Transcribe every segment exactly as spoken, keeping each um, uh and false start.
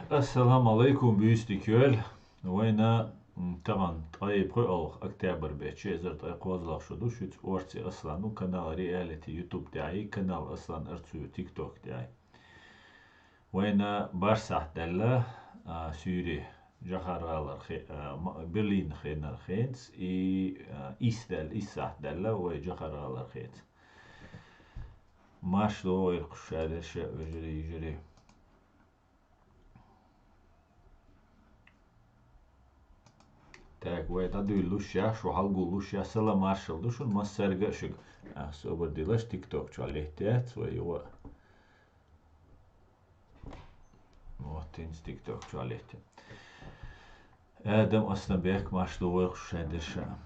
Ассаламу алайкум, буьйса дика йойла. Вайна, м, тахана ткъе пхоьалгӀа октябрь бетта, ши эзар ткъе кхозлагӀа шу ду, шуьца орци Аслан ву, канал Reality YouTube тӀехь, канал Аслан Арцуев TikTok тӀехь. Вайна бархӀ сахьт даьлла, а, суьйре, Джохар-гӀалара хе-, а, ма-, Берлинера хенара хенца, и, а, исс даьлла, исс сахьт даьлла вай Джохар-гӀалара хенца. Марша догӀийла кху шадерша, вежарий, йижарий. Так, вай дӀадуьйлуш я, шу хьалгуллуш я, салам-маршалла ду шуна массаьрга а шуьга. А, собар дилаш, TikTok чу летта яц вай, йо. Вот, хӀинца TikTok чу летта. Адам Асланбек, марша догӀийла кху шадерша.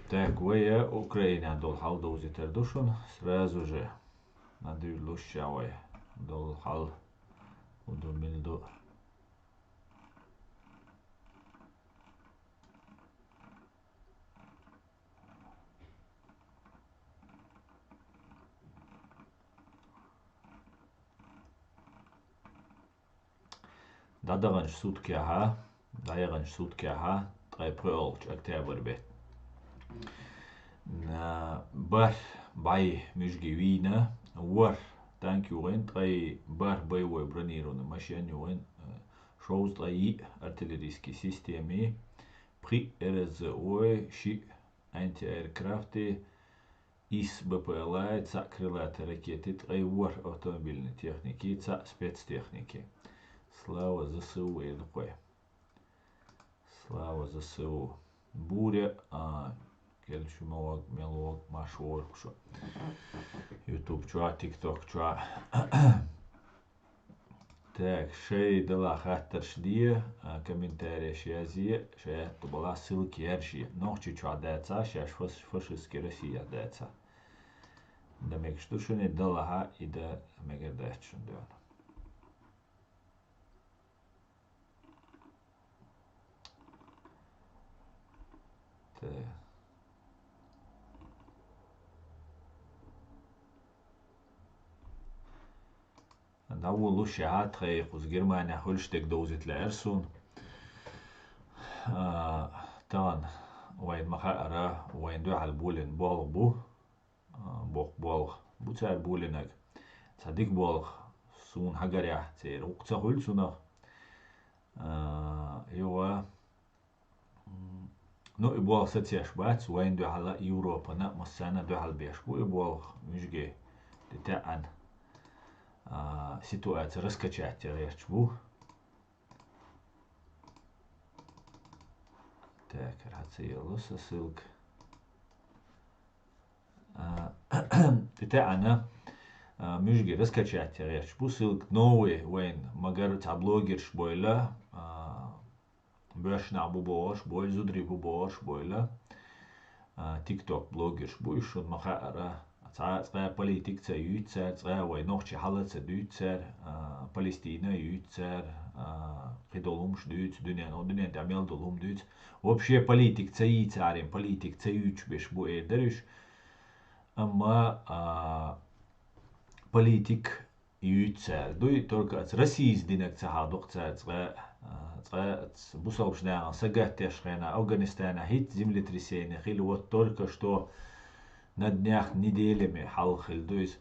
Так, вай Украинехь долу хьал довзийтар ду шуна, сразу же. ДӀадуьйлуш я вай долу хьал, хӀун ду, мила ду. ДӀадаханчу суткехьа, дӀаяханчу суткехьа, ткъе пхоьалгӀачу октябрь бетта. М, бархӀ бӀе муьжги вийна, ворхӀ танк юхийна, ткъе бархӀ боевой бронированный машен юхийна, шовзткъе йиъ артиллерийский системи, пхиъ РСЗО, шиъ антиаэркрафти, исс БПЛА, цхьаъ крылатый ракети, ткъе ворхӀ автомобильный техники, цхьаъ спецтехники. Слава ЗСУ, эр ду кхо. Слава ЗСУ. Буре, а, кел шу мел вог, мел вог, марша вогӀийла шу. YouTube чохь, TikTok чохь. Так, шайн делахь хаттарш де, а, комментареш язъе, шайн аьтто балахь ссылка яржае. Нохчийчохь дацахь, шаьш фаш-, фашистский Россехь дацахь. Дан мегаш ду шуна и далахьа, и дан мегар дац шуна дуьйна. Так. ДӀаволлуш яхьа тхайн кхуза Германехь хуьлуш дерг довзийта лаьара суна. А, тахана вайна ма-хаъара, вайна дуьхьал болийна болх бу. А, боккха болх бу цара болийнарг. Цхьа дика болх суна хьагарехь, церан гӀуллакх ца хуьлу цунах. А, йо, м, ну, и болх сацош бац, вайна дуьхьал а, Европана а, массарна а дуьхьал беш бу и болх, муьжги, де таьӀна, а, ситуация раскачать ян гӀерташ бу. Так, хӀара ца йолу сан ссылка. А, де таьӀна, а, муьжги раскачать ян гӀерташ бу ссылка, новый вайна, ма-гарра цхьа блогерш бойла, а, боьрша нах бу бохурш бойла, зударий бу бохурш бойла, а, TikTok блогерш бу уьш, шуна ма-хаъара. Цхьа а цкъа политика ца юьйцу цара, цкъа а вай нохчийн хьал а ца дуьйцу цара, а, Палестина а юьйцу цара, а, кхидолу хӀумаш дуьйцу, дуьнен, о, дуьнен тӀехь мел долу хӀума дуьйцу. Вообще политика ца йийцарийн, политика ца юьйцуш берш бу эр дара уьш. Амма, а, политика юьйцу цара. Дуй, только аца Россица динарг ца хьахадо-кх цара цкъа, а, цкъа аца бусалбачу нахана сагатдеш хенахь, Афганистанехь хӀитта землетрясение хилла, вот только что на днях, неделями хьалха хилла ду иза.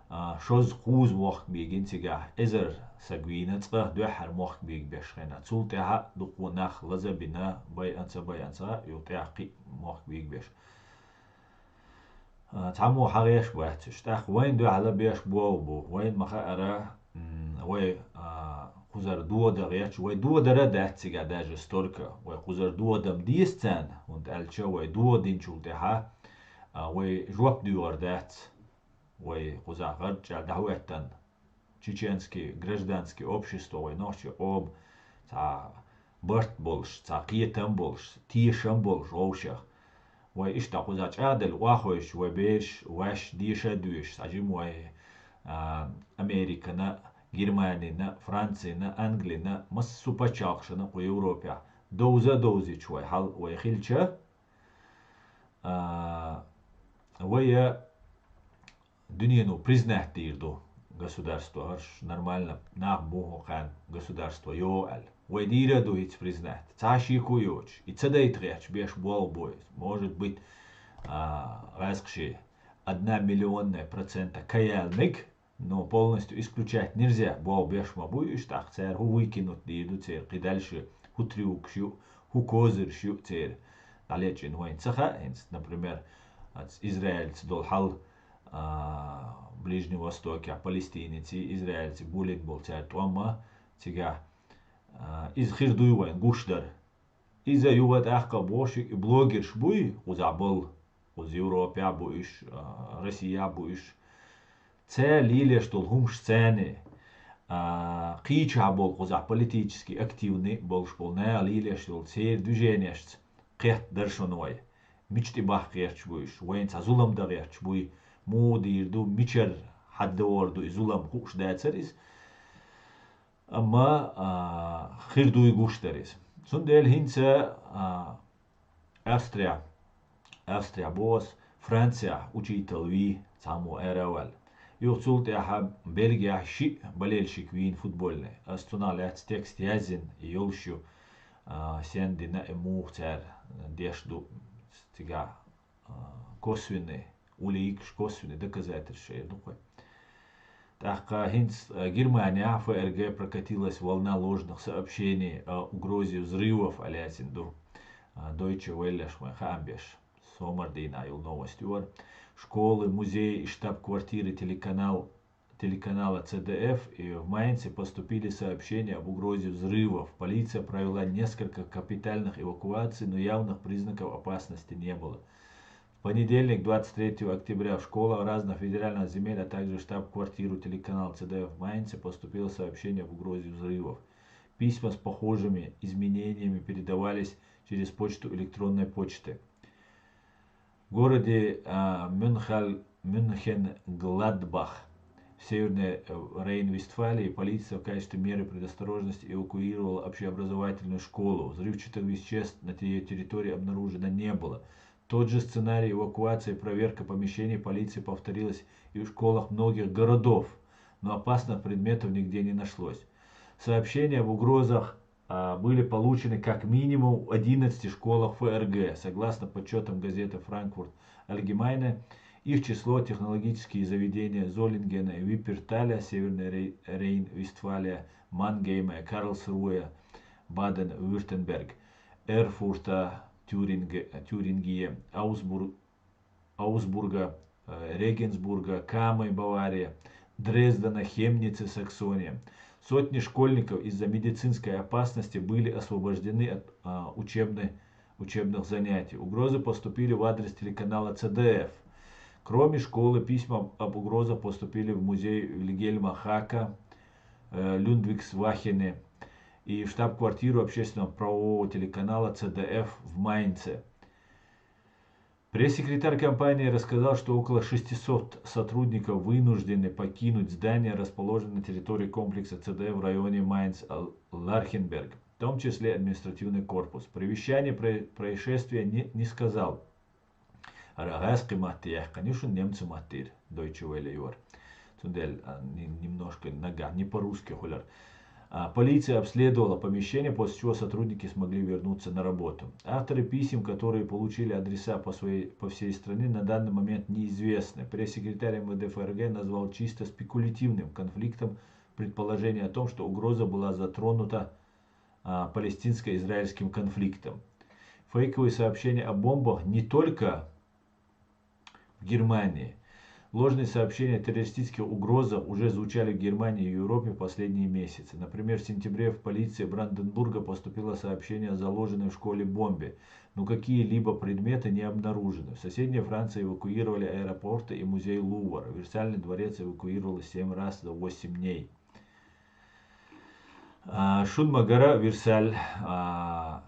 А, шозза-кхузза мохк бийгина цигахь, эзар саг вийна, цкъа дуьххьара мохк бийгабеш хенахь. Цул тӀаьхьа дуккха нах лаза а бина, байъина, ца байъина, цхьа юха тӀаьхьа кхин а мохк бийгабеш. А, цхьаммо хьагӀеш бац уьш. ТӀаккха вайна дуьхьал беш болх бу. Вайна ма-хаъара, м, вай, а, кхузара додан гӀерташ, вай додара а дац цигахь даже столько. Вай кхузара додан деза царна, хӀунда аьлча вай додинчул тӀаьхьа, а, вай жоп доьхур дац. Вай кхузахь гӀарчӀа дӀахӀоьттина. Чеченский гражданский общество, вай нохчий къоман цхьа барт болуш, цхьа кхетам болуш, тешам болуш вовшах. Вай иштта кхузахь чӀагӀделла охьахевшича, вай бераш, ваьш деша а доьшуш, цхьа жима вай, а, Американа, Германина, Францина, Англина, массо а пачхьалкхашна кху Европехь довза а довзуьйтуш вай хьал вай хилча, а, вай дуьнено признать дийр ду. государство, хӀорш нормально нах бу хӀокхарна государство йоӀал. Вай дийра ду хӀинца признать. Цхьа шеко йоцуш. И ца дайта гӀерташ беш болх бу иза. Может быть, а, гӀаьскхи одна миллионная процента каял мег, но полностью исключать нельзя. Болх беш ма бу уьш, тӀаккха цара хӀу выкинуть дийр ду церан. Кхин дальше хӀу трюкаш ю, хӀу козырш ю церан. ДӀалечкъина вайна ца хаьа, хӀинца, например, ац Израильца долу хьал, а, Ближний Востокехь, Палестинеций, Израильций болийна болу цара тӀом а, цигахь, а, иза хир дуй вайн гуш дара. Иза юха тӀаккха бохуш и блогерш буй, кхузахь болу, кхуза Европехь а бу уьш, а, Россехь а бу уьш. Цара лелош долу хӀумаш царна, а, кхечахь болу кхузахь политически активни болуш болу наха лелош долу церан движенешца кхетта дара шуна вай. Мича тӀе бахка гӀерташ буй уьш, вайна цхьа зулам дан гӀерташ буй, муха дийр ду, мичара хьаддор ду и зулам хууш дацара иза. Амма, а, хир дуй гуш дара иза. Цундела хӀинца, а, Австрия, Австрия боху ас, Францияхь учитель вий, цхьаммо ара а ваьлла. Юха цул тӀаьхьа Бельгияхь шиъ болельщик вийна футбольный. Ас цунах лаьцна текст язйина, и йолуш ю, а, сен дина и муха цара деш ду цигахь, а, косвенный уликаш, косвенный доказательства эр ду кхуьй. ТӀаккха хӀинца, а, Германияхь ФРГ прокатилась волна ложных сообщений о угрозе взрывов, аьлла яздина ду, а, Deutsche Welle-ш вайн хаам беш. Сомардийнахь йолу новость ю хӀара. Школы, музеи и штаб-квартиры телеканал, телеканала Ц Д Ф и в Майнце поступили сообщения об угрозе взрывов. Полиция провела несколько капитальных эвакуаций, но явных признаков опасности не было. В понедельник, двадцать третьего октября, в школах разных федеральных земель, а также в штаб-квартиру телеканала Ц Д Ф в Майнце поступило сообщение об угрозе взрывов. Письма с похожими изменениями передавались через почту электронной почты. В городе, а, Мюнхаль-, Мюнхен-Гладбах в Северной, э, Рейн-Вестфалии полиция в качестве меры предосторожности эвакуировала общеобразовательную школу. Взрывчатых веществ на ее территории обнаружено не было. Тот же сценарий эвакуации и проверка помещений полиции повторилась и в школах многих городов, но опасных предметов нигде не нашлось. Сообщения об угрозах, а, были получены как минимум в одиннадцати школах Ф Р Г, согласно подсчётам газеты «Франкфурт Альгемайне». Их число — технологические заведения Золлингена и Випперталя, Северная Рей-, Рейн-Вестфалия, Мангейма и Карлсруэ, Баден-Вюртемберг, Эрфурта, Тюринг-, Тюрингия, Аусбур-, Аусбурга, э, Регенсбурга, Камы, Бавария, Дрездена, Хемницы, Саксония. Сотни школьников из-за медицинской опасности были освобождены от, а, учебной, учебных занятий. Угрозы поступили в адрес телеканала Ц Д Ф. Кроме школы, письма об угрозах поступили в музей Вильгельма Хака, э, Люндвигсвахене и в штаб-квартиру общественного правового телеканала Ц Д Ф в Майнце. Пресс-секретарь компании рассказал, что около шестисот сотрудников вынуждены покинуть здание, расположенное на территории комплекса Ц Д Ф в районе Майнц-Лархенберг, в том числе административный корпус. Про вещание про-, происшествия не, не сказал. Ара гӀаьскхи матте яьккхина ю шуна, немцу маттера, Deutsche Welle ю хӀара. Цундела, а, ни-, немножко нагахь, не по-русски хуьлура. А, полиция обследовала помещение, после чего сотрудники смогли вернуться на работу. Авторы писем, которые получили адреса по, своей, по всей стране, на данный момент неизвестны. Пресс-секретарь М В Д Ф Р Г назвал чисто спекулятивным конфликтом предположение о том, что угроза была затронута, а, палестинско-израильским конфликтом. Фейковые сообщения о бомбах не только в Германии. Ложные сообщения о террористических угрозах уже звучали в Германии и Европе в последние месяцы. Например, в сентябре в полиции Бранденбурга поступило сообщение о заложенной в школе бомбе, но какие-либо предметы не обнаружены. В соседней Франции эвакуировали аэропорты и музей Лувр. Версальный дворец эвакуировали семь раз за восемь дней. А, шун ма-гарра, Версаль, а,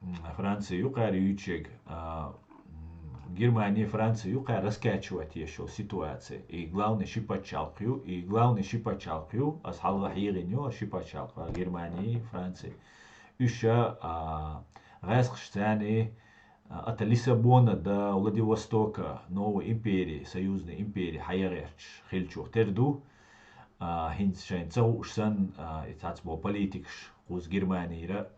м, Франция юкъара юьйцуш ерг, а, м, Германия, Франция юкъара раскачивать еш йолу ситуация. И главный ши пачхьалкх ю, и главный ши пачхьалкх ю, ас хьалха хьехийна ю, ши пачхьалкх, а, Германия, Франция. Уьш, а, гӀаьскхаш царна, а, ата Лиссабона до Владивостока новой империи, союзной империи, хьаягӀерташ хилчух тера ду. А, хӀинца шайна ца хууш санна, а, и цхьацца болу политикаш кхуза Германийра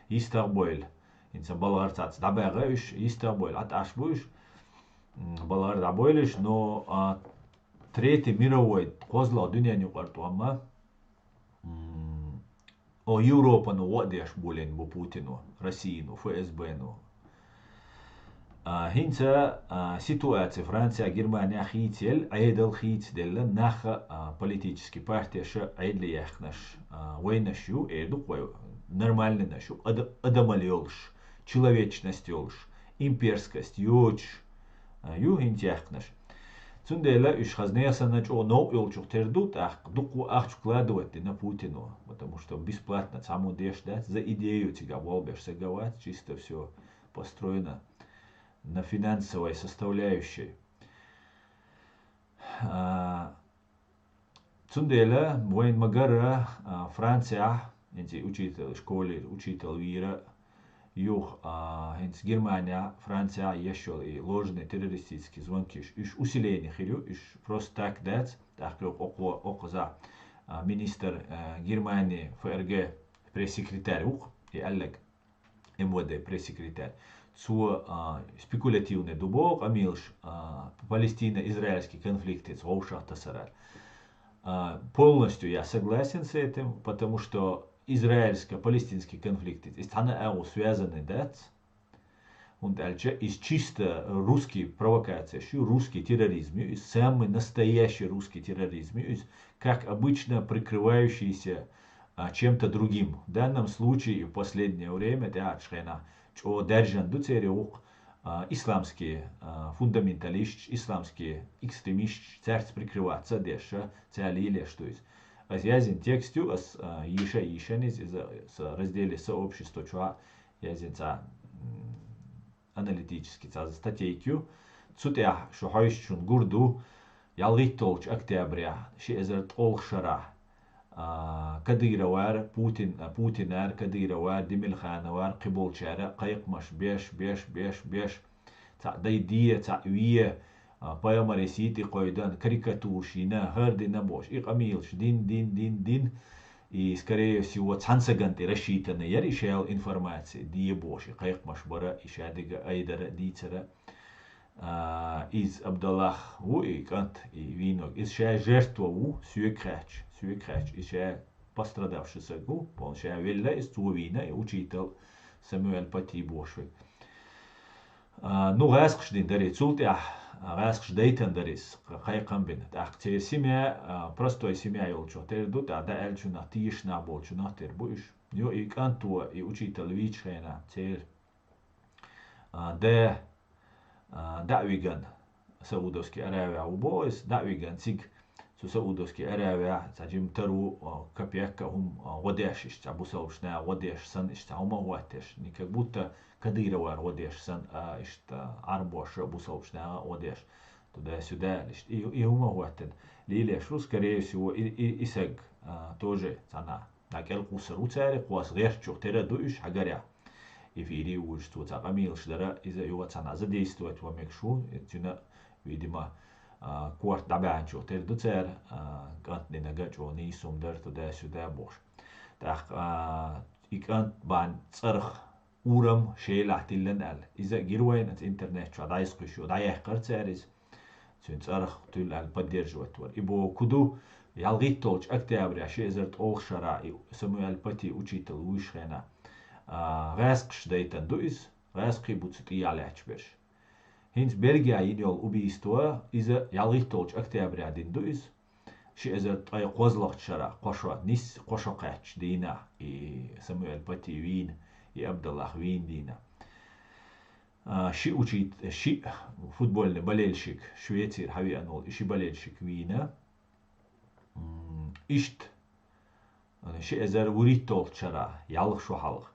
йистагӀбойла. ХӀинца балгӀара цхьацца дӀабаьгӀа уьш, йистагӀбойла, ӀатӀаш бу уьш, м, балгӀара дӀабойла уьш, но, а, Третий мировой кхозлагӀа дуьненан юкъара тӀом а, м, о, Европано гӀо а деш болийна бу Путино, Россино, ФСБ-но. А, хӀинца, а, ситуация Францехь, Германехь хийцаелла, Ӏедал хийцаделла, нах а, а, политически партеш а Ӏедале яьккхинарш, а, вайнаш ю, эр ду-кх вай, нормальнанаш ю, ада-, адамалла йолуш, человечность йолуш, имперскость йоцуш, а, ю хӀинца яьккхинарш. Цундела уьш хаза нехан санна чӀогӀа новкъа йолчух тера ду, тӀаккха дуккха а ахча вкладывать дина Путино, потому что бесплатно цхьаммо деш дац, за идею цигахь болх беш саг а вац, чисто всё построено на финансовой составляющей. А, Цундела вайна ма-гарра, а, Францехь, хӀинца и учитал, школера учитал вийра, юха, а, хӀинца Германехь, Францехь еш йолу и ложный террористический звонкиш, уьш усиление хир ю, уьш просто так дац, тӀаккха юха окхо-, окхаза, а, министр, а, Германии ФРГ пресс-секретарь ву-кх, и аьлларг. МВД пресс-секретарь. Цо, а, спекулятивный ду боху къамелаш, а, Палестино-израильский конфликтаца вовшах тасар. А, полностью я согласен с этим, потому что израильско-палестинский конфликтаца иза цхьана а агӀо связанный дац. ХӀунда аьлча иза чисто русский провокацияш ю, русский терроризм ю, иза самый настоящий русский терроризм ю, иза, как обычно, прикрывающийся а, чем-то другим. В данном случае и в последнее время, тӀаьхьарчу хенахь, чӀогӀа даьржина ду церан вукху, а, исламский, а, фундаменталисташ, исламский экстремисташ, цаьрца прикрываться а деш, цара лелош ду иза. Аса яздина текст ю, аса, а, йийша а йийшина иза, иза сан разделе сообщество чохь яздина цхьа, м, аналитически цхьа статейка ю. Цу тӀехь шу хьовсичунна гур ду, ялхитталгӀачу октябрехь, ши эзар ткъолгӀа шарахь, а, Кадыровара, Путин, а, Путинара, Кадыровара, Демирхановара, кхиболчара кхайкхамаш беш, беш, беш, беш. Цхьаъ дай де, цхьаъ ве, а, пайхамаре сий тӀе кхойдан, карикатураш йина, хӀара дина бохуш, и къамелаш дин, дин, дин, дин. И, скорее всего, цхьана сагана тӀе рассчитанный яра и шел информация, де бохуш, и кхайкхамаш бара, и шадерг айдара, дийцара. А, иза Абдаллах ву, и кӀант, и вийнарг. Иза ша жертва ву, соьга хаьттича, соьга хаьттича, иза ша пострадавший саг ву, полу ша велла, иза цо вийна, и учитал Самуэль Пати бохуш верг. А, ну, гӀаскхаш дина дара иза, цул тӀаьхьа, а, гӀаскхаш дайтина дара иза, кхайкхам бина. ТӀаккха церан семья, а, простой семья йолчух тера ду, тӀаккха дӀааьллачунах, тешаш нах болчунах тера бу уьш. Йо, и кӀанто, и учитал вийчу хенахь, церан, а, да, а, дӀа а виган, Саудовский Аравия ву боху иза, дӀа а виган цига, цу Саудовский Аравия цхьа жима таро, а, капекка а хӀума, а, гӀо деш, иштта цхьа бусалбачу наха гӀо деш санна, иштта цхьа хӀума а хӀоттеш, не как будто Кадыровара гӀо деш санна, а, иштта Ӏарбоша бусалбачу наха гӀо деш, туда-сюда, иштта и, и хӀума а хӀоттина. Лелош ву, скорее всего, и, и, и саг, а, тоже цхьана дӀа кӀел кхуссур ву цаьрга, кхоьца гӀертачух тера ду уьш хьагарехь. Эфире вуьйцуш цо цхьа къамелаш дара, иза юха цхьана задействовать ван мегаш ву, цуьнан, видимо, а, корта дӀабаьхьначух тера ду цара, а, кӀант динарг а чӀогӀа нийса хӀума дара, туда-сюда бохуш. ТӀаккха, а, и кӀант бан цӀарах урам шелахь тиллина аьлла. Иза а гира вайна, аса интернет чохь дӀасакхуьйсуш ю, дӀаяьккхира цара иза. Цуьнан цӀарах туьллу аьлла поддерживать вара. И боху ду, ялхитталгӀачу октября ши эзар ткъолгӀа шарахь и Самуэль Пати учитал вуьйш хенахь, а, гӀаскхаш дайтина ду иза, гӀаскхий бу цу тӀехьа лаьтташ берш. ХӀинца Бельгия йина йолу убийство, иза ялхитталгӀачу октября дина ду иза. Ши эзар ткъе кхозлагӀчу шарахь, кхо шо нис-, кхо шо кхаьчча дийнахь, и Самуэль Пати вийна, и Абдаллах вийна дийнахь. А, ши учит-, ши футбольный болельщик, Швецера хьавеана волу и ши болельщик вийна. М, иштта, ши эзар вуьрхӀитталгӀачу шарахь, ялх шо хьалха,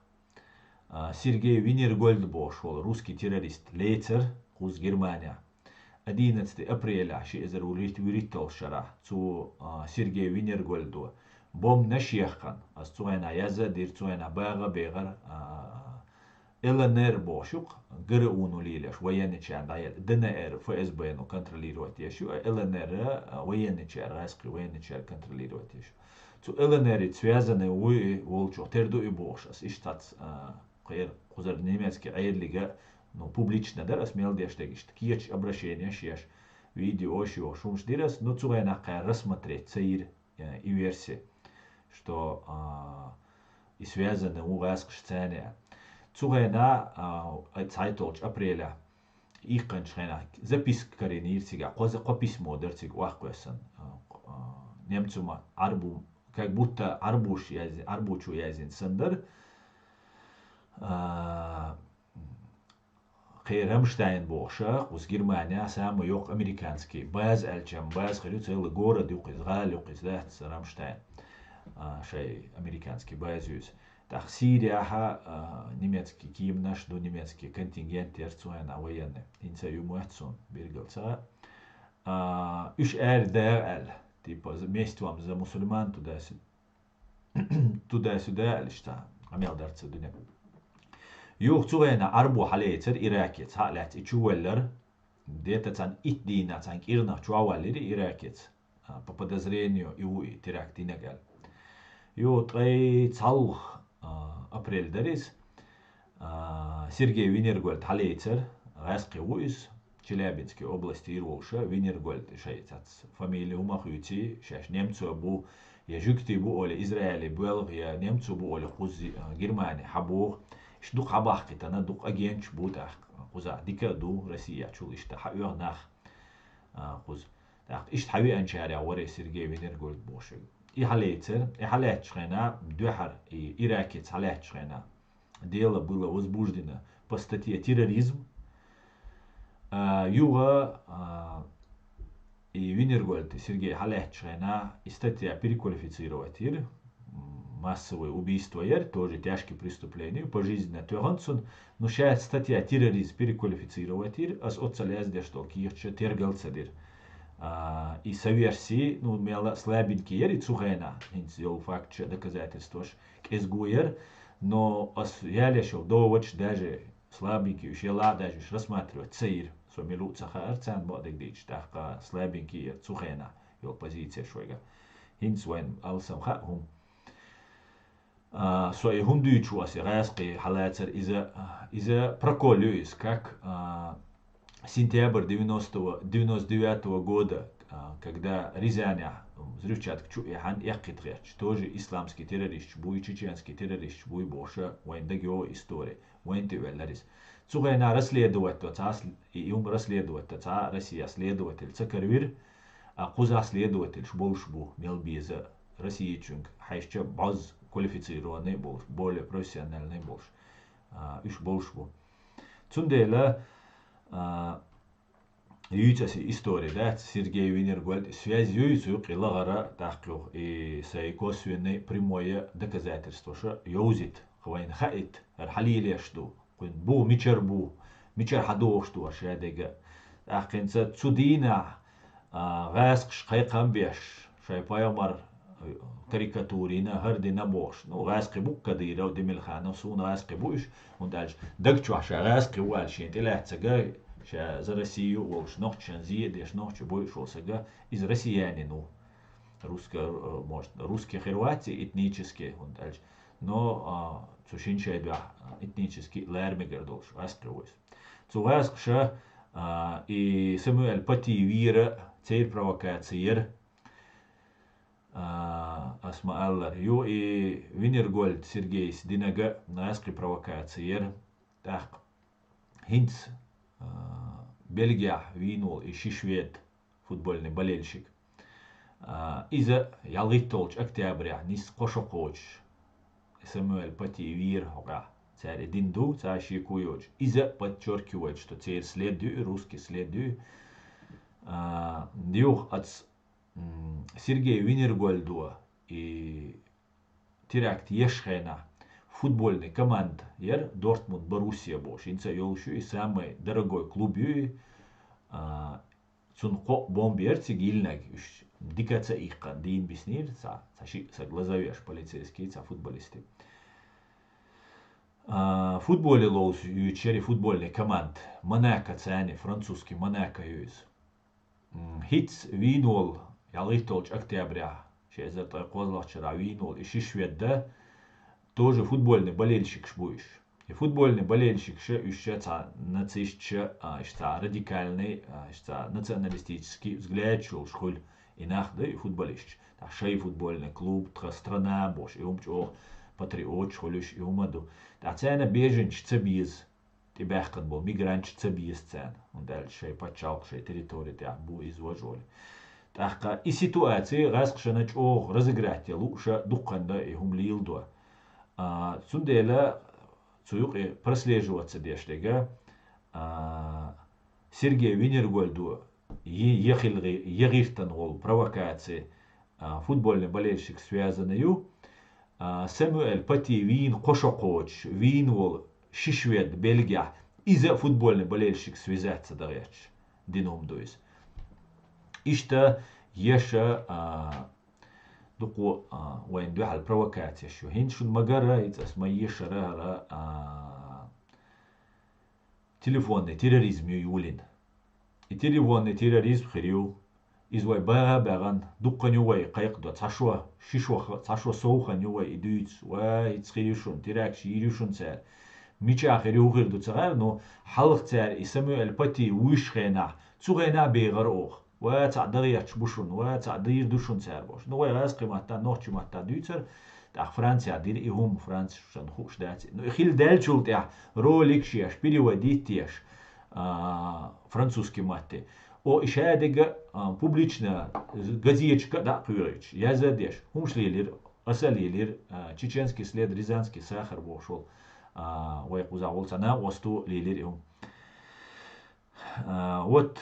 а, Сергей Винергольд бохуш волу русский террорист лецара кхуза Германехь. Одиннадцатый апреля ши эзар вуьрхӀитталгӀачу шарахь цу, а, Сергей Винергольдо бомбанаш яьккхина. Аса цу хенахь яза а дира, цу хенахь багӀа а бехира, а, ЛНР бохуш ю-кх, ГРУ-но лелаш, военначарна дӀаяла, ДНР, ФСБ-но контролировать еш ю, а ЛНР, а, военначар, гӀаьскхи военначар контролировать еш ю. Цу ЛНР-и связанный вуй и волчох тера ду и бохуш, ас иштта цхьацца, а, кхера кхузара немецкий Ӏерлига, ну, публично дара ас мел деш дерг иштта, кечаш, обращенеш еш, видеош йохуш хӀумаш дира ас, ну, цу хенахь кхара рассмотреть ца йира, э, и версия, что, а, и связанный ву гӀаьскхашца цхьаьна. Цу хенахь, а, цхьайтталгӀачу апрелехь, иккханчу хенахь записка карийнийра цигахь, кхо, кхо письмо дара цига охьакхоьссина, а, а, немцу ма-, Ӏарбу, как будто Ӏарбуш язди-, Ӏарбучо яздина санна дара. А, кхера Рамштайн бохуш, кхуза Германехь самый йоккха американский база аьлча, база хир ю, целый город ю-кх иза, гӀала ю-кх иза, дац Рамштайн, а, шайн американский база ю иза. ТӀаккха Сирияхь, а, немецкий кеманаш ду, немецкий контингент яра цу хенахь военный. ХӀинца а ю моьтту суна билггал ца хаьа. А, уьш аьрда аьлла, типа, за-, месть вам за мусульман, туда-сю-, туда-сюда аьлла иштта, къамел дара цу дуьненна. Юха цу хенахь Ӏарбо хьалецара Иракеца, хьа а лаьцна и чу воллара, где-то цхьана итт дийнахь, цхьана кӀирнах чохь валлира Иракеца, а, по подозрению и ву и теракт динарг аьлла. Юха ткъе цхьалгӀа, а, апрель дара иза. А, Сергей Винергольд хьалецара, гӀаьскхи ву иза, Челябинский области йира волуш, Винергольд шайн цац фамили хӀума хуьйций, шаьш немцо бу, я жуьгтий бу олий, Израиле боьлху, я немцо бу олий, кхузза, а, Германи хьабоху. Иштта дукха хьабахкийтина, дукха агенташ бу тӀаккха, кхузахь дика а ду Россияхь чул иштта хьаоьху нах, а, кхуза. ТӀаккха иштта хьавеанчарех вара и Сергей Винергольд бохуш верг. И хьалецара, и хьалаьцначу хенахь, дуьххьара и Иракеца хьалаьцначу хенахь, дело было возбуждено по статье терроризм. А, юха, а, и Винергольд Сергей хьалаьцначу хенахь, и статья переквалифицировать йира, м, массовое убийство яра, тоже тяжкие преступления, пожизненно тоьхна цунна, ну, ша статья терроризм переквалифицировать йира, ас оццул яздеш долу кехаташ тергал ца дира. А, и сан версий, ну, мелла а слабенький яра и цу хенахь, хӀинца йолу факташ а, доказательстваш а кӀезиг яра, но ас ялеш йолу доводаш даже слабенький уьш, я ла а даже уьш рассматривать ца йира. Со мила ву а ца хаьара царна бакъдерг дийцича, тӀаккха слабенький яра цу хенахь йолу позицеш вайга. ХӀинца вайна алсам хаьа хӀума. А, со и хӀунда дуьйцу ас, и гӀаьскхи хьалацар, иза, иза прокол ю иза, как, а, сентябрь девяностого, девяносто девятого года, а, когда Рязанехь взрывчатка чу а яьхьна, эккхийта гӀерташ, тоже исламский террористаш буй, чеченский террористаш буй бохуш, вайна дагайогӀу история, вайна тӀе а ваьллера иза. Цу хенахь расследовать до цхьа а с-, и, и хӀума расследовать до цхьа а Россия следователь ца каравира, а кхузахь следовательш болуш бу, мел беза а, Россичуьнга хьаьжча бӀозза квалифицированный болуш, более профессиональный болуш, а, уьш болуш бу. Цундела, а, юьйцу аса и история, дац, Сергей Винергольд, связь юй цу юккъе лахара, тӀаккха юха и сайн косвенный, прямое доказательстваш а йовзийта, кху вайна хаийта, хӀара хьан лелош ду, кхуьнан бух мичара бу, мичара хьан дохуш ду хӀара шадерг а. ТӀаккха хӀинца цу дийнахь, а, гӀаьскхаша кхайкхам беш, шайн пайхамар, а, карикатура йина, хӀара дина бохуш. Ну, гӀаьскхи бу-кх Кадыров, Демирханов, суна гӀаьскхи бу уьш, хӀунда аьлча даг чохь ша гӀаьскхи ву аьлла шена тӀелаьцнарг, ша за Россию а волуш, нохчашна зе а деш, нохчи бойуш волу сага, иза россиянин ву. Русско-, э, может, русский хир вац и этнически, хӀунда аьлча, но, а, цу шина шайн дуьхьа этнически лара мегар долуш гӀаьскхи ву иза. Цу гӀаьскхаша, а, и Самуэль Пати вийра, церан провокаци яра, а, ас ма-аллара, ю и Винергольд Сергейс динарг а гӀаьскхи провокаци яра. ТӀаккха хӀинца, а, Бельгехь вийна волу и ши швед, футбольный болельщик. А, иза ялхитталгӀачу октябрехь нисса кхо шо кхочуш Самуэль Пати вийра хьокъехь. Цара и дина ду, цара шеко йоцуш. Иза подчеркивает, что церан след ю и, русский след ю и. А, юха ас, м, Сергей Винергольдо и теракт еш хенахь футбольный команда яра Дортмунд, Боруссия бохуш. ХӀинца а йолуш ю и, самый дорогой клуб ю и, а, цунна кхоъ бомба яра цига йиллинарг, уьш дика а ца иккхина, дийна биснийра, цхьа, цхьа шиъ саг лазавеш, полицейский, цхьа футболисти. А, футболе ловзуьйтуш яра футбольный команда. Монако цӀена, французский Монако ю иза. М, хӀинца вийнавала, ялхитталгӀачу октябряхь, ши эзар ткъе кхозлагӀчу шарахь вийнавала, и шиш ведда, тоже футбольный болельщикаш бу уьш. И футбольный болельщикаш, уьш цхьа нацисташ, а, уьш цхьа радикальный, а, уьш цхьа националистический взглядаш йолуш хуьлу и нах ду, и футболисташ. ТӀаккха шайн футбольный клуб, тхан страна бохуш, и хӀума чӀогӀа патриоташ хуьлуш, и хӀума ду. ТӀаккха царна беженцаш ца беза, тӀебаьхкина болу мигранташ ца беза царна, хӀунда аьлча шайн пачхьалкх, шайн территори тӀехь бу иза важа олий. ТӀаккха и ситуаци гӀаскхашна чӀогӀа разыграть ян лууш дуккха ду и хӀума леладо. А, цундела цу юкъе прослеживаться деш дерг, а, Сергей Винергольду е-, ехилгӀи-, егӀиртан гӀолу провокаци, а, футбольный болельщик связанный ю. А, Самуэль Пати вийна кхо шо кхочуш, вийна волу шиш ведда Бельгехь, иза а футбольный болельщик связаться дан гӀерташ дина хӀума ду иза. Иштта еша, а, дукха, а, вайна дуьхьал провокацеш ю. ХӀинца шуна ма-гарра, хӀинца ас ма ешара хӀара, а, телефонный терроризм ю юлин. И телефонный терроризм хир ю. Иза вай баха а баьхна, дуккха ю вай кхайкхадо. Цхьа шо, ши шо, цхьа шо совхан ю вай и дуьйцу. Ва, хӀинца хир ю шуна, теракташ йийр ю шуна цара. Мичахь хир ю, хӀун хир ду ца хаьара, ну, хьалха цара и Самуэль Пати вуьйш хенахь, цу хенахь бехара оха. Ва, цхьаъ дан гӀерташ бу шуна, ва, цхьаъ дийр ду шуна цара бохуш. Ну, вай гӀаскхи матта, нохчи матта дуьйцура, тӀаккха Францехь дира и хӀума, Францишна хууш дац. Ну, и хила даьллачул тӀаьхьа роликаш еш, переводить еш, а, французский матте. О, и шадерг а, а, публично газеташка а дӀа а кхоьхьуьйтуш, яза а деш, хӀумаш лелира, аса а лелира, а, «Чеченский след», «Рязанский сахар» бохуш волу, а, вай кхузахь волу цхьа накъосто лелира и хӀума. А, вот,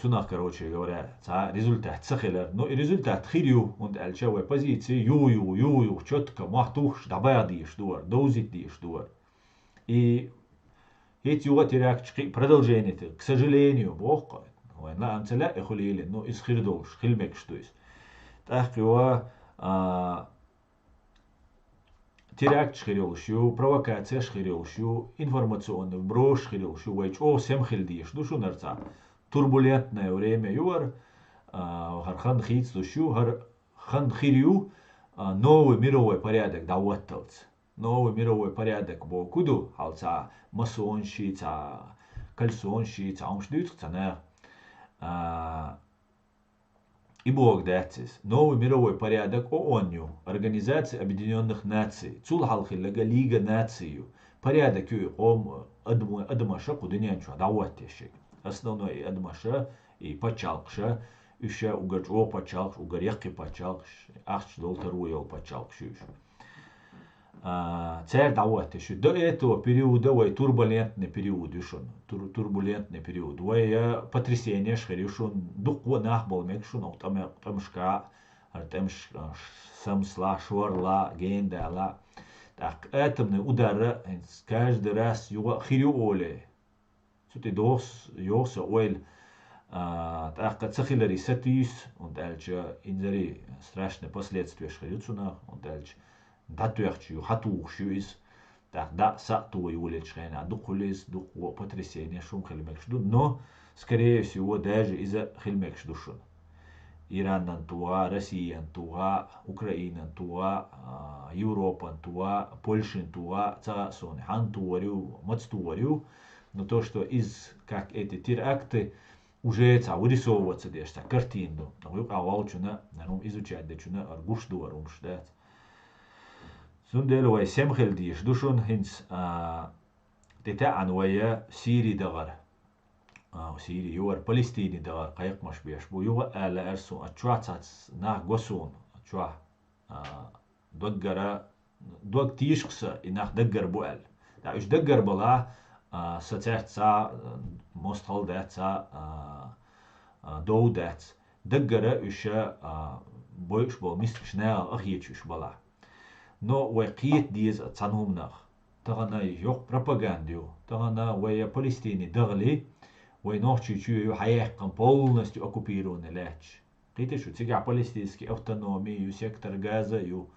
цунах, короче говоря, цхьа результат ца хилар. Ну, и результат хир ю, хӀунда аьлча вай позици юха-юха, юха-юха, чётко, мохь тухуш, дӀабаха дезаш ду хӀара, довзийта дезаш ду хӀара. И хӀинца юха теракташ кхин а продолжение, к сожалению, боху-кх, вайн лаам ца лаьа и хуьлийла, ну, иза хир долуш, хила мегаш ду иза. ТӀаккха юха, а, теракташ хир йолуш ю, провокацеш хир йолуш ю, информационный вбросаш хир йолуш ю, вай чӀогӀа сема хила дезаш ду шуна хӀара цхьа. Турбулентное время ю хӀара, а, хӀара хан хийцалуш ю, хӀара хан хир ю, а, новый мировой порядок дӀахӀотталц. Новый мировой порядок боху ду, хьал цхьа масонши, цхьа кальсонши, цхьа хӀумаш дуьйцу-кх цхьа наха. А, И бохург дац иза. Новый мировой порядок ООН ю, Организация Объединённых Наций, цул хьалха хилларг Лига наций ю. Порядок ю и къом-, адам-, адамаша кху дуьнен чохь дӀахӀоттаеш ерг. Основной и адамаша, и пачхьалкхаша, уьш уггар чӀогӀа пачхьалкхаш, уггар яккхий пачхьалкхаш, ахча долу, таро йолу пачхьалкхаш ю уьш. А, цара дӀахӀоттаеш ю. До этого периода вай турбулентный период ю шуна. Тур-, турбулентный период. Вай, а, потрясениеш хир ю шуна. Дуккха а нах бала мега шуна окху тӀаме-, тӀамашкахь, хӀара тӀамаш, а, самсалахь, шорлахь, гена далахь. ТӀаккха атомный удар а, хӀинца каждый раз юха а хир ю олий. Цу тӀе дохс-, йоху сан ойла, а, тӀаккха ца хиларе сатуьйсу, хӀунда аьлча инзаре страшный последствиеш хир ю цунах, хӀунда аьлча дӀатоьхча ю, хьатухуш ю иза. ТӀаккха дӀа а, са а тоха йолаелчу хенахь дукха хуьлу иза, дукха а потрясениеш, хӀума хила мегаш ду, но, скорее всего, даже иза хила мегаш ду шуна. Иранан тоха, Россиян тоха, Украинан тоха, а, Европан тоха, Польшин тоха, ца хаьа суна, хьанна тохар ю, маца тохар ю, но то, что из, как эти теракты, уже цхьа вырисовываться деш, цхьа картина ду. Юкъа волчунна, хӀара хӀума изучать дечунна, хӀара гуш ду хӀара хӀумаш, дац. Цундела вай сема хила дезаш ду шуна хӀинца, а, тӀетаьӀна вай Сири дахар. А, Сири ю хӀара, Палестини дахар кхайкхамаш беш бу. Юха а ала лаьара суна, а чохь цхьацца нах го суна, а чохь, а, даггара, дог тийша-кх сан, и нах даггара бу аьлла. ТӀаккха уьш даггара балахь, а, сан цаьрца, а, мостагӀалла дац, а, а, дов дац. Даггара уьш, а, бойуш болу мискачу нахах къахеташ уьш балахь. Но вай кхета деза цхьана хӀуманах. Тахана йоккха пропаганда ю. Тахана вай Палестине дахале, вай Нохчийчоь ю хьаяьккхина, полностью оккупированный лаьтташ. Кхетий шу, цигахь палестинский автономия ю, сектор Газа ю.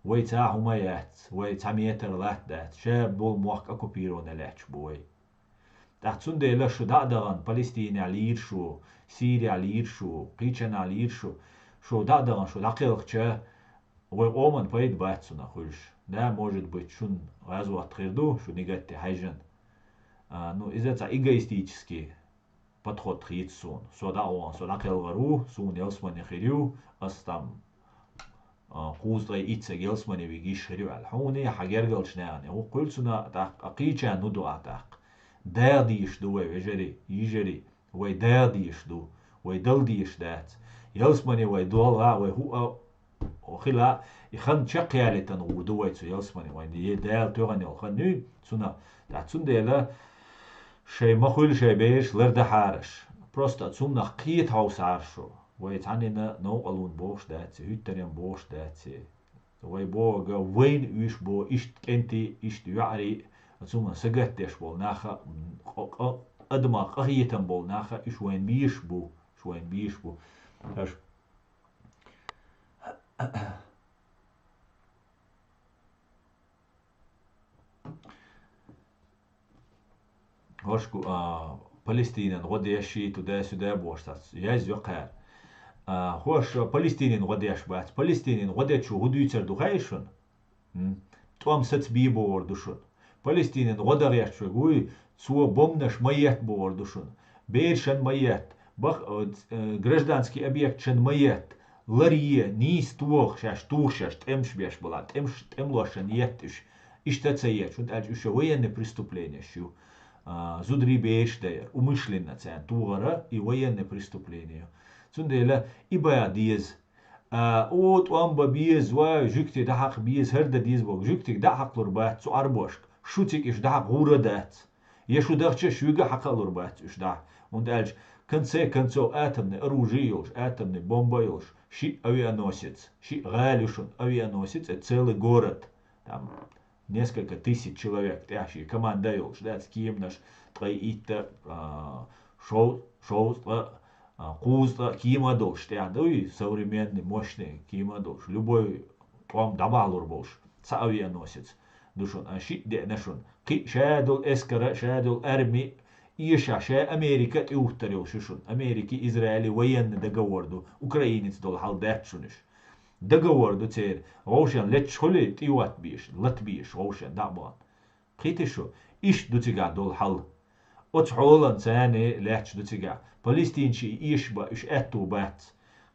Вай цхьа хӀума яц, вай цхьа метр латта дац, ша болу мохк оккупированный лаьтташ бу вай. ТӀаккха цундела шу дӀа а дахана, Палестинехь лийра шу, Сирехь лийра шу, кхечанхьа лийра шу, шу дӀа а дахана, шу дӀакхелхча, вай къоман пайда бац цунах хуьлуш. Да, может быть, шун гӀазот хир ду, шу нигатте хьаьжжина. А, ну, иза цхьа эгоистический подход хийца суна. Со дӀа а вахана, со дӀакхелхар ву, суна ялсамани хир ю, ас там, а, кхузткъе итт саг ялсамани вига йиш хир ю аьлла. Хьуна, хьан гергарчу нахана, хӀу кхуьлцуна тӀаккха, кхечарна хӀу ду ахьа тӀаккха? Дала дезаш ду вай, вежарий, йижарий, вай Дала дезаш ду, вай Дала дезаш дац. Ялсамани вай долла, вай хӀу а хила, и хан чекхъялийтина гӀур ду вай цу ялсамани, вайн е Дала тоьхна йолу хан юй, цунах. ТӀаккха цундела шайн ма хуьлу шайн бераш лардахьара аш. Просто цунах кхета хьовсахьара шу. Вай цхьаннина новкъарло бохуш дац, хӀуьттарем бохуш дац. Вай бохург вайна уьш бо, иштта кӀентий, иштта йоӀарий, цунах сагатдеш болу наха, къа-, къа-, адамах къахетам болу наха, уьш вайна безаш бу, уьш вайна безаш бу. Аш ХӀорш ку-, а, Палестинан гӀо деш, туда-сюда бохуш дац. Язйо кхара. А, хӀорш Палестинан гӀо деш бац. Палестинан гӀо дечо хӀу дуьйцур ду хаьий шуна? М? ТӀом саца бе бохур ду шуна. Палестинан гӀо дан гӀерташ верг вуй, цо бомбанаш ма етта бохур ду шуна. Берашна ма етта. Бах-, э, ц-, э, гражданский объекташна ма етта. Лар е, нийса тоха шаьш, тухуш шаьш, тӀемаш беш бала, тӀемаш, тӀемалошна етта уьш. Иштта ца еза, хӀунда аьлча уьш военный преступленеш ю. А, зударий, бераш дан яра, умышленно царна тухара, и военный преступление ю. Цундела и бан деза. А, о, тӀом бан беза, ва, жуьгтий дӀахьакха беза, хӀара дан деза боху. Жуьгтиг дӀа а хьакхалур бац цу Ӏарбошка. Шу цига уьш дӀахьакха гӀур а дац. Я шу дахча, шуьга а хьакхалур бац уьш дӀа. ХӀунда аьлча, конце концов, атомный оружие йолуш, атомный бомба йолуш, шиъ авианосец, шиъ гӀала ю шуна, авианосец, это целый город. Там несколько тысяч человек, тӀехь шен команда йолуш, дац, кеманаш ткъе итт а, а, шов-, шовзткъа а, кхузткъа а кема а долуш, тӀехь дуй, современный, мощный кема а долуш, любой тӀом дӀабахьалур болуш, цхьа авианосец ду шуна, а, шиъ деана шуна. Кхин а ша долу эскара, ша долу арми, эшахь ша Америка а тӀехӀуттур йолуш ю шуна. Америка, Израиль военный договор ду, украинец долу хьал дац шуна уьш. Договор ду церан, вовшен летча хуьлий, тӀехӀотта безаш, лата безаш, вовшен дӀа а бахана. Кхийтий шу, иштта ду цигахь долу хьал. Оцу хьолан царна лаьтташ ду цигахь. Палестинчий эшаш бан уьш аьтту бац.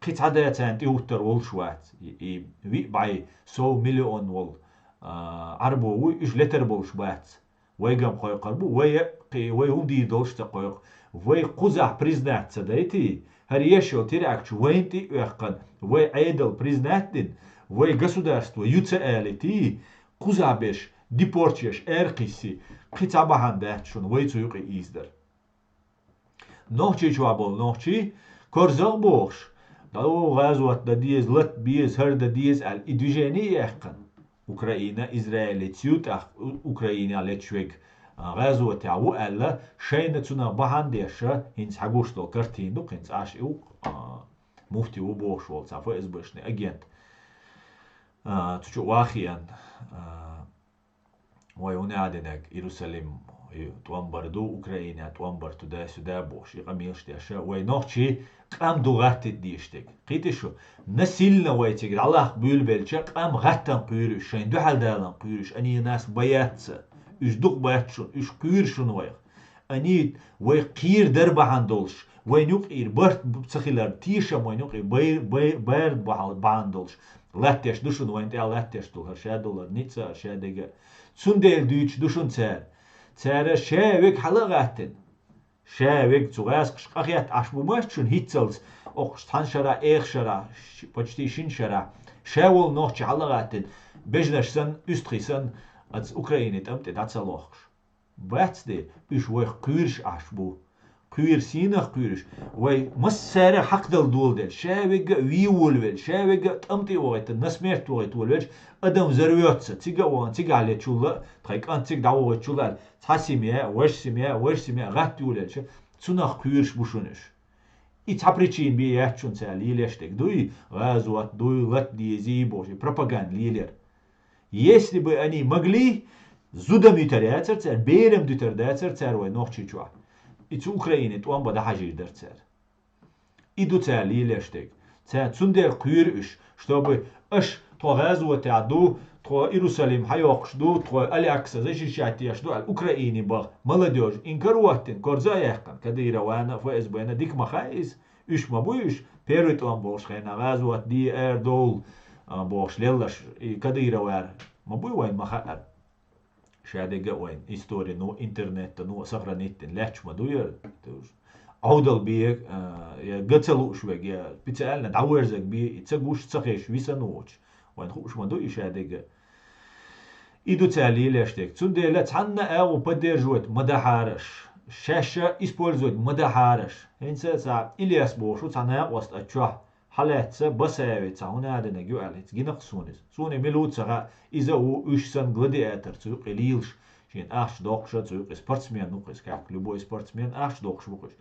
Кхин цхьа да царна тӀехӀуттур волуш вац. И, и виъ бӀе сов миллион волу, а, Ӏарбо вуй, уьш летар болуш бац. Вай гам кхойкхур бу, вай а кхи-, вай хӀун дийр долуш ца кхойкху. Вай кхузахь признать ца дайтий, хӀара еш йолу теракташ вайна тӀе а оьккхина, вай Ӏедал признать дина, вай государство ю ца алийтий, кхузахь берш, депортеш, аьркхиссий, кхин цхьа бахьана дац шуна вай цу юкъе ийзадар. Нохчийчохь болу нохчий, корзагӀ а бохуш, дӀо гӀазот дан деза, лата беза, хӀара дан деза аьлла, и движение а яьккхина. Украина, Израилица ю тӀаккха, У-, Украинехь леташ верг, а, гӀазотехь ву аьлла, шайна цунах бахьана деш, хӀинца хьагуш долу картина ду, хӀинца Ӏаш и ву, а, муфти ву бохуш волу цхьа ФСБшный агент. А, цу чу вахиан, а, вай хӀун а динарг, Иерусалим, и тӀом бар ду, Украинехь тӀом бар туда-сюда бохуш, и къамелаш деш, вай нохчий къам ду гӀаттийта дезаш дерг. Кхийтий шу, насильно вай цига дӀалахка буьйлабелча, къам гӀаттана кхуьйру уьш, шайн дуьхьал далан кхуьйру уьш, они нас боятся. Уьш дукха бац шуна, уьш кхуьйру шуна вайх. Они вай кхийра дар бахьана долуш, вайн юкъера барт ца хилар, тешам вайн юкъе бай-, бай-, баьрда бахьал-, бахьана долуш, латтеш ду шуна, вайн тӀехь латтеш долу хӀара ша долу, хӀара ницкъ а, хӀара ша дерг а. Цундела дуьйцуш ду шуна цара. Цара ша верг хьала а гӀаттина. Ша верг цу гӀаскхаша къахетта Ӏаш бу моьтту шуна хӀинццалц, оккхуш цхьана шарахь, эха шарахь, ш-, почти шина шарахь. Ша волу нохчи хьала а гӀаттина, бежнаш санна, уьстагӀий санна, оцу Украине тӀам тӀе дӀа ца лохкуш. Бац де, уьш вайх кхуьйруш Ӏаш бу. Кхуьйру сийнах кхуьйруш. Вай массара а хьакхадала доладелча, ша верг а вен волавелча, ша верг а тӀам тӀе а вахийтина, на смерть вахийта волавелча, адам взорвётся, цига а вахана, цигахь летачул а, тхайн кӀант цига дӀавохуьйтучул а, цхьа семья, важа семья, важа семья гӀатта йолаелча, цунах кхуьйруш бу шуна уьш. И цхьа причина бен яц шуна цара лелеш дерг дуй, гӀазот дуй, лата дезий бохуш, и пропаганда лелар. Если бы они могли, зуда муьтур яцар цара, берам дуьтур дацар цара вай Нохчийчохь. И цу Украине тӀом бан дӀахьажийр дара цара. И ду цара лелош дерг. Цара цундела кхоьру уьш, чтобы аша тхо гӀазотехь ду, тхо Иерусалим хьайоккхуш ду, тхо Алякса защищать еш ду аьлла, Украине баха молодёжь инкар а хӀоттийна, корза а яьккхина, Кадыровна а, ФСБ-на дика ма хаьа иза. Уьш ма буй уьш, первый тӀом болуш хенахь гӀазот де ара довла, а, бохуш лелларш, и Кадыровра ма буй вайна ма хаьара. Шадерг а вайн историн, ну, интернетан, ну, сохранить дина лаьтташ ма ду яра. Ӏовдал бе, а, я ган ца лууш верг, я специально дӀаверзарг бе, и ца гуш, ца хезаш висина воцуш. Вайн хууш ма ду и шадерг а. И ду цара лелош дерг. Цундела цхьанна а агӀо поддерживать ма дахьара аша. Шаьш а использовать ма дахьара аша. ХӀинца цхьа Ильяс бохуш ву цхьа накъост а чохь. Хьалаьцна Басаевица хӀунда а динарг ю аьлла, хӀинца гина-кх суна иза. Суна и мила ву ца хаьа, иза а ву уьш санна гладиатор цу юкъе лелаш, шена ахча доккхуш а, цу юкъе спортсмен ву-кх иза, как любой спортсмен, ахча доккхуш бу-кх уьш.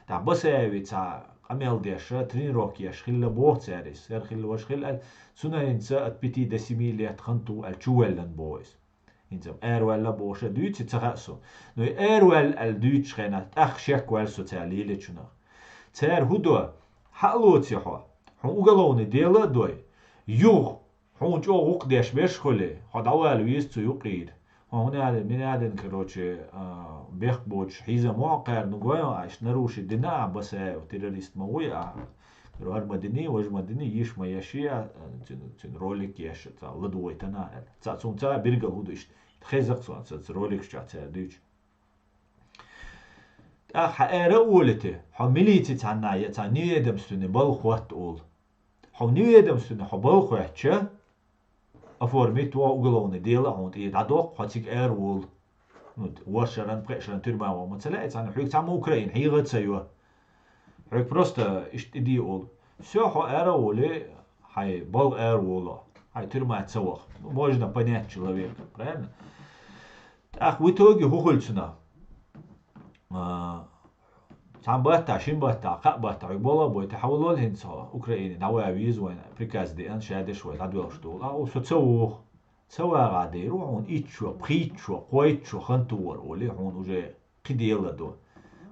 ТӀаккха Басаевица къамел деш а, тренировка еш хилла боху цара иза, хӀара хилла, важа хилла аьлла, цунна хӀинца от пяти до семи лет хан ту аьлла чувоьллина боху иза. ХӀинца араваьлла бохуш а дуьйцу, ца хаьа суна. Но и араваьлла аьлла дуьйцучу хенахь, тӀаккха шек ваьлла со цара лелечунах. Цара хӀун до? Хьа а лоций хьо? Хьуна уголовный дело а дой? Юха хьуна чӀогӀа гӀуллакх деш берш а хуьлий, хьо дӀавала веза цу юкъера. Хьо хӀунда аьлла, мина а дина, короче, а, бехк боцуш хьийзам ма хьо кхаьрна гой, а, иштта нарушить дина а, Басаев террорист ма вуй, а, хӀара ма дини, важа ма дини, йиш ма еший, а, цуьнан, цуьнан ролик еш, цхьа ладугӀуьйтана аьлла. Цхьа цунна ца биргал хӀун ду иштта? Хеза-кх цунна цаца роликаш чохь цара дуьйцу. ТӀаккха хьан ара а олий те, хьо милици цхьанна я цхьа неведомственный балха хӀотта олу. Хьо неведомственный хьо балха хӀоьттича, оформить во уголовный дело а хьуна тӀера дӀадоккху, хьо цига ара волу. Ну, ворхӀ шаран, пхеа шаран тюрьма ван ма ца лаьа цхьанна, хьоьга цхьамма Украина хьийга а ца йо. Хьоьга просто иштта тӀе де олу. Всё, хьо ара а волий, хьайн балха ара волу, хьайн тюрьма ца ваха. Ну, можно понять человека, правильно? ТӀаккха в итоге хӀун хуьлу цунах? А, цхьана баттахь, шина баттахь, кхаа баттахь, хьоьга болх а бойтий, хьан валол хӀинца хьо Украине дӀаван веза вайна, приказ деана, шадерш вай дӀадоьлхуш долу. А, со ца воху. Ца вагӀа дера ву хьуна итт шо, пхийтта шо, кхойтта шо хан тухур олий хьуна уже кхин дело до.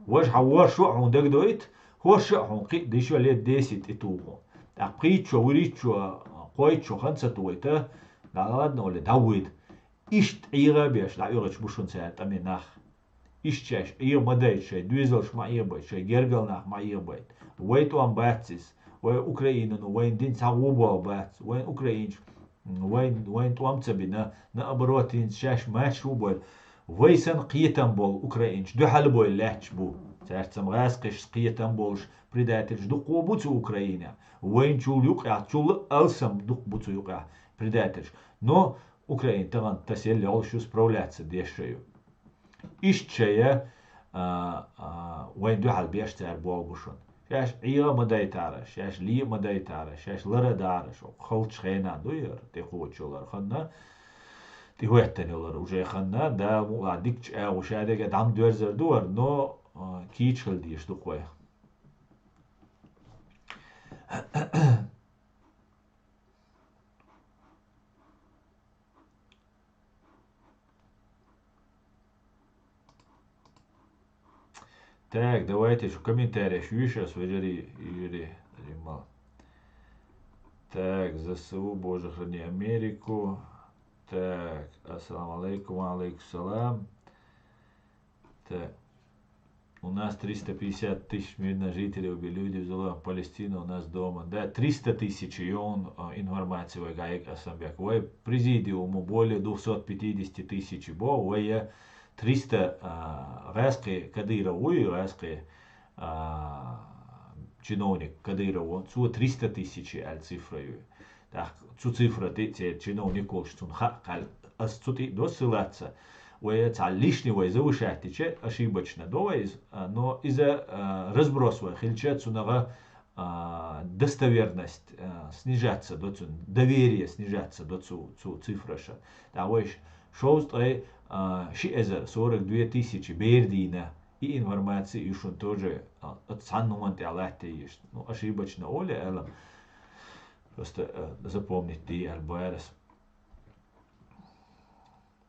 Важа хьан ворхӀ шо а хьуна дагадойту, хӀорш а хьуна кхин а дешо лет десять тӀе туху. ТӀаккха пхийтта шо, вуьрхӀитта шо, кхойтта шо хан ца тухийта, дӀа ладно олий, дӀавуьйда. Иштта Ӏеха а беш, дӀаоьхуьйтуш бу шуна цара тӀаме нах. Иштта шаьш Ӏеха ма дайта, шайн доьзалш ма Ӏехабайта, шайн гергал нах ма Ӏехабайта. Вай тӀом бац иза. Вай Украинано вайна дина цхьа гӀо болх бац. Вайн украинчу, вайн, вайн тӀом ца бина, наоборот, хӀинца шаьш мачаш ву бойла. Вай санна кхетам болу украинчу дуьхьал бойла лаьтташ бу. Цаьрца-м гӀазкхашца кхетам болуш предательш дукха бу цу Украинехь. Вайначул юкъехь, чул а алсам дукха бу цу юкъехь предательш. Но Украина тахана тасаелла йолуш ю, справляться деш а ю. Иштта шайн, а, а, вайн дуьхьал беш цара болх бу шуна. Шаьш Ӏеха а ма дайтара, шаьш ле а ма дайтара, шаьш лара а дара, шо халчу хенахь ду яра, тӀекхочуш йолу ханна, тӀехӀоьттина йолу уже ханна, Дала мукъалахь дикачу агӀо шадерг а дӀа ма доьрзур ду вара, но, а, кийча хила дезаш ду-кх вай. Так, давайте ещё комментариев ещё ас вежарий, Юрий, Римал. Так, ЗСУ, Боже, храни Америку. Так, ассаламу алейкум, ва алейкум салам. Так. У нас триста пятьдесят тысяч мирных жителей убили люди в зоне Палестины у нас дома. Да, триста тысяч, и он, а, информация вай гайг Асамбек. Вай президиуму более двухсот пятидесяти тысяч бо, вай, э, триста, а, гӀаскхи Кадыров вуй, гӀаскхи, а, чиновник Кадыров вон, цо триста тысяч аьлла цифра ю. ТӀаккха цу цифра тӀе церан чиновник волуш цунна хаьа кхаьлла. Ас цу тӀе до ссылаться. Вай цхьа лишний вай завышать дича, ошибочно до вай иза, а, но иза, а, разброс вай хилча, цунах, а, достоверность, а, снижаться до цун, доверие снижаться до цу, цу цифраша. ТӀаккха вай ш-, шовзткъе, а, ши эзар, сорок две тысячи бер дийна, и информация ю шуна тоже, а, оцу цхьанна хӀуманна тӀехь латтий иштта. Ну, ошибочно олий аьлла. Просто, э, запомнить дий аьлла бу ас.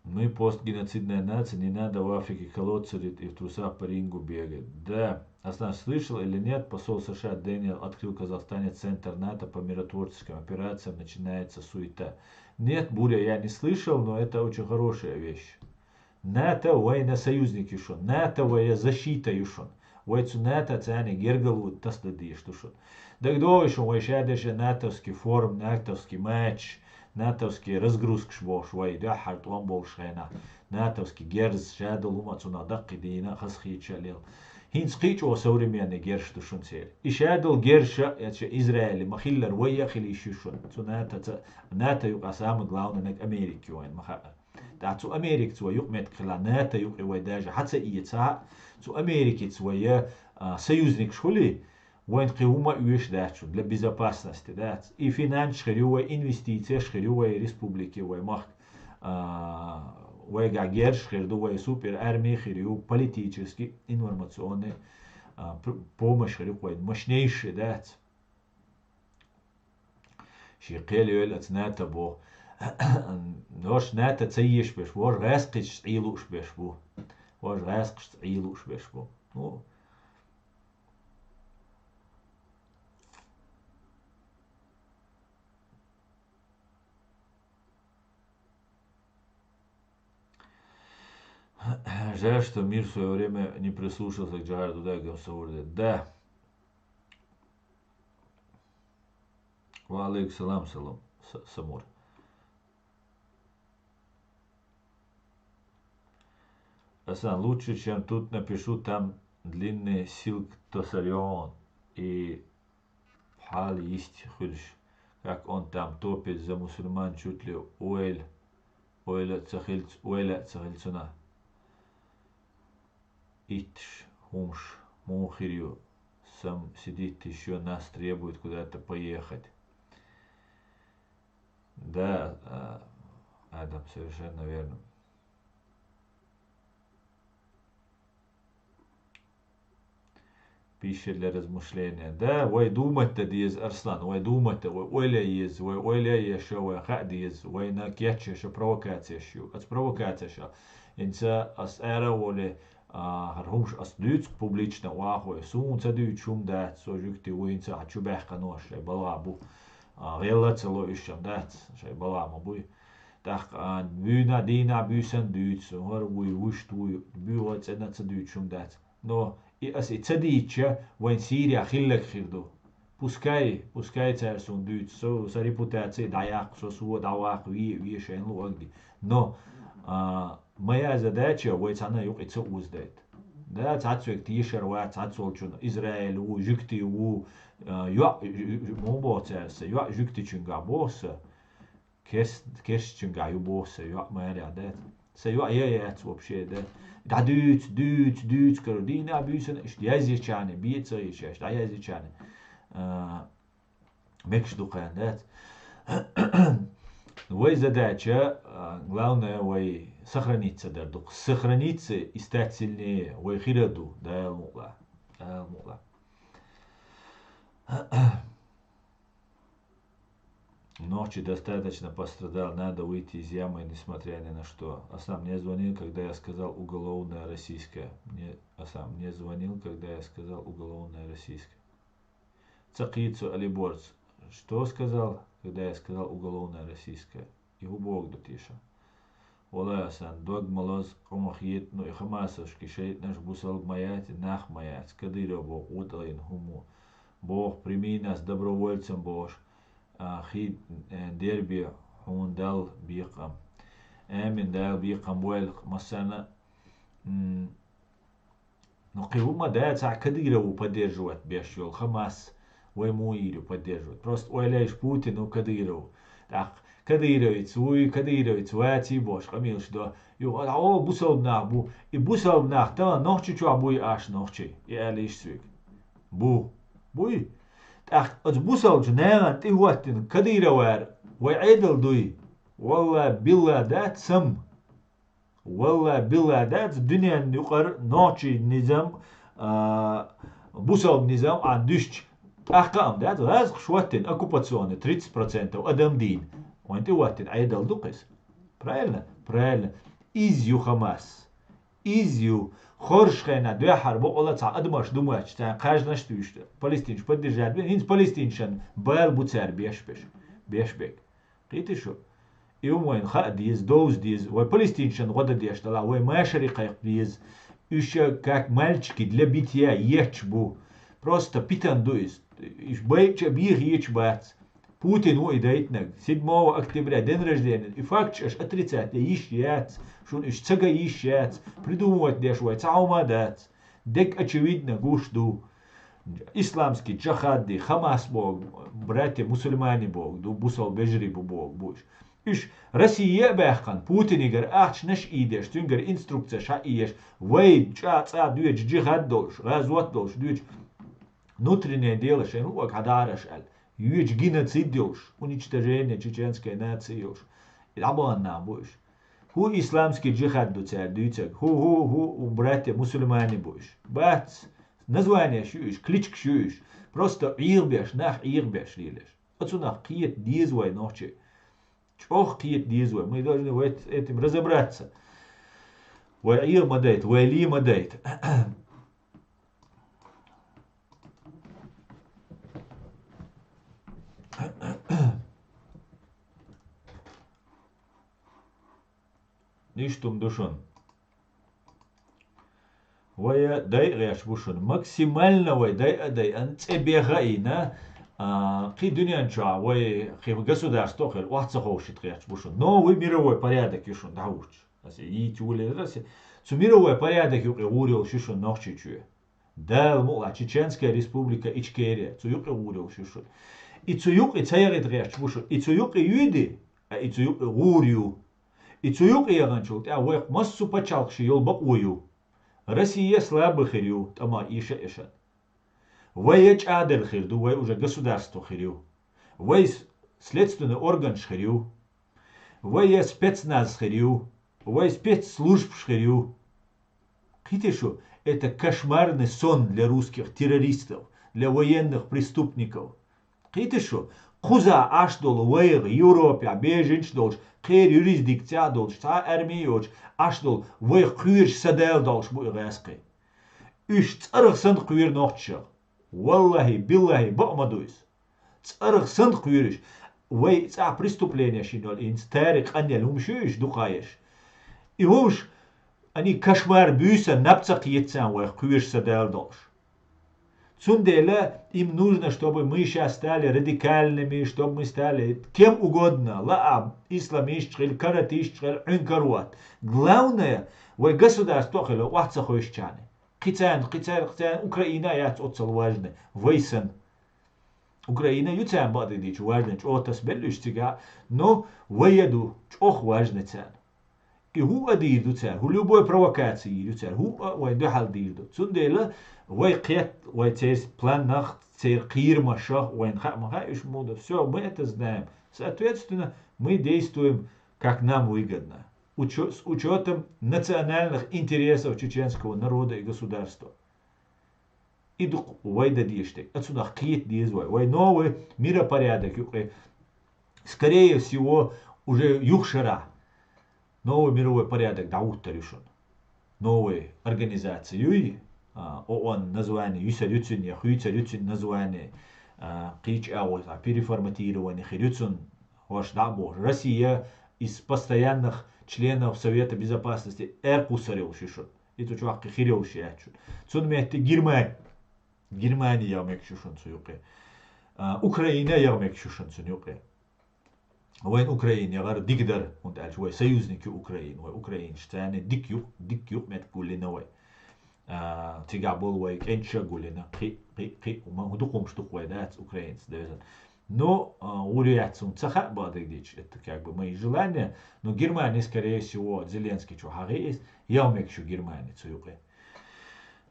Мы постгеноцидная нация, не надо в Африке колодцы рыть и в трусах по рингу бегать. Да, а знаешь, слышал или нет, посол С Ш А Дэниел открыл в Казахстане центр НАТО по миротворческим операциям, начинается суета. Нет, Буря, я не слышал, но это очень хорошая вещь. НАТО вайна союзник ю шун, НАТО вай защита ю шун. Вай цу НАТО цани гергал ву тасдадеш ду шун. Дагадогӏий шун вай шадеша натовский форум, натовский матч, натовский разгрузкаш бохуш вай, дуьххьара тӏом болуш хенахь, натовский герз, шадолу хӏума цунах даккхий дийна, хазахийча а лела. ХӀинца кхин а чӀогӀа современный герш ду шуна церан. И шадолу герша, эца Израиле ма-хиллара вай а хила йиш ю шуна. Цу НАТО-ца, НАТО юкъа самый главный наг Америка ю вайна ма-хаъара. ТӀаккха цу Америкаца вай юкъаметтиг хила, НАТО юкъе вай даже хьа ца эцахь, цу Америкица вай, а, союзникаш хуьлий, вайна кхин хӀума а оьшуш дац шуна, для безопасности дац. И финансаш хир ю вай, инвестицеш хир ю вай республике, вай махка, а, вайгахь герзаш хир ду, вай супер арми хир ю, политический, информационный, а, п-, помощь хир ю вайна, мощнейший дац. Шен кхел йойла аца НАТО боху. Вож НАТО ца езаш берш бу, вож гӀаьскхичца Ӏийла лууш берш бу. Вож гӀаьскхичца Ӏийла лууш берш бу. Ну, жаль, что мир в свое время не прислушался к Джихаду, да, Гамсаурде. Да. Ва алейкум салам, салам, С-, Самур. Асан, лучше, чем тут напишу, там длинный ссылка тосарён и пхьал йист хуьлуш. Как он там топит за мусульман, чуть ли ойла, ойла ца хилц-, ойла ца хилцуна. Итташ хӀумаш муха хир ю, сам сидит ещё нас требует куда-то поехать. Да, а, Адам, совершенно верно. Пища для размышления. Да, вай думать дан деза, Арслан, вай думать дан, вай ойла еза, вай ойла еза, вай хаа деза, вайна кечъяша провокацеш ю. Аца провокацеш а. Инца ас ара а воле, а, хӀара хӀумаш ас дуьйцу публично вахой. Суна ца дуьйцуш хӀума дац, со жуьгти ву, инца а чу баьхканош шай балгӀа бу. А, гӀелла а ца ло уьш а дац, шай балгӀа ма буй. ТӀаккха, а, буьйна, дийна, буьйсан дуьйцу, хӀара вуй, вуьшта вуй, буьйгӀа цӀена ца дуьйцуш хӀума дац. Но и ас и ца дийцча, вайн Сирия хилларг хир ду. Пускай, пускай цара суна дуьйцу, со, сан репутаци дӀаяккха, со, со дӀаваккха, ве, ве шайна луъагди. Но, а, моя задача, вай цхьана юкъа и ца озадайта. Да, цхьацца вега тешар вац, цхьацца волчун Израиль ву, жуьгти ву, а, йоӀ, жу-, жу-, жу-, муха боху цара сан, йоӀ жуьгтичуьнгахь боху сан. Керст-, керстчуьнгахь ю боху сан йоӀ, маьрехь дац. Сан йоӀ я яц вообще, да. ДӀадуьйцу, дуьйцу, дуьйцу каро. Дийна а буьйсана, иштта язйичарна, бен а ца йича, иштта дӀаязйичарна. А, мегаш ду кхарна, дац. Вай задача, а, главное, вай сохраниться дар ду. Сохраниться и стать сильнее. Вай хир а ду, Дала мукъалахь. Дала мукъалахь. Нохчий достаточно пострадал, надо выйти из ямы, несмотря ни на что. А сам мне звонил, когда я сказал уголовное российское. Мне, а сам мне звонил, когда я сказал уголовное российское. Ца кхийца Алиборц. Что сказал, когда я сказал уголовное российское? И хӀун боху ду теша? Валлай, сан дог ма лозу, хьуна хета, ну и хамасовский шайтӀанаш бусалба ма яц, и нах ма яц. Кадыров боху, вутӀалйина хӀума ву. Боху, прими нас добровольцем бохуш, а, хи, э, дербе хьуна Далла бекхам. Амин, Дала бекхам бойла массарна. М, Ну, кхин хӀума дацахь, Кадыров ву поддерживать беш йолу Хамас, вай муха йийр ю поддерживать. Просто ойла еш Путин ву, Кадыров ву. ТӀаккха Кадыровец вуй, Кадыровец ваций бохуш къамелаш до. Юха, о, бусалба нах бу. И бусалба нах тахана Нохчийчохь буй аш нохчий? И аьлла йиш соьга. Бу. Буй. ТӀаккха оцу бусалбачу нахана тӀехӀоттина Кадыровара вай Ӏедал дуй? Валла, билла, дац сам. Валла, билла, дац дуьненна юкъара нохчий низам, а, бусалба низам а дуьстича, тӀаккха а ма дац, гӀазкхаш хӀоттина оккупационный тридцать процентов адам дийна. Вайн тӀе хӀоттина Ӏедал ду-кх иза. Правильно? Правильно. Из ю Хамас. Из ю хорш хенахь дуьххьара бокъала цхьа адамаш ду моьттуш, царна кхаьжнаш а туьйсуш, палестинцаш поддержать бина, хӀинца палестинцашна бала бу цара беш беш, беш бег. Кхийтий шу? И хӀума вайна хаа деза, довза деза, вай палестинцашна гӀо дан деш далахь, вай машаре кхайкха деза. Уьш как мальчики для битья етташ бу. Просто питана ду иза. Уьш байча а бехача а бац. Путин ву и дайтинарг. Седьмого октября день рождения. И факташ аша отрицать ян йиш яц. Шуна уьш ца ган йиш яц. Придумывать деш вай цхьа хӀума а дац. Дерг очевидно гуш ду. Исламский джихад и Хамас боху, братья мусульмане боху ду, бусалба вежарий бу боху бу уьш. Уьш Россия а баьккхина, Путинигара ахчанаш а ийдеш, цуьнгара инструкцеш хьаийдеш, вай чӀа цӀа доьдуш джихад долуш, гӀазот долуш доьдуш, внутреннее дело шайн ву ага хьадахьараш аьлла, йоьдуш геноцид йолуш, уничтожение чеченской нации йолуш, и дӀабахана нах бу уьш. ХӀу исламский джихад ду цара дуьйцург, хӀу, хӀу, хӀу братья мусульмане бу уьш. Бац, названеш ю уьш, кличкаш ю уьш, просто Ӏехабеш, нах Ӏехабеш лелаш. Оцунах кхета деза вай нохчий. ЧӀогӀа кхета деза вай. Мы должны в эт-, этим разобраться. Вай Ӏеха ма дайта, вай ле ма дайта. Иштта хӀума ду шуна. Вай дайа гӀерташ бу шуна. Максимально вай дайа а дайана, цӀе беха а йина, а, кхин дуьнен чохь вай кхин государство а хир, охьа ца ховшийта гӀерташ бу шуна. Новый мировой порядок ю шуна дӀахӀуттуш. Аса йийца вулера аса. Цу мировой порядок юкъе гӀур йолуш ю шуна Нохчийчоь. Дала мукъалахь, Чеченская Республика Ичкерия, цу юкъе гӀур йолуш ю шуна. И цу юкъе ца яхийта гӀерташ бу шуна. И цу юкъе юьйди, а и цу юкъе гӀур ю. И цу юкъе яханчул тӀаьхьа вайх массо а пачхьалкхаш йолу бакъо ю. Россия слабый хир ю, тӀамах эша а эшан. Вай я чӀагӀделла хир ду, вай уже государство хир ю. Вай с-, следственный органаш хир ю. Вай я спецназ хир ю. Вай спецслужбаш хир ю. Кхийтий шу, это кошмарный сон для русских террористов, для военных преступников. Кхийтий шу, кхуза Ӏаш долу вайгӀа Европехь беженцаш долуш, кхеран юрисдикцехь а долуш, цхьа а арми а йоцуш Ӏаш долу вайх кхоьруш са Дала долуш бу и гӀаскхий. Уьш цӀарах санна кхоьру нохчашах. Валлахьи, биллахьи, бакъ ма ду иза. ЦӀарах санна кхоьруш. Вай цӀахь преступленеш йина йолу, хӀинца тари къанъелла хӀумаш ю уьш дукха еш. И хӀумаш, они кошмар буьйса наб ца кхета царна вайх кхоьруш са Дала долуш. Цундела им нужно, чтобы мы щас стали радикальными, чтобы мы стали кем угодно, лаа, исламисташ хила, каратисташ хила, Ӏуьнкар ватта. Главное, вай государство а хила, охьа ца ховшучарна. Кхин царна, кхин царна, кхин царна Украина а яц оццал важный, вай санна. Украина ю царна бакъдерг дийцича важный, чӀогӀа тасабелла уьш цигахь, но вай а ду чӀогӀа важный царна. И хӀуъа а дийр ду цара, хӀу любой провокаци йийр ю цара, хӀуъа а вайн дуьхьал дийр ду. Цундела вай кхетта, вай церан планах, церан кхерамашах, вайна хаа ма хаьа уьш муха ду. Всё, мы это знаем. Соответственно, мы действуем, как нам выгодно. Учё-, с учётом национальных интересов чеченского народа и государства. И ду-кх вай дан дезаш дерг. Оцунах кхета деза вай. Вай новый миропорядок юкъе, скорее всего, уже юха шарахь новый мировой порядок дӀахӀуттур ю шуна. Новый организация юй, а, ООН название юьсур ю цуьнан, я хуьйцур ю цуьнан название, а, кхечу агӀор, а, переформатирование хир ю цуьнан, хӀорш дӀа а бохуш. Россия из постоянных членов Совета Безопасности аьркхуссур йолуш ю шуна. И цу чохь кхин хир йолуш яц шуна. Цунна метте Германи. Германи яха мегаш ю шуна цу юкъе. А, Украина яха мегаш ю шуна цуьнан юкъе. Вайн Украина яхар дика дара, хӀунда аьлча вай союзник ю Украина. Вай украинаш царна дика юкъ-, дика юкъаметтиг гулйина вай. А, цигахь болу вай кӀенташа а гулйина. Кхин, кхин, кхин, ма-, дукха хӀумаш ду-кх вай дац украинца девзан. Ну, а, гӀур яц хӀума ца хаьа бакъдерг дийцича, это как бы мои желания. Но Германи, скорее всего, Зеленский чу хьахиъ иза, яха мегаш ю Германи цу юкъе.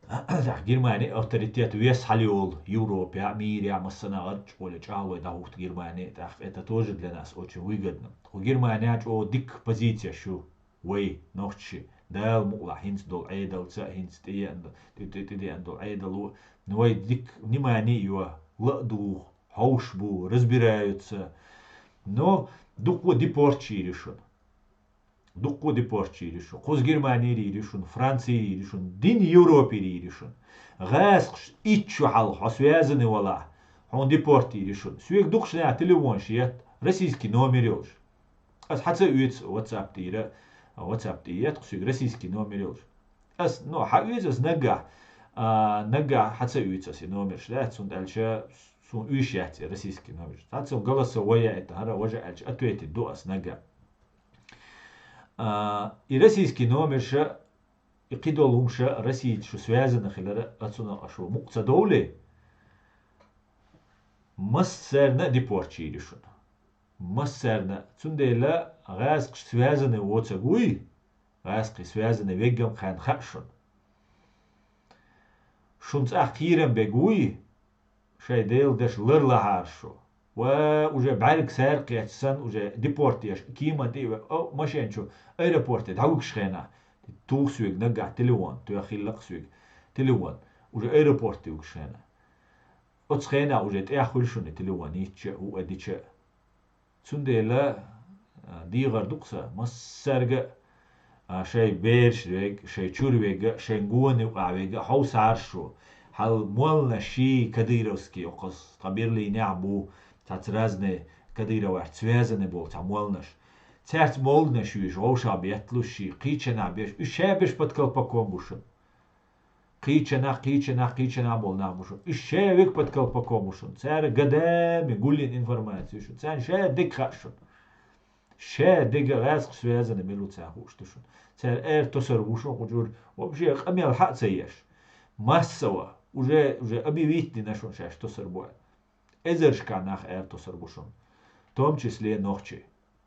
ТӀаккха Германи авторитет вес хьалайолу Европехь, мирехь, массанхьа гӀарчӀ волу чӀагӀлой дӀахӀутту Германи, тӀаккха это тоже для нас очень выгодно. Кху Германехь чӀогӀа дика позицеш ю вай, нохчий, Дала мукъалахь хӀинца долу Ӏедалца, хӀинца тӀедеана, тӀе-, тӀе-, тӀедеана долу Ӏедало, вай дика внимание а йо, ла а дугӀу, хьовш бу, разбираются. Но дукха депорт йийр ю шуна. Дуккха депорт йийр ю шуна. Кхуза Германера йийр ю шуна, Францера йийр ю шуна, дин Европера йийр ю шуна. ГӀаскхаш итт шу хьалха хьо связанный валахь, хьуна депорт йийр ю шуна. Соьга дукхача наха телефонаш етт, российский номер йолаш. Ас хьа ца оьцу WhatsApp тӀера, WhatsApp тӀе етт-кх соьга российский номер йолаш. Ас, ну, хьа оьцу ас наггахь, а, наггахь хьа ца оьцу ас и номераш, дац, цунна аьлча, суна уьш яц и российский номераш. Цхьацца голосовой яйта, хӀара важа аьлча, ответить ду ас наггахь. А, и российский номерша, и кхидолу хӀумаша Российца шу связанный хилар, а цунах а шу мукъа ца довлий, массарна а депорт йийр ю шуна. Массарна а. Цундела гӀаскхаш связанный воцург вуй, гӀаскхий связанный веггам кхарна хаьа шуна. Шун цӀахь кхийрам бег вуй, шайн Делан даш ларлахьара шу. Ва уже бӀаьрг саьркхетча санна, уже депорт еш, кеман тӀе а ве-, о, машен чу, аэропорте дӀавуьгуш хенахь, тух соьга наггахь телефон, тоьхна хилла-кх соьга телефон, уже аэропорте вуьгуш хенахь. Оцу хенахь уже тӀех хуьлу шуна и телефон, йитча а, хӀуъа дича а. Цундела, а, дехар ду-кх сан, массаьрга а, а, шайн бераш верг, шайн чуьра верг, шайн гонна юкъахь верг хьовсахьара шу. Хьал молланаш ший кадыровский, окхаз тхан Берлинехь бу, цхьацца разные кадыровашца связанный болу цхьа молланаш. Цаьрца молланаш вуьйш, вовшах бетталуш ший, кхечанхьа беш, уьш ша беш под колпаком бу шуна. Кхечанхьа, кхечанхьа, кхечанхьа болу нах бу шуна. Уьш ша верг под колпаком бу шуна. Цара годами гулйина информаци ю шуна. Царна ша дерг хаьа шуна. Ша дерг гӀаскхаш связанный мила ву царна хууш ду шуна. Цара ара тосур бу шуна кху чуьра, вообще къамел хьа а ца еш. Массово, уже, уже объявить дина шуна шаьш тосур бу аьлла. Эзаршкахь нах ара тосур бу шуна. В том числе нохчий.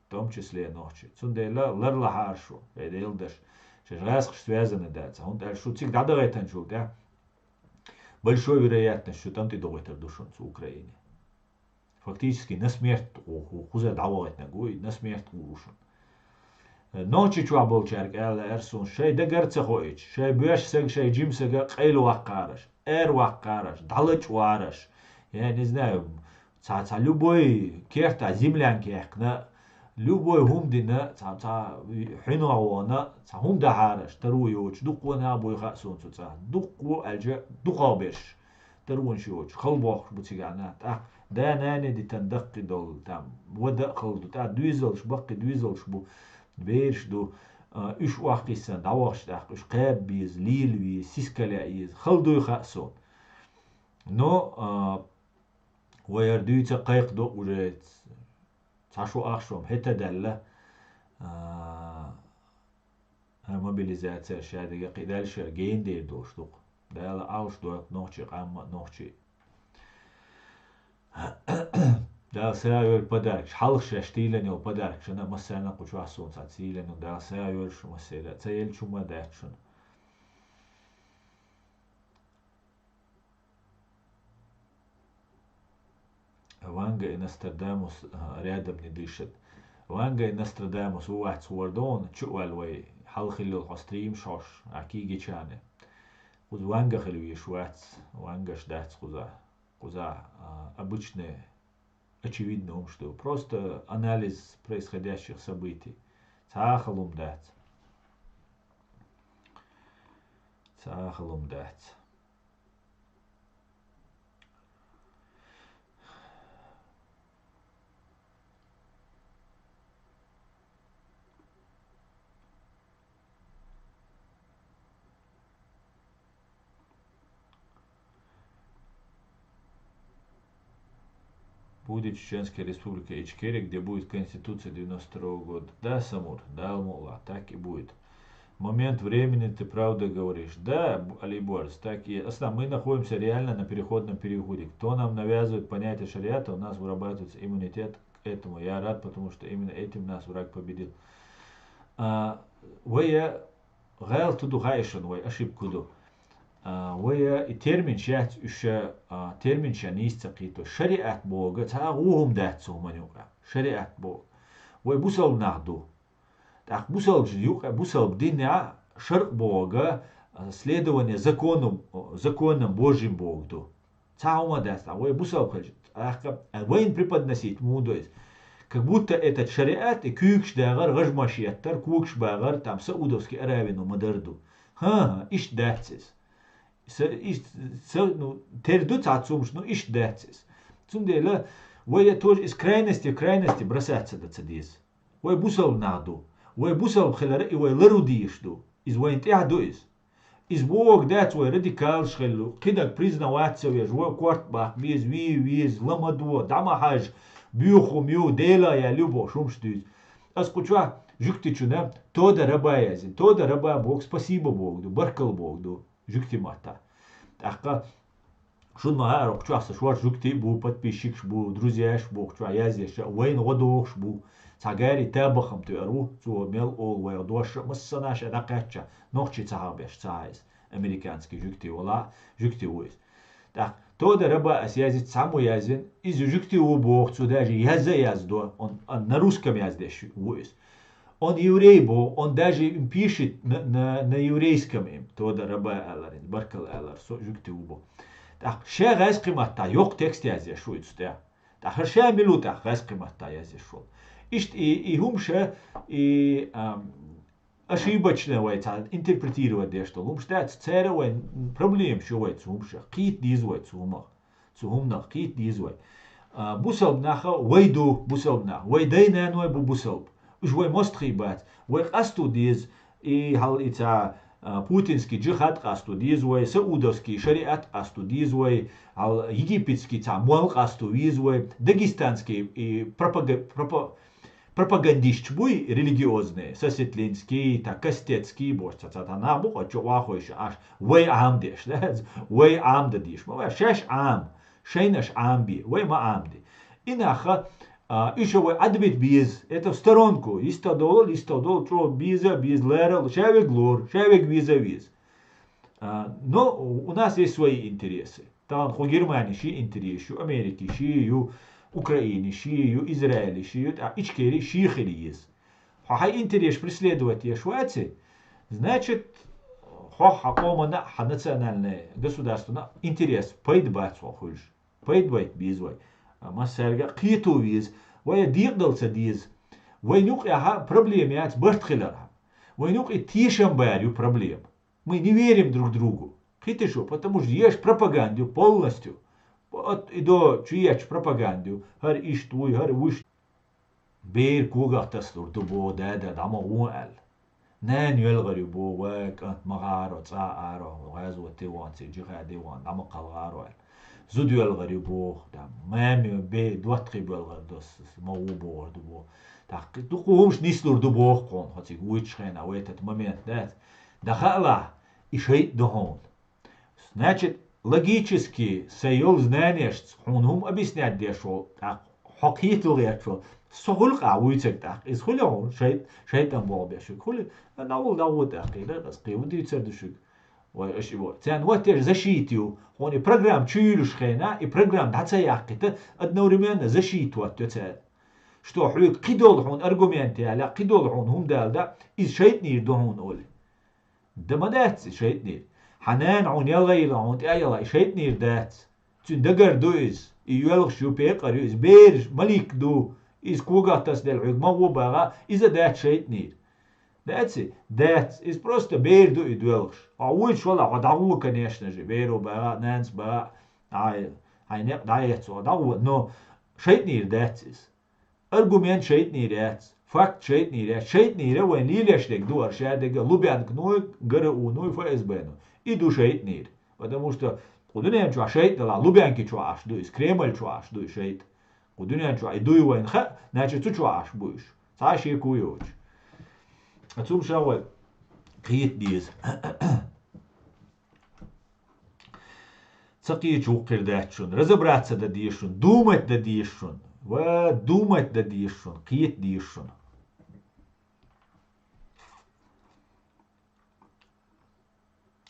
В том числе нохчий. Цундела ларлахьара шу, шайн Делан даш. Шаьш гӀаскхаш связанный дац. ХӀунда аьлча шу цига дӀадахийтинчул тӀаьхьа большой вероятность шу тӀам тӀе дохуьйтур ду шуна цу Украине. Фактически на смерть ву-, ву-, кхузара дӀавахийтинарг ву и, на смерть ву шуна. Нохчийчохь болчаьрга аьлла лаьара суна, шайн дагара ца хоуьйтуш, шайн боьрша саг, шайн жима саг къайлаваккхараш, араваккхараш, дӀалачкъавараш, я не знаю, цхьа, цхьа любой керта землянка яьккхина, любой хӀума дина, цхьа, цхьа хьуьнах вахана, цхьа хӀума дахьараш, таро йоцуш, дуккха нах буй хаьа суна цу цӀахь, дуккха аьлча, дукхахберш. Таронаш йоцуш, хала бохкуш бу цигахь нах. ТӀаккха да-нана дитина даккхий долу, там, вада а хала ду. ТӀаккха доьзалш, баккхий доьзалш бу, бераш ду. А, уьш охьакхиссина дӀавахча тӀаккха, уьш кхаба беза, лела веза, сискал яа еза. Хала дуй хаьа суна. Но, а, вай хӀара дуьйца кхайкхадо уже цхьа шо ах шо-м хӀета даьлла, а, ХӀара мобилизацияш шадерг а кхин дальше гена дер долуш ду-кх. Дала Ӏалаш дойла нохчийн къам а, нохчий. Дала сагӀа йойла подаркаш. Хьалха шаьш тийлина йолу подаркашна массарна а кху чохь суна цхьацца йийлина ю. Дала сагӀа йойла шу массеран а. Ца еллачу хӀума а дац шуна. Ванга и Нострадамус, а, рядом не дышат. Ванга и Нострадамус ву вац хӀора дона, чу а ваьлла вай, хьалха хилла йолу хьо стримаш хьош, а кигичане. Кхуза Ванга хила везаш вац, Вангаш дац кхуза. Кхуза, а, обычные, очевидные хӀумаш ду. Просто анализ происходящих событий. Цхьа а хала хӀума дац. Цхьа а хала хӀума дац. Будет Чеченская Республика Ичкерия, где будет Конституция девяносто второго года. Да, Самур, да, Алмула, так и будет. Момент времени, ты правда говоришь. Да, Бу-, Али Борис, так и есть. Аслан, мы находимся реально на переходном периоде. Кто нам навязывает понятие шариата, у нас вырабатывается иммунитет к этому. Я рад, потому что именно этим нас враг победил. А, вай гӀалат ду хаьа шуна, вай ошибка ду. А, вай и терминаш яц уьш, а, терминаш нийса ца кхетош. Шариат боху цхьа а хӀума дац цу хӀуманна юкъа. Шариат боху. Вай бусалба нах ду. ТӀаккха бусалба юкъа, бусалба динехь шаръ боху, а, следование закону, законам Божьим боху ду. Цхьа хӀума дац, тӀаккха вай бусалба хилча, тӀаккха вайна преподносить муха ду иза? Как будто этот шариат и куьйгаш дагӀар, гӀажмаш еттар, когаш багӀар, там Саудовский Аравино ма-дарра ду. ХӀа-хӀа, иштта дац иза. Са, иштта, са, ну, тера ду цхьацца хӀумаш, ну, иштта дац иза. Цундела вай я тоже из крайности в крайности бросаться ца деза. Вай бусалба нах ду. Вай бусалба хилар и вай лару дезаш ду. Из вайна тӀехь ду из. Из бохург дац вай радикалаш хилла, кхидӀа признаваться веш, вай корта баккха беза, вий веза, ла ма до, дӀа ма хьажа, боьха хӀума ю, Дела яьлла ю бохуш хӀумаш дуьйцу. Ас кху чохь жуьгтичунна Тода Раба яздина. Тода Раба боху спасибо бохург ду, баркалла бохург ду, жуьгти матта. ТӀаккха шуна ма хаьара, кху чохь сан шорта жуьгти а бу, подписчикаш бу, друзьяш бу, кху чохь яздеш, вайна гӀо дохуш бу. Цхьа гари табахам туьар ву, цо мел олу вайх дош а, массанаш а дӀакхаьчча, нохчи ца хьахбеш, ца хьа иза. Американский жуьгти вала, жуьгти ву иза. ТӀаккха Тода Раба ас язйиц цхьаммо язвина, иза жуьгти ву боху, цо даже яза а яздо, он, он на русском яздеш ву иза. Он еврей боху, он даже им пишет на, на, на еврейском им, Тода Раба аьллар, баркалла аьллар, со жуьгти ву боху. ТӀаккха ша гӀаьскхи матта йоккха текст яздеш ву иза тӀе. ТӀаккха ша мила ву тӀаккха гӀаьскхи матта яздеш волу? Иштта и, и хӀумаш, и, ам, ошибочно вай цхьа интерпретировать деш долу хӀумаш дац, церан вайн проблемаш ю вай цу хӀумашах, кхета деза вай цу хӀумах, цу хӀуманах кхета деза вай. А, бусалба наха вай ду, бусалба нах, вай дай-наной бу бусалба. Уьш вай мостагӀий бац, вай къасто деза, и хьал и цхьа, а, путинский джихад къасто деза вай, саудовский шариат къасто деза вай, хьал египетский цхьа молла къасто веза вай, дагестанский и пропага-, пропа-, пропагандисташ буй религиозные, Сосветлинский, та Костецкий, бохуш цхьа, цхьа та нах бу, кху чу вахойша, аш вай Ӏамдеш, да? Вай Ӏамда деш. Ма вай шаьш Ӏам, шайнаш Ӏамби, вай ма Ӏамди. И наха, а, уьш вай Ӏадбит беза, это в сторонку, йистадолу, йистадолу, чӀо беза, беза, лара, ша вег лор, ша вег веза, веза. А, но у нас есть свои интересы. Тахана хӀу Германи ши интерес ю, Америки ши ю, Украини ши ю, Израили ши ю, тӀаккха Ичкери ши хила еза. Хьо хьайн интерес преследовать еш ваци, значит, хьо хьан къомана, хьан национальное государствона интерес пайда бац хьо хуьлуш. Пайда байта беза вай. Массаьрга а кхето веза. Вай декъадала ца деза. Вайн юкъехьа проблема яц барт хилархьа. Вайн юкъе тешам бар ю проблема. Мы не верим друг другу. Кхетий шу, потому что еш пропаганда ю полностью. Вот и до чу ечу пропаганда ю. ХӀара иштта вуй, хӀара вуьш. Бер когах тасалур ду боху дада, дӀа ма гӀо аьлла. Нана йоьлгӀар ю боху, вай кӀант ма гӀаро, цӀа аро, гӀазоте вон, цига джихаде вон, дӀа ма кхалгӀаро аьлла. Зуда йоьлгӀар ю боху, да, маме бе доттагӀий боьлгӀар дос, ма гӀо бохур ду боху. ТӀаккха дукха хӀумаш нислур ду боху хьуна, хьо цига вуьйцучу хенахь, в этот момент, дац. ДӀа хаалахь, и шайтӀа ду хьуна. Значит, логически сайн йолу знанешца хьуна хӀума объяснять деш волу, тӀаккха хьо кхетал гӀерташ волу, со хуьлу къа вуьйцург тӀаккха. Иза хуьлу хьуна шайт-, шайтӀан болх беш верг. Хуьлу, дӀагӀо, дӀагӀо тӀаккха, и дӀа аса кхин хӀун дуьйцур ду шуьга? Вай, аша и бо. Царна хӀоттеш защита ю. Хьуна и программа чу юьлуш хенахь, и программа дӀа ца яккхийта, одновременно защита хӀоттайо цара. Что хьоьга кхидолу хьуна аргумент яла, кхидолу хьуна хӀума дала даьа, иза шайтӀанера ду хьуна олий. Да ма дац и шайтӀанера. Хьан нана хьуна ялгӀайилла хьуна тӀе а ялгӀай, и шайтӀанера дац. Цуьнан дагар ду иза, и йоьлхуш ю, пекъар ю иза, бераш малик ду, иза когах тасаделла хьоьга ма гӀо баха, иза дац шайтӀанера. Дац и? Дац. Иза просто бер ду и доьлхуш. Хьо вуьйцуш валахь, хьо дӀагӀо, конечно же, беро баха, нанас баха, хьайн, хьайн некъ дӀаэцо, хьо дӀагӀо, но шайтӀанера дац иза. Аргумент шайтӀанера яц, факт шайтӀанера яц. ШайтӀанера вайн лелош дерг ду хӀара шадерг а, Лубянканой, ГРУ-ной, ФСБ-ной. И ду шайтӀанера. Потому что кху дуьнен чохь шайтӀа делахь, Лубянки чохь Ӏаш ду иза, Кремль чохь Ӏаш ду и шайтӀа. Кху дуьнен чохь и дуй вайна хаьа, значит, цу чохь Ӏаш бу уьш. Цхьа а шеко йоцуш. Ткъа цу хӀуманах вай кхета деза. Ца кхеташ вукхуьйр дац шуна. Разобраться дан деза шуна. Думать дан деза шуна. Ва думать дан деза шуна. Кхета деза шуна.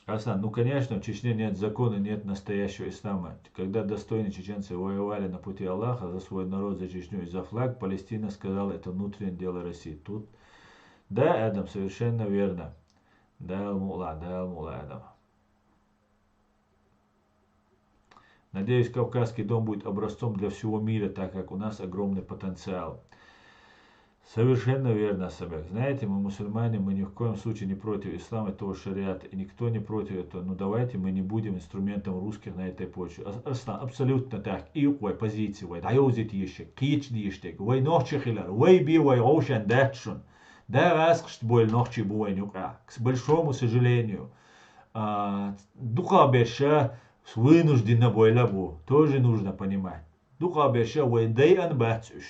Арслан, ну, конечно, в Чечне нет закона, нет настоящего ислама. Когда достойные чеченцы воевали на пути Аллаха за свой народ, за Чечню и за флаг, Палестина сказала, это внутреннее дело России. Тут, да, Адам, совершенно верно. Да, Мула, да, Мула, Адам. Надеюсь, Кавказский дом будет образцом для всего мира, так как у нас огромный потенциал. Совершенно верно, Асанбек. Знаете, мы мусульмане, мы ни в коем случае не против ислама, этого шариата, и никто не против этого. Ну давайте мы не будем инструментом русских на этой почве. Ас-, Арслан, абсолютно так. И юкъ вай позиция вай, дӀайовзийта йиш я, кхеташ дийша дег. Вай нохчий хилар, вай бе вай гӀовшен дац шун. Да гӀаскхашта бойла нохчий бу вайна юкъа. К большому сожалению. А, дукха берша вынужденно бойла бу. Тоже нужно понимать. Дукха берша вай дайан бац уж.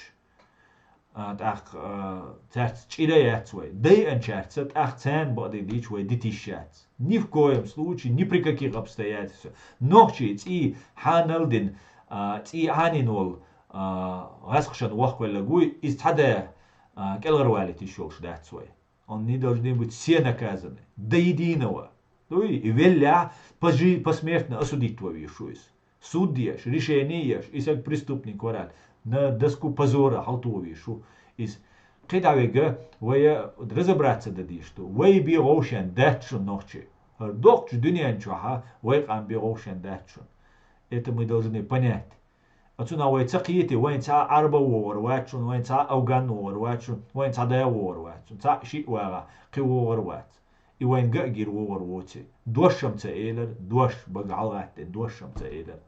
А, тӀаккха, а, царца чӀира яц вай. Дайанчарца тӀаккха царна бакъдерг дийча вай дита йиш яц. Ни в коем случае, ни при каких обстоятельствах. Нохчий цӀий хьанал дин, а, цӀий Ӏанин волу, а, гӀаскхашан воккхавеллаг вуй, иза цхьа да, а, кӀелгӀарвалийта йиш йолуш дац вай. Они должны быть все наказаны. До единого. Дуй, и веллехь, пожи-, посмертно осудить ван везаш ву иза. Суд еш, решение еш, и саг преступник вара аьлла, на доску позора хьалтохо везаш ву иза. КхидӀа вега, вай разобраться дан дийш ду. Вай бе гӀовшен дац шун нохчий. ХӀара доккхачу дуьнен чохьа вай къам бе гӀовшен дац шун. Это мы должны понять. Оцунах вай ца кхетий, вайн цхьа а Ӏарба вогӀур вац шун, вайн цхьа а афган вогӀур вац шун, вайн цхьа да вогӀур вац шун, цхьа а шиъ вагӀа кхин вогӀур вац. И вайн ган а гира вогӀур воций. Дош-м ца элира, дош, бага хьалагӀаттийна, дош-м ца элира.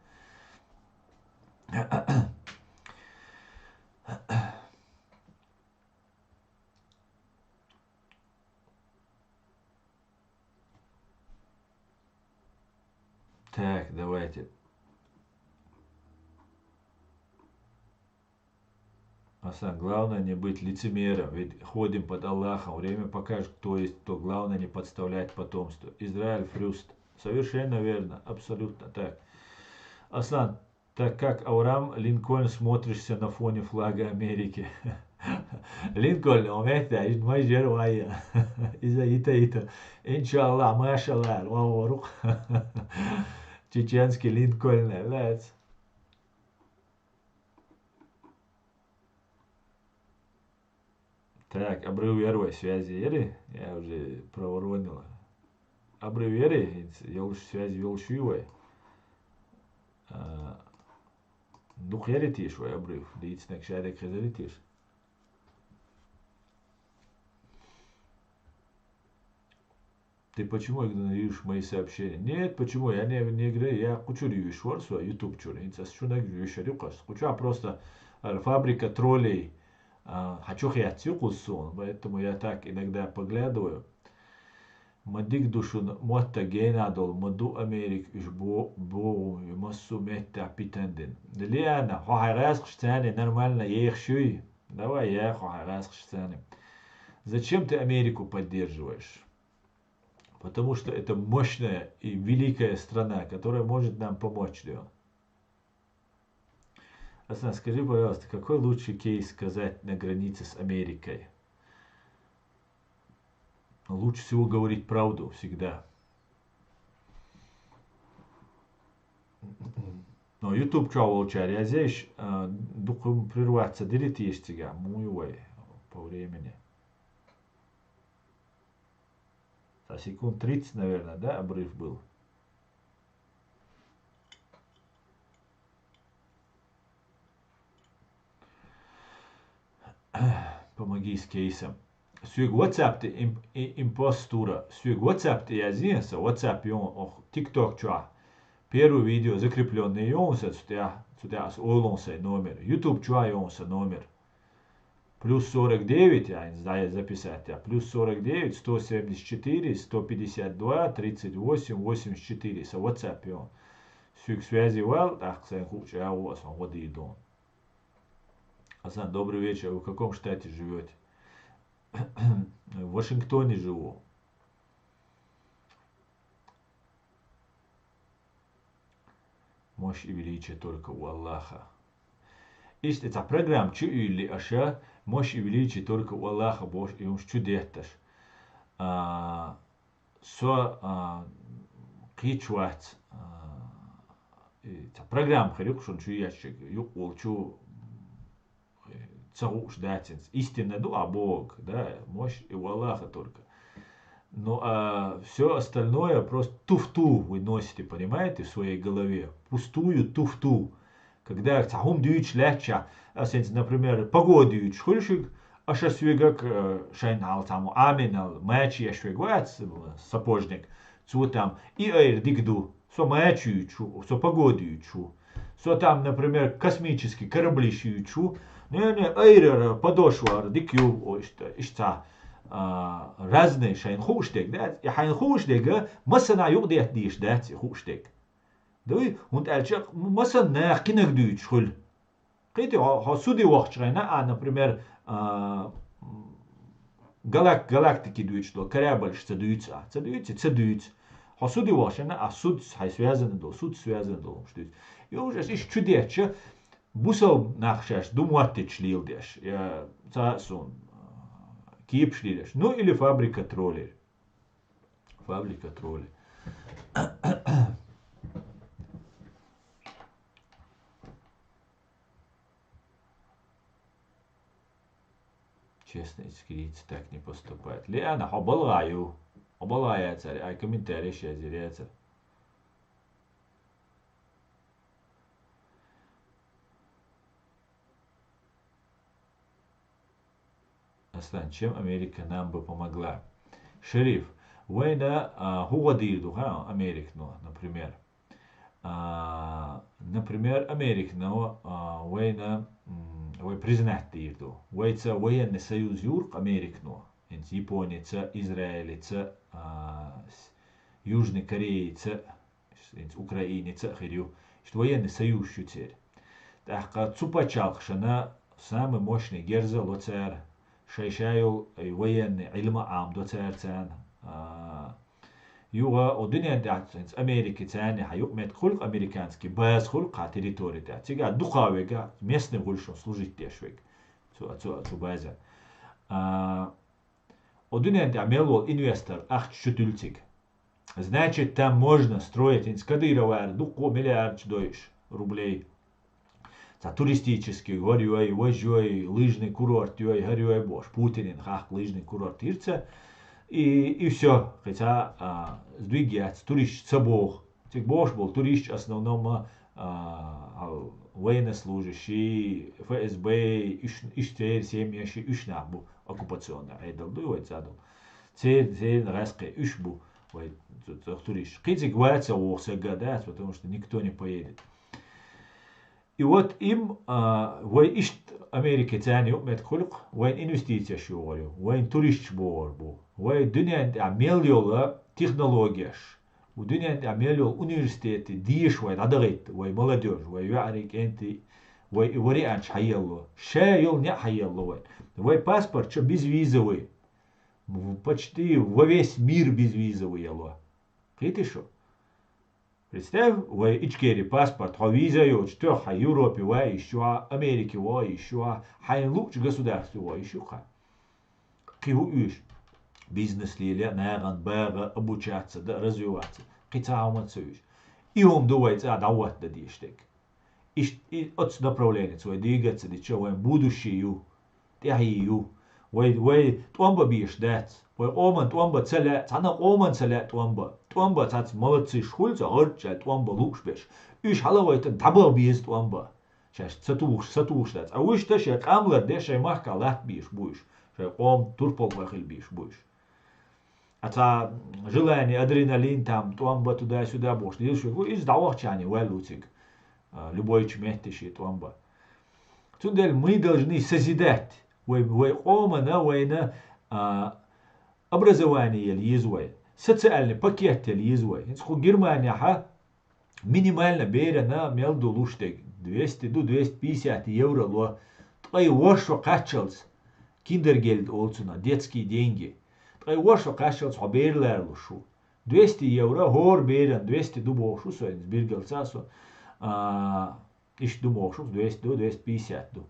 Так, давайте. Асан, главное не быть лицемером, ведь ходим под Аллахом. Время покажет, кто есть кто. Главное не подставлять потомство. Израиль Фрюст. Совершенно верно, абсолютно так. Аслан, так как Авраам Линкольн смотришься на фоне флага Америки? Линкольн, он это, из мой жер вая. Иза ита ита. Иншаллах, машаллах, вау, рух. Чеченский Линкольн, лец. Так, обрыв яра вай, связи яра? Я уже проворонила. Обрыв яра, хӀинца йолуш, связи йолуш ю вай. А, дукха яра теша вай обрыв? Дийцинарг шадерг хезара теша? Ты почему игнорируешь мои сообщения? Нет, почему? Я не, не игнорирую. Я кху чуьра юьйш вара со, YouTube чуьра. ХӀинца ас шуна юьйшур ю кху. Кху чохь просто, а, фабрика троллей, а, хьан чу хецна ю кхуза суна. Поэтому я так иногда поглядываю. Ма дика ду шуна мотта гена долу, ма ду Америка уьш бо-, богӀу, массо а меттехь питан дина. Лиана, хьо хьайн гӀаскхаш царна нормально еха шуй? Давай, я хьо хьайн гӀаскхаш царна. Зачем ты Америку поддерживаешь? Потому что это мощная и великая страна, которая может нам помочь, да. Аслан, скажи, пожалуйста, какой лучший кейс сказать на границе с Америкой? Лучше всего говорить правду всегда. Но YouTube чохь волчара язъеш, а, дукха прерваться дилитийша цигахь, муй вай по времени. За секунд тридцать, наверное, да, обрыв был? Помоги с кейсом. Соьга WhatsApp тӀе имп-, и-, импостура. Соьга WhatsApp тӀе язъе, сан WhatsApp йогӀу оха TikTok чохь. Первое видео закреплённое йогӀу сан цу тӀехь, цу тӀехь ас олу сайн номер. YouTube чохь йогӀу сан номер. Плюс сорок девять, а, я не знаю, записать, а, плюс сорок девять, сто семьдесят четыре, сто пятьдесят два, тридцать восемь, восемьдесят четыре, сан WhatsApp йогӀу. Соьга связи вал, тӀаккха сайн хуучу агӀо ас хьо гӀо дийр ду. Асан, добрый вечер. Вы в каком штате живёте? В Вашингтоне живу. Мощь и величие только у Аллаха. Иштта цхьа программа чу уьйли аша, мощь и величие только у Аллаха бохуш, и хӀумаш чу детташ. А, со, а, кхечу вац, а, и цхьа программа хир ю-кх шуна чу еччиг, юкъа волчу, э, ца хууш дац хӀинца. Истинно ду а боху, да, мощь и у Аллаха только. Ну, а всё остальное просто туфту вы носите, понимаете, в своей голове. Пустую туфту. Когда цхьа хӀума дуьйцуш лаьттача, ас хӀинца, например, погода дуьйцуш хуьлу шуьга, Аша соьгак, э, шайн хьал цхьаммо Ӏаминал мача еш вег вац, э, сапожник. Цо там и айра дика ду, со мача юьйцуш ву, со погода юьйцуш ву. Со там, например, космический кораблиш юьйцуш ву. Не, не, айрара, подошвара дика ю, о, иштта, иштта, а, разный шайн хууш дег, да? И хьайн хууш дега, массана юкъ детта дийш дац и хууш дег. Дуй, хӀунда аьлча м-, массана нах кинаг дуьйцуш хуьлу. Кхийти, хьо, хьо суди вахча гӀайна, а, например, а, м, галак-, галактики дуьйцуш долу корабльш ца дуьйцу, а, ца дуьйцу, ца дуьйцу. Хьо суди вахча гӀайна, а, суд хьай связаны долу, суд связаны долу хӀумаш дуьйцу. И уж аш иштта чу деттача, бусалба нах шаьш ду моттича леладеш, я, ца а суна, а, кепаш лелаш. Ну, или фабрика троллей. Фабрика троллей. Честно, искренне так не поступает. Лиана, хьо балгӀа ю. Хьо балгӀа яцара, ай комментарий язйира яцара. Аслан, чем Америка нам бы помогла? Шериф, вайна, а, хӀугӀа дийр ду, ха, Американо, например. А, например, Американо, а, вайна, м, вай признать дийр ду. Вайца военный союз юркъ Американо. ХӀинца Японица, Израилица, а, с-, Южный Корейца, ХӀинца Украиница а хир ю. Иштта военный союз ю церан. ТӀаккха цу пачхьалкхашна самый мощный герз а ло цара, шай-шай йолу и военный Ӏилма а Ӏамадо цара царна. А, юха, о, дуьнен тӀехь хӀинца Америка царна хьан юкъаметтиг хуьлу-кх, американский база хуьлу-кх хьан территори тӀехь. Цигахь дукха вега местный гӀуллушна служить деш вега. Цу, цу, цу база. А, о, дуьнен тӀехь мел волу инвестор ахча чу туьлу цига. Значит, там можно строить, хӀинца Кадыровара дуккха а миллиардаш дойуш рублей. Цхьа туристический гӀор йой, важа йой, лыжный курорт йой, хӀара йой бохуш, Путинан хахка лыжный курорт йира цара. И, и всё, кхин цхьа, а, сдвиг яц, туристаш ца боху. Цига бохуш болу туристаш основном, а, а, военнослужащий, ФСБ, уьш, уьш церан семьяши, уьш нах бу оккупационный Ӏедал дуй вай цӀа долу. Церан, церан гӀаьскхи уьш бу вай ц-, ц-, туристаш. Кхин цига ваца вогӀу сагга дац, потому что никто не поедет. И вот им, а, вай иштта Америка царна юкъаметтиг хуьлу-кх, вайн инвестицеш йогӀур ю, вайн туристаш богӀур бу, вай дуьнен тӀехь мел йолу технологеш, ву дуьнен тӀехь мел йолу университети деша вай дӀадахийта, вай молодёжь, вай веарий кӀентий, вай и варианташ хьаелло, ша йолу неӀ хьаелло вай. Вай паспорт ша безвизовый, в-, почти во весь мир безвизовый яло. Кхийти шу? Представь, вай Ичкери паспорт, хьо виза йоцуш тоьхна хьан Европе ван йиш ю, Америке ван йиш ю, хьайна луучу государстве ван йиш ю-кх хьан. Кхин хӀу уьш? Бизнес леле, нахана багӀа, обучаться дан, развиваться. Кхин цхьа хӀума ца уьш. И хӀума ду вай цӀа дӀахӀоттадан дезаш дерг. Ишт-, и оцу направленица вай дийгар ца дича, вайн будущее ю, тӀаьхье ю. Вай, вай тӀом бан безаш дац. Вай къоман тӀом бан ца лаьа, цхьана къоман ца лаьа тӀом бан. ТӀом бан цхьацца молодцаш хуьлу, цхьа гӀорчча тӀом бан лууш берш. Уьш хьалавайтан дӀабаха беза тӀом бан. Шаьш ца тухуш, ца тухуш дац. Ткъа вуьшта шайн къам ларде, шайн махкахь латта безаш бу уьш. Шайн къоман турпалхой хила безаш бу уьш. А цхьа желание, адреналин, там, тӀом бан туда-сюда бохуш дезаш верг ву, иза дӀавахча ваьлла ву цига. А, любойчу метте шен тӀом бан. Цундела мы должны созидать. Вай, вай къомана, вайна, а, образование яла еза вай. Социальный пакет яла еза вай. ХӀинца кху Германехьа минимально берана мел ду луш дерг. Двести ду, двести пятьдесят евро ло. Ткъе ворхӀ шо кхаччалц, киндергельд олу цунах, детские деньги. Ткъе ворхӀ шо кхаччалц хьо бер ларалуш ву. Двести евро, хӀора беран двести ду бохуш ву со, иза билгалца со. А, иштта ду бохуш ву, двести ду, двести пятьдесят ду.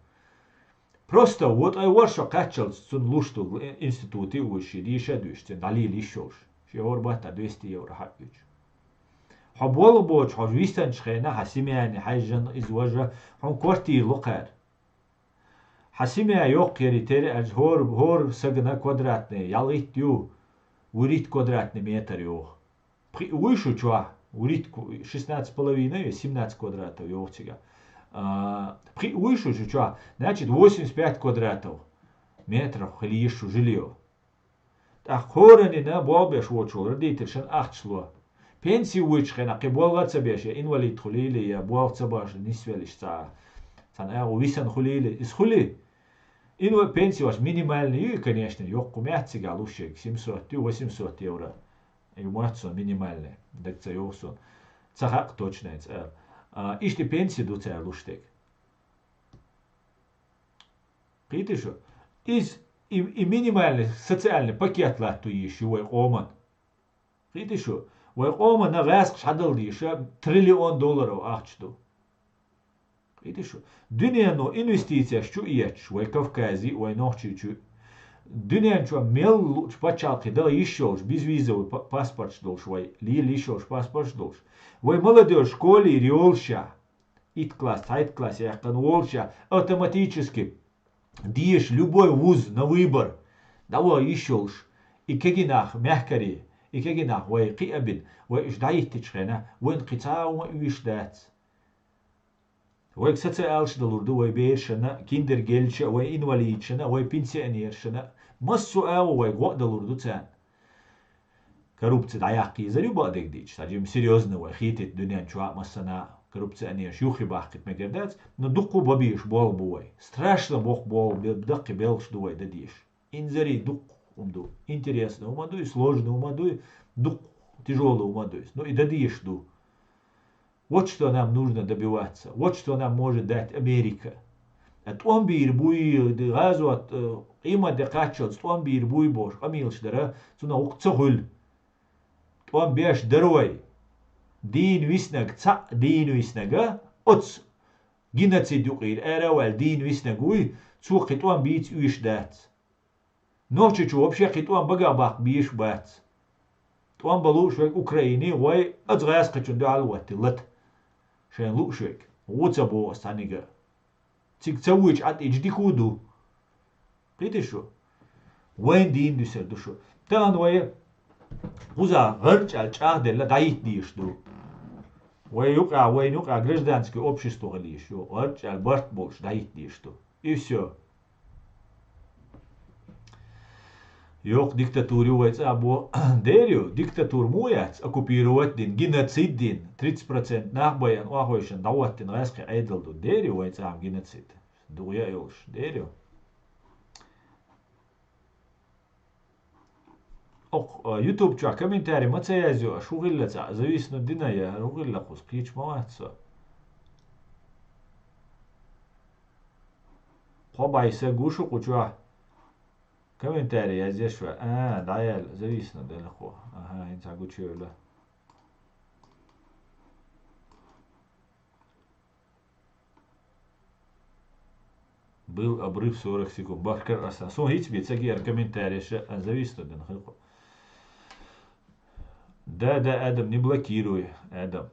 Просто вот ай ворхӀ шо кхаччалц цунна луш ду, э, институте а вуьйш, шен деша а дуьйш, цуьнан дӀалийла йиш йолуш. Шен хӀора баттахь двести евро хьаъ йоьдуш. Хьо болх боцуш, хьо вистанчу хенахь, хьан семьяне, хьайн жена, иза, важа, хьуна квартира ло кхара. Хьан семья йоккха яри тера аьлча, хӀора, хӀора сагана квадратный, ялхитта ю, вуьрхӀитта квадратный метр йоху. Пхиъ вуй шу чохь, вуьрхӀитта ку-, шестнадцать с половиной, семнадцать квадратов йоху цигахь. А, пхиъ вуй шу, шу чохь, значит, восемьдесят пять квадратов. Метрах хила йиш ю жильё. ТӀаккха хӀораннина болх беш воцчул родительшна ахча ло. Пенси вуйчу хенахь кхин болх а ца беш, я инвалид хуьлийла, я болх ца беш нисвелла цхьа, цхьана агӀо висина хуьлийла, иза хуьлий? Инва-, пенси вац, минимальный ю и, конечно, йоккха ма яц цигахь луш ерг, семьсот ю, восемьсот евро. И ма яц сон минимальный, дага ца йогӀу суна. Ца хаьа точно хӀинца ала. А, иштта пенси ду цара луш дерг. Кхетий шу? Иза и, и минимальный социальный пакет латто йиш ю вай къоман. Кхетий шу? Вай къомана гӀаскхаш хьадала дезаш триллион долларов ахча ду. Кхетий шу? Дуьнено инвестицеш чу эцаш, вай Кавказе, вай Нохчийчу, дуьнен чохь мел луучу пачхьалкхе даха йиш йолуш, безвизовый па-, паспорташ долуш вай, лела йиш йолуш паспорташ долуш. Вай молодёжь школера йолуш ша, итт класс, цхьайтта класс яьккхина волуш ша, автоматически деша любой вуз на выбор, дӀаваха йиш йолуш, и кегий нах мехкарий, и кегий нах вай кхиа а бина, вай уьш дӀахӀиттичу хенахь, вайна кхин цхьа а хӀума оьшуш дац. Вайга социалаш далур ду вай берашна, киндергеллачу а, вай инвалидашна а, вай пенсионерашна а. Массо а агӀо вайга гӀо а далур ду царна. Коррупци дӀаяккха езар ю бакъдерг дийча. Цхьа жима серьёзно вай хетийта дуьнен чохь а массанхьа коррупционераш юххе баккхийта мегар дац, но дуккха а бан безаш болх бу вай. Страшно боккха болх бе-, даккхий белхаш ду вай дан дезаш. Инзаре дуккха хӀума ду. Интересно хӀума ду и, сложно хӀума ду и, дуккха тяжёлый хӀума ду и. Но и дан дезаш ду. Вот что нам нужно добиваться, вот что нам может дать Америка. А тӀом бийр буй, гӀазот, э, къемат де кхаччалц тӀом бийр буй бохуш къамелаш дара, цунах хӀума ца хуьлу. ТӀом беш дара вай. Дийна виснаг, цхьаъ дийна виснага, оцу геноцид юкъера ара а ваьлла дийна виснаг вуй, цо кхин тӀом бийца оьшуш дац. Нохчийчу вообще кхин тӀом багах баккха безаш бац. ТӀом бан лууш верг Украине, вай, оцу гӀаскхичун дуьхьал а ваттий лата. Шайна лууш верг, ву ца боху аса цхьаьнниг а. Цига ца вуьйчу Ӏад ича дика а ду. Кхетий шу? Вайн дийна дуьсур ду шу. Тахана вай кхузахь гӀарчӀ аьлла чӀагӀделла дӀахӀитта дезаш ду. Вай юкъахь, вайна юкъахь гражданский общество хила йиш ю. ГӀарчӀ аьлла барт болуш дӀахӀитта дезаш ду. И всё. Йоккха диктатура ю вай цӀа бо. Дера ю, диктатура муха яц, оккупировать дина, геноцид дина, тридцать процент нах байъина, охьавайшина дӀахӀоттина гӀаьскхи Ӏедал ду. Дера ю вай цӀа геноцид. ДугӀу яа йолуш. Дера ю. Окх, а, YouTube чохь комментарий ма ца язйо, аша хӀун хилла цхьаъ, зависнуть дина я, хӀун хилла кхуза, кхечу ма вац со. Кхо бӀе са гуш ву кху чохь. Комментарий язъеш ваьа. А, дӀаяьлла, зависнуть делла кхо. Аха, хӀинца гучуевлла. Был обрыв сорок секунд. Бахкар Арслан. Суна хӀинца бен ца гира комментарийш, а, зависнуть дина хилла кхо. Да, да, Адам, не блокируй, Адам.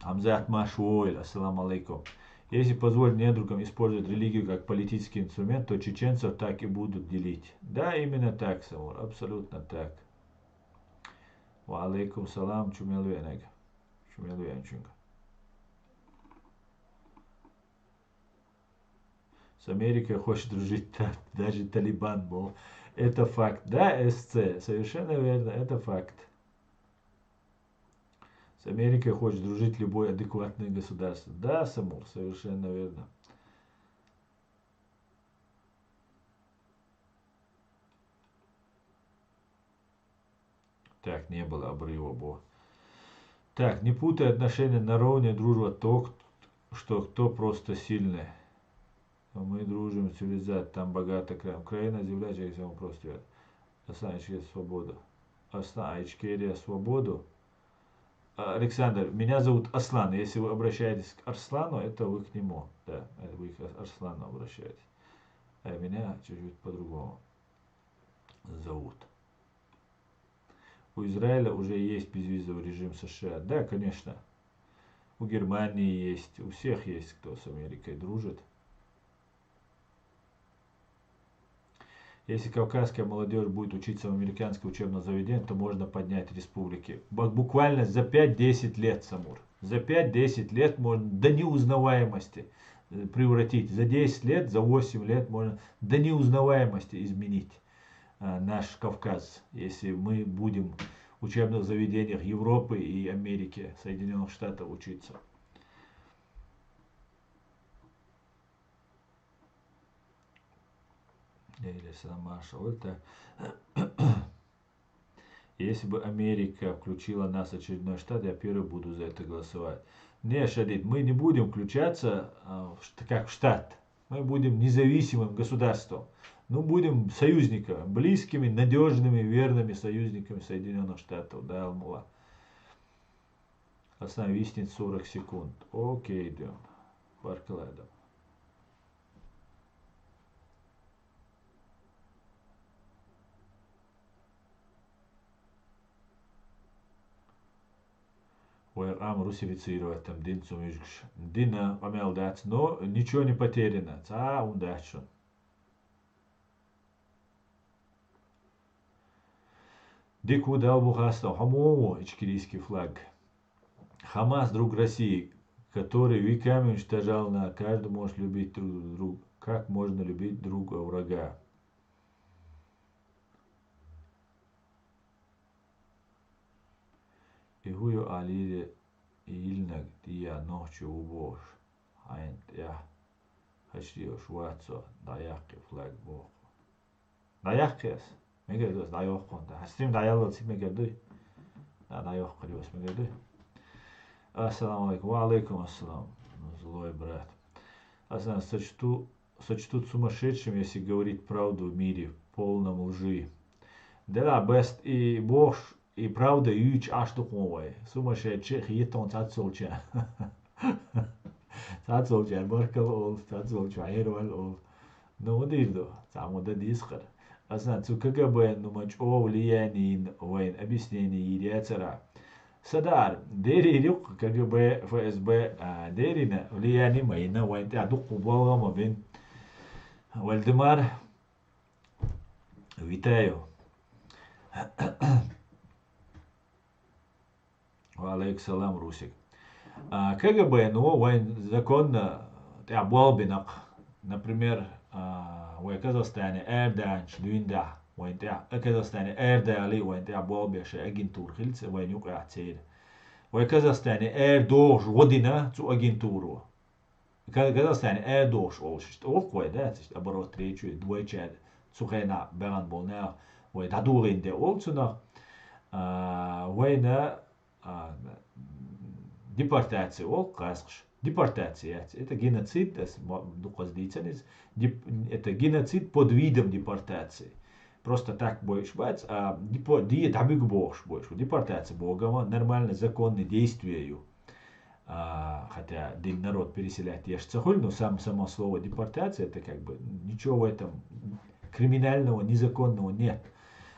Хамзат Машвойль, ассаламу алейкум. Если позволить недругам использовать религию как политический инструмент, то чеченцев так и будут делить. Да, именно так, Саур, абсолютно так. Ва алейкум салам, чу мел веанарг. Чу мел веанчуьнга. С Америкой хочет дружить та-, даже Талибан, мол. Это факт. Да, С Ц, совершенно верно, это факт. С Америкой хочет дружить любое адекватное государство. Да, Самур, совершенно верно. Так, не было обрыва, бо. Так, не путай отношения наравне, дружба то, что кто просто сильный. А мы дружим, цивилизация, там богатая Украина. Украина заявляет, что всем просто. Арслан, Ичкерия, свобода. Арслан, а Ичкерия, свободу. А, Александр, меня зовут Аслан. Если вы обращаетесь к Арслану, это вы к нему. Да, это вы к Арслану обращаетесь. А меня чуть-чуть по-другому зовут. У Израиля уже есть безвизовый режим С Ш А. Да, конечно. У Германии есть, у всех есть, кто с Америкой дружит. Если кавказская молодёжь будет учиться в американских учебных заведениях, то можно поднять республики. Бак-, буквально за пять-десять лет, Самур. За пять-десять лет можно до неузнаваемости. э, превратить. За десять лет, за восемь лет можно до неузнаваемости изменить, а, наш Кавказ, если мы будем в учебных заведениях Европы и Америки, Соединённых Штатов учиться. Или сама Шаульта. Если бы Америка включила нас в очередной штат, я первый буду за это голосовать. Не, Шадид, мы не будем включаться, а, в шт-, как в штат. Мы будем независимым государством. Ну, будем союзниками, близкими, надёжными, верными союзниками Соединённых Штатов. Да, Алмула. Аслан, виснет сорок секунд. Окей, Дён. Баркалла, Дён. Вай къам русифицировать там дин цу мижгаш. Дина къамел дац, но ничего не потеряно. Ца ун дац шун. Дика ву, Дала бу хастам, хьо муха ву ичкерийский флаг? Хамас друг России, который веками уничтожал на, каждый может любить друг друга. Как можно любить друга врага? И хӀу ю Ӏалийла йилнаг дия нохчо ву бохуш, хьайн тӀехь хача йолуш вац со, дӀаяккхи флаг боху. ДӀаяккхи ас? Мегар ду ас дӀайоккхунта? Хьан стрим дӀаяллалц мегар дуй? Да, дӀайоккхур ю ас, мегар дуй? Ассаламу алейкум. Ва алейкум ассалам. Злой брат. Аса сочту, сочтут сумасшедшим, если говорить правду в мире, в полном лжи. Дела бест и бохуш, и правда юьйцуш Ӏаш ду кхуна вай. Сумасшедший хетон цхьаццолча. Цхьаццолча баркалла олу, цхьаццолча хьеравал олу. Ну, ма дийр ду, цхьа ма дан дийсакхара. Аса цу КГБ-н ну ма чӀогӀа влияние йина вайна объяснение йийр яцара. Са даар, дерийр юккъа КГБ, ФСБ, а, дерина, влияние ма йина, вайн тӀехь дуккха болгӀа ма бина. Вальдемар, витаю. Ва алейкум салам, Русик. А, КГБ-но вайн законна тӀехь болх бина-кх. Например, а, вай Казахстане арадаьлча дуьйна дахь вайн тӀехь, а, Казахстане арадалий вайн тӀехь болх беш агентура хилла ца, вайн юкъахь церан. Вай Казахстане арадохуш гӀо дина цу агентуро. Ка-, Казахстане арадохуш олуш иштта олу-кх вай, да, иштта оборот речи, вайчара цу хенахь баьхна болу нах вай дӀадугӀийна де олу цунах. А, вайна, а, депортация олу-кх гӀазкхаша. Депортация яц. Это геноцид, ас мо-, дукхаза дийцина иза. Деп-, это геноцид под видом депортации. Просто так бойуш бац, а депо-, де дӀабуьгу бохуш бойуш. Депортация боху, нормально законный действие ю. А, хотя дин народ переселять еш ца хуьлу, но сам, само слово депортация, это как бы ничего в этом криминального, незаконного нет.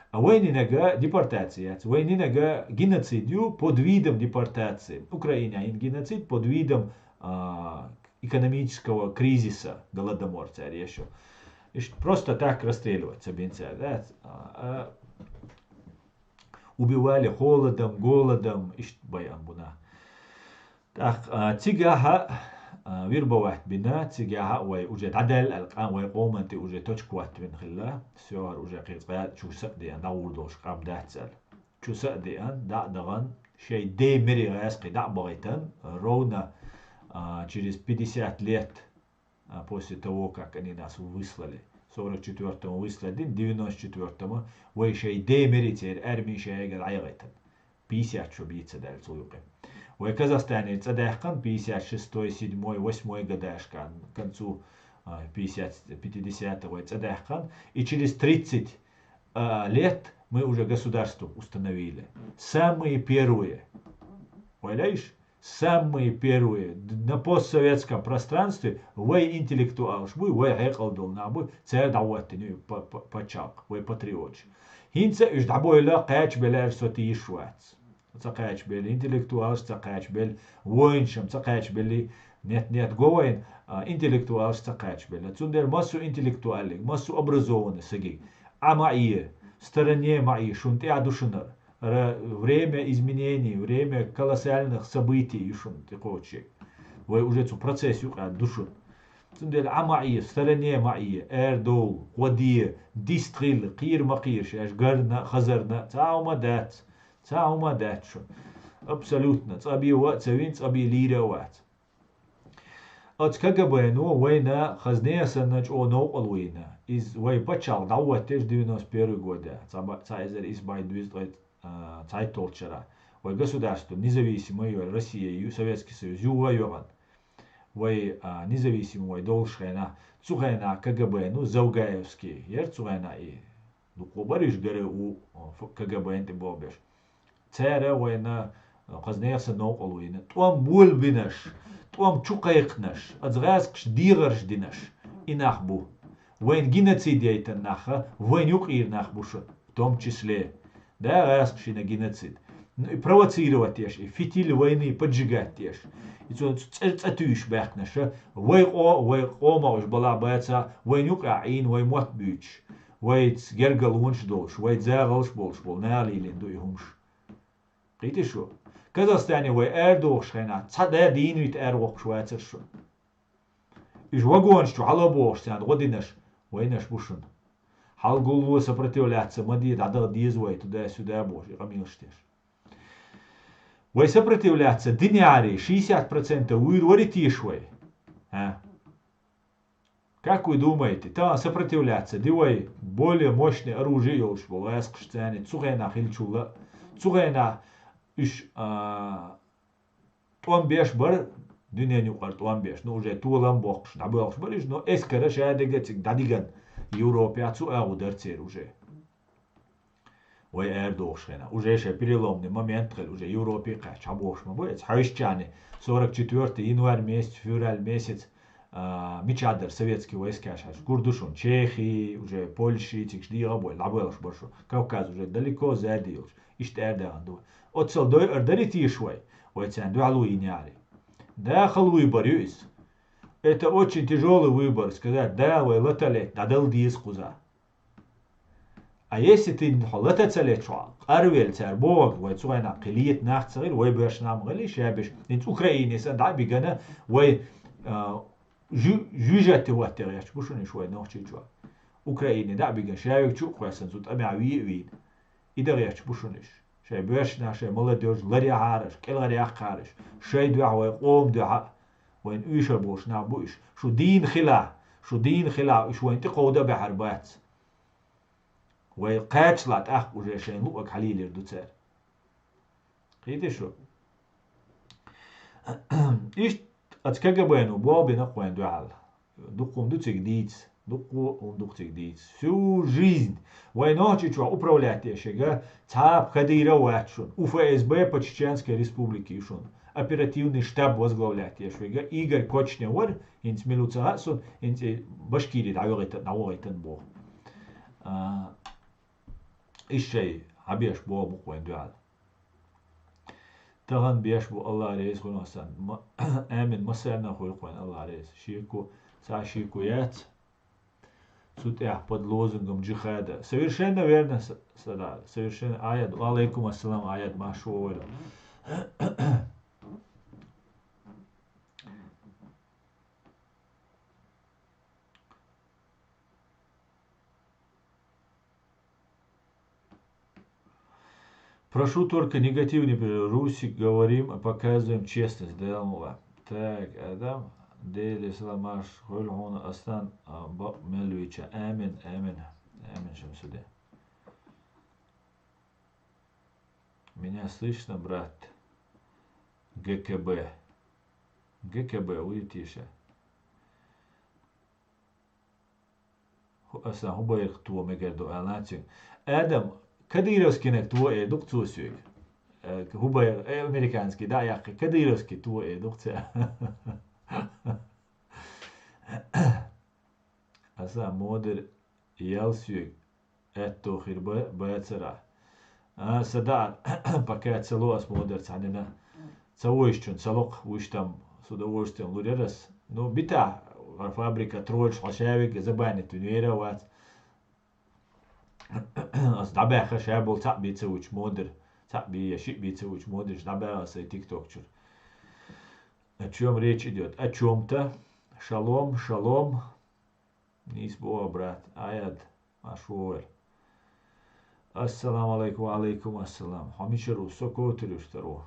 А вайнинага депортация яц. Вайнинага геноцид ю под видом депортации. Украина ин геноцид под видом, а, экономического кризиса, голодомор цара еш ю. Иш-, просто так расстреливать ца бина цара, да? А, а, убивали холодом, голодом, иштта баян буна. ТӀаккха, а, цигахьа, а, вербовать бина, цигахьа вай уже дӀадаьлла аьлла, къа-, вай къоман тӀе уже точка хӀоттавина хилла. Всё, хӀара уже кхин цкъа чу са а деана, дӀагӀур долуш къам дац аьлла. Чу са а деана, дӀа а дахана, шайн ден мери гӀаьскхи дӀа а бахийтина, ровно, а, через пятьдесят лет, а, после того, как они нас выслали. Сорок четвёртом выслали, девяносто четвёртом вай шайн ден мери церан арми шайга дӀаяхийтина. Пятьдесят шо бийца даьлла цу юкъе. Вай Казахстане цӀа даьккхина, пятьдесят шестой, седьмой, восьмой годашка, к концу, а, пятьдесят, пятидесятых вай цӀа даьккхина. И через тридцать, а, лет мы уже государство установили. Самые первые. Вай лайш? Самые первые д-, на постсоветском пространстве вай интеллектуалаш буй, вай хьекъал долу нах буй, цара дӀахӀоттийна ю па-, па-, пачхьалкх, вай патриоташ. ХӀинца уьш дӀабойла кхачабелла аьлча со тийша вац. Ца кхачабелла интеллектуалаш, ца кхачабелла воинашам, ца кхачабелла, нет, нет, го вайна, а, интеллектуалаш ца кхачабелла. Цундела массо интеллектуаллиг, массо образованный сагиг Ӏа ма Ӏе, стороне ма Ӏе, шуна тӀехь ду шуна. Ра-, время изменений, время колоссальных событий ю шуна тӀекхочуьйту. Вай уже цу процесс юкъа ду шуна. Цундела Ӏа ма Ӏе, стороне ма Ӏе, арадовла, гӀо де, дистхила, кхера ма кхера шаьш, гарна а, хазарна а, цхьа хӀума дац, цхьа хӀума дац шуна. Абсолютно, цӀа бе ва а ца вина, цӀа бе лийра а вац. Оцу КГБ-но вайна хазне а санна чӀогӀа новкъарло йина. Иза вай пачхьалкх дӀахӀоттийча девяносто первый года, цхьа ба-, цхьа эзар исс бӀе дезткъе а, цхьайтталгӀачу шарахь. Вай государство независимое ю, Россия ю, Советский Союз юха а йоьгӀна. Вай, а, независимый вай долуш хенахь, цу хенахь КГБ, ну, Завгаевский, яра цу хенахь и, дукха бара уьш ГРУ, а, ф-, КГБ-н тӀе болх беш. Цара вайна, а, хазне а санна новкъарло йина. ТӀом болабинарш, тӀом чу кхайкхинарш, оцу гӀаьскхаша дехарш динарш, и нах бу. Вайна геноцид яйтина нах, вайна юкъера нах бу шуна, в том числе. Да, гӀаьскхаша йина геноцид. Ну, и провоцировать еш, и фитиль войны поджигать еш. И цо цӀе-, цӀа туьйсуш баьхкинарш, вай къо-, вай къомах уьш балахь баьлча, вайна юкъахь Ӏийна, вай мотт буьйцуш, вайца гергарлонаш долуш, вай загӀалш болуш болу нах лелийна ду и хӀумаш. Кхийтий шу? Казахстане вай арадохуш хенахь, цхьа да дийна вита аравоккхуш вацара шу. Уьш вагонаш чу хьалабохуш, царна гӀо динарш, вайнарш бу шуна. Хьалагулло сопротивляться ма де, дӀадаха деза вай туда-сюда бохуш, и къамелаш деш. Вай сопротивляться динехьара, шестьдесят процентов вуьйр варий теша вай? А? Как вы думаете, тахана сопротивляться ди вай более мощное оружие йолуш болу гӀаьскхаша царна, цу хенахь хиллачул а, цу хенахь уьш, а, тӀом беш бара, дуьненан юкъара тӀом беш, ну, уже толам боккхуш, дӀабоьлхуш бара уьш, но эскара шадерг а цига дӀадигна Европехь, цу агӀо дара церан уже. Вай арадохуш хенахь. Уже шайн переломный момент хилла, уже Европе кхаьчча, хьан бохуш ма бу, эца хьаьжчарна сорок четвёртый январь месяц, февраль месяц, а, мичахь дара советский войскаш хьаьжча. Гур ду шуна, Чехи, уже Польши, цига дегӀа а бой, дӀабоьлхуш бара шу. Кавказ уже далеко сзади йолуш. Иштта арадаьхна ду. Оццул дойур дарий теша вай, вай царна дуьхьало йинехьара? Дахал выбор ю иза. Это очень тяжёлый выбор, сказать, да, вай лата летта, дӀадала деза кхузахь. А если ты хьо лата ца летча, хьо къарвелла цара бохург, вай цу хенахь кхин лета нах ца хилла, вай боьрша нах ма хилла, шабеш, хӀинца Украине санна дӀа а бигана, вай, а, жу-, жуьжатте хӀотта гӀерташ бу шуна уьш вай Нохчийчохь. Украине дӀа а бигана, шаверг чу а кхоьссина, цу тӀамехь ве а вийна. И дан гӀерташ бу шуна уьш. Шайн боьрша нах, шайн молодёжь ларъяхьара уьш, кӀелхьаръяккхахьара уьш. Шайн дуьхьа, вай къоман дуьхьа, вайна уьйр болуш нах бу уьш. Шу дийна хилахь, шу дийна хилахь, уьш вайна тӀекховда а баьхьар бац. Вай кхачалахь тӀаккха уже шайна луъург хьалелийр ду цара. Кхийтий шу? Иштта оцу КГБ-но болх бина вайна дуьхьал. Дукха хӀума ду цига дийца, дукха хӀума ду цига дийца. Всю жизнь вай Нохчийчохь управлять деш ерг цхьа а кадийра а вац шуна. У ФСБ по Чеченской Республике ю шуна. Оперативный штаб возглавлять деш верг Игорь Кочнев вара, хӀинца мила ву ца хаьа суна, хӀинца и Башкири дӀавахийтан, дӀавахийтан боху. А, иштта шайн хьан беш болх бу-кх вайна дуьхьал. Тахана беш бу, Аллах реза хуьлда хьуна санна. Ма-, амин, массарна а хуьлда-кх вайна Аллах реза. Шеко, цхьа а шеко яц. Цу тӀехь под лозунгом джихада. Совершенно верно, с-, Садар. Совершенно аят. Ва алейкум ассалам, аят, марша вогӀийла. Прошу только негатив не при-, Русик, говорим, показываем честность, да, Аллах. Так, Адам, Дели салам, марша хуьлда хьуна, Аслан, а, Бакъ Мелвича. Амин, амин, амин, Шамсудин. Меня слышно, брат? ГКБ. ГКБ, уйти ша. ХӀу-, аса хӀун байракх то мегар ду аьлла цуьнга. Адам, кадыровскийнаг то эр ду-кх цо соьга. Э, хӀун байракх, э, американский, да, яккхий, кадыровский то эр ду-кх цо. Аса модар ял соьга аьтто хир ба-, бацара. А, са даа, пока ца ло ас модарца хьанина. Ца вуйшчун ца локх, вуьш там с удовольствием лур яр ас. Ну, бита, вара фабрика тройлуш хьо шаверг забанить вина вера а вац. Ас дӀабаьхха ша болу цхьаъ бен ца вуьтуш модар, цхьаъ бен я шиъ бен ца вуьтуш модарш дӀабаьхха сайн тикток чуьра. О чём речь идёт? О чём-то? Шалом, шалом. Нийса боху, брат. Аяд, марш вогӀийла. Ассаламу алейкум, ва алейкум ассалам. Хьо мичара ву? Со Котаревичтара ву.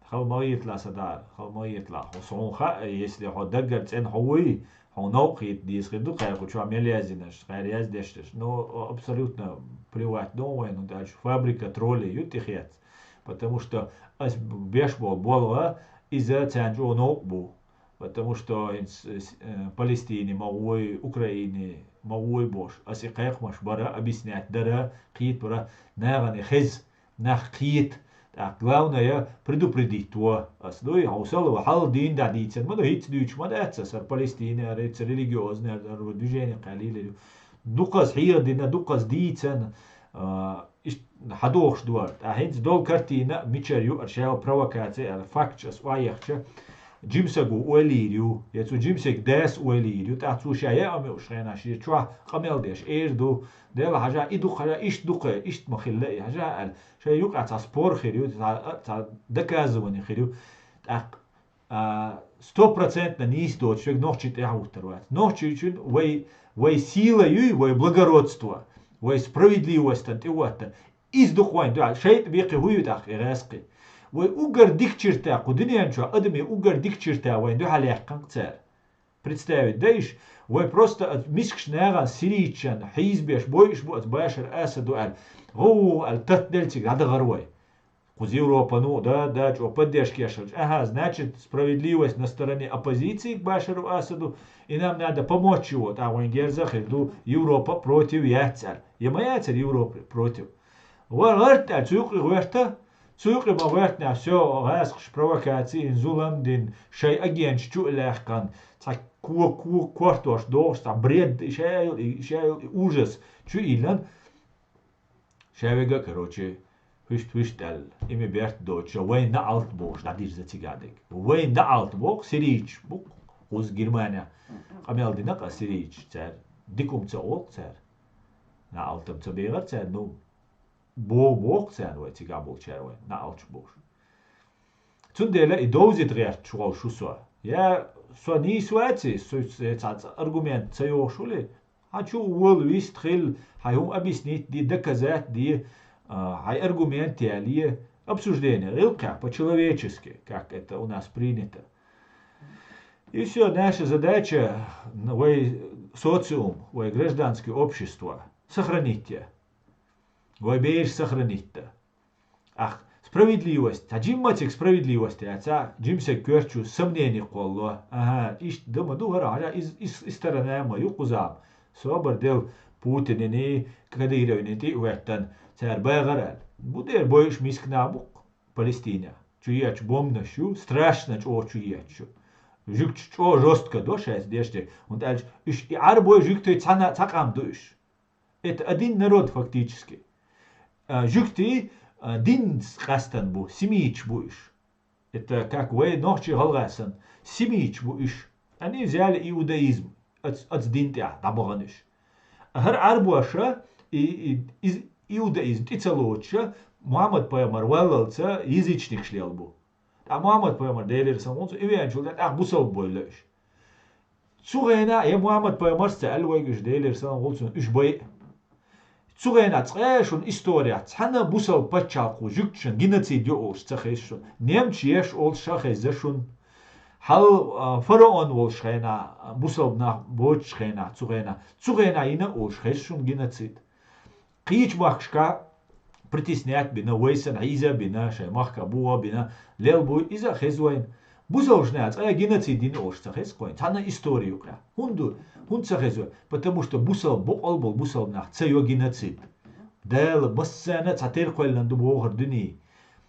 Хала ма гӀерталахь сан дӀа, хала ма гӀерталахь. Хьо, со хьуна хаьа, если хьо даггара цӀена хьо вуй, хьо новкъа хийта деза хир ду, кхайкху чохь мел яздинарш, кхайра яздешнаш. Но абсолютно плевать ду вайна, хӀунда аьлча фабрика троллей ю тӀехецна. Потому что ас беш болу болх, иза царна чӀогӀа новкъа бу. Потому что хӀинца, э, Палестине ма гӀой, Украине ма гӀой бохуш, ас и кхайкхамаш бара, объяснять дара, кхетабора, нахана хеза, нах кхета. ТӀаккха главное, предупредить во ас дуй, хьовсал, хьал дийна дӀадийцина ма ду, хӀинца дуьйцуш ма дац ас, хӀара Палестине, хӀара хӀинца религиозный, хӀара, хӀара движение кхаьллийла ю. Дукхаза хьеха дина, дукхаза дийцина, а, иштта хьадохуш ду хӀара. ТӀаккха хӀинца долу картина мичара ю, хӀара шаьлла провокаци аьлла, факташ ас охьаехча, жимсаг ву ойла йийр ю, я цу жимсаг дас ойла йийр ю, тӀаккха цо ша яа ма юуш хенахь шен чохь къамел деш эр ду, Делахь хьажа, и ду-кх хьажа, иштта ду-кх, иштта ма хилла и хьажа аьлла. Шайн юкъахь цхьа спор хир ю, цхьа, цхьа доказывание хир ю. ТӀаккха а, сто процентов нийса доцуш верг нохчи тӀаьхьахӀуттур вац. Нохчийчун вай, вай сила юй, вай благородство, вай справедливостан тӀехӀоттар. Иза ду-кх вайн дуьхьал. ШайтӀа беккхий хӀу ю тӀаккха и гӀаскхий? Вай уггар дика чирта, кху дуьнен чохь адамийн уггар дика чирта вайн дуьхьал яьккхина-кх цара. Представить дай иш, вай просто оцу мискачу нахана, сирийчан хьийзабеш бойуш бу оцу Башар Асаду аьлла, гӀу аьлла, таттаделла цига дӀадахара вай. Кхуза Европано, да, да, чӀогӀа поддержка еш хилча. Ага, значит, справедливость на стороне оппозиции к Башару Асаду, и нам надо помочь его, тӀаккха вайн герза а хир ду, Европа против яц аьлла. Я ма яцара Европа против? Ва гӀарта аьлла, цу юкъе гӀоьрта, цу юкъе ма гӀоьртинехь, всё, гӀаскхаш провокаци, зулам дина, шайн агенташ чу а лаьхкина, цхьа ко-, ко-, кортош дохуш, цхьа бред, и ша йолу, и ша йолу, и ужас чу а йиллина, Ша вега а, короче, хӀуьшта-хӀуьшта аьлла, и ме берт доцуша, вайн наӀалт бохуш, дӀадирза цигахь дерг. Вайн наӀалт боху, сирийчаш бу-кх, кхуза Германия къамел дина-кх сирийчаш цара. Дика хӀума ца олу-кх цара. НаӀалт-м ца бехара цара, ну, бо-, боху-кх царна вай цигахь болчара вайн наӀалташ бохуш. Цундела и довзийта гӀерташ волуш ву со. Я со нийса ваций, со цхьацца аргумент ца йохуш хуьлий, хьан чу а вола вист хила, хьайн хӀума объяснить де, доказать де, а, хьайн аргумент яле, обсуждение гӀиллакхехь, по-человечески, как это у нас принято. И всё, наша задача, н-, вай социум, вай гражданское общество сохранить я. Вай бераш сохранить дан. Ах, справедливость. Цхьа жимма цига справедливость яцахь, жимсаг коьртачу сомнени кхолло. Ага, иштта дан ма ду хӀара, хӀара из, из, из сторона ма ю кхузахь. Собар дел Путинний, Кадыровний тӀе а хӀоьттина, цара багӀар аьлла. Бу дера бойуш миска нах бу-кх Палестинехь. Чу ечу бомбанаш ю, страшно чӀогӀа чу ечу. Жуьгташ чӀогӀа жестко до шайца деш дерг. ХӀунда аьлча уьш и Ӏарбой жуьгтий цхьана, цхьа къам ду уьш. Это один народ фактически. А, жуьгтий, а, динца къаьстина бу, семиташ бу уьш. Это как вай нохчий, гӀалгӀай санна, семиташ бу уьш. Они взяли иудаизм, оц-, оцу дин тӀехь дӀабахана уьш. ХӀара Ӏарбоша и, и, из-, иудаизм тӀе ца лоцуша, Мухьаммад-пайхамар валлалца язычникаш лелла бу. Ткъа Мухьаммад-пайхамар, Делера салам хуьлда цунна, и веанчул тӀаьхьа бусалба бойла уьш. Цу хенахь я Мухьаммад-пайхамарс ца аьлла вайга уьш, Делера салам хуьлда цунна, уьш бай. Цу хенахь цкъа а шуна историяхь цхьана бусалба пачхьалкхо жуьгташна геноцид йо олуш ца хеза шуна. Немцаш еш олуш ша хеза шуна. Хьал, а, фараон волуш хенахь, а, бусалба нах боцуш хенахь, цу хенахь, цу хенахь йина олуш хеза шуна геноцид. Кхечу махкашка притеснять бина, вай санна хьийза а бина, шайн махка бухӀа а бина, лел буй, иза а хеза вайна. Бусалбашна цкъа а геноцид йина олуш ца хеза кхойна, цхьана истори юкъахь. ХӀунда ду? ХӀунда ца хеза вай? Потому что бусалба, бокъал болу бусалба нах ца йо геноцид. Дала массарна а цхьатерра кхоьллина ду бохура дуьне.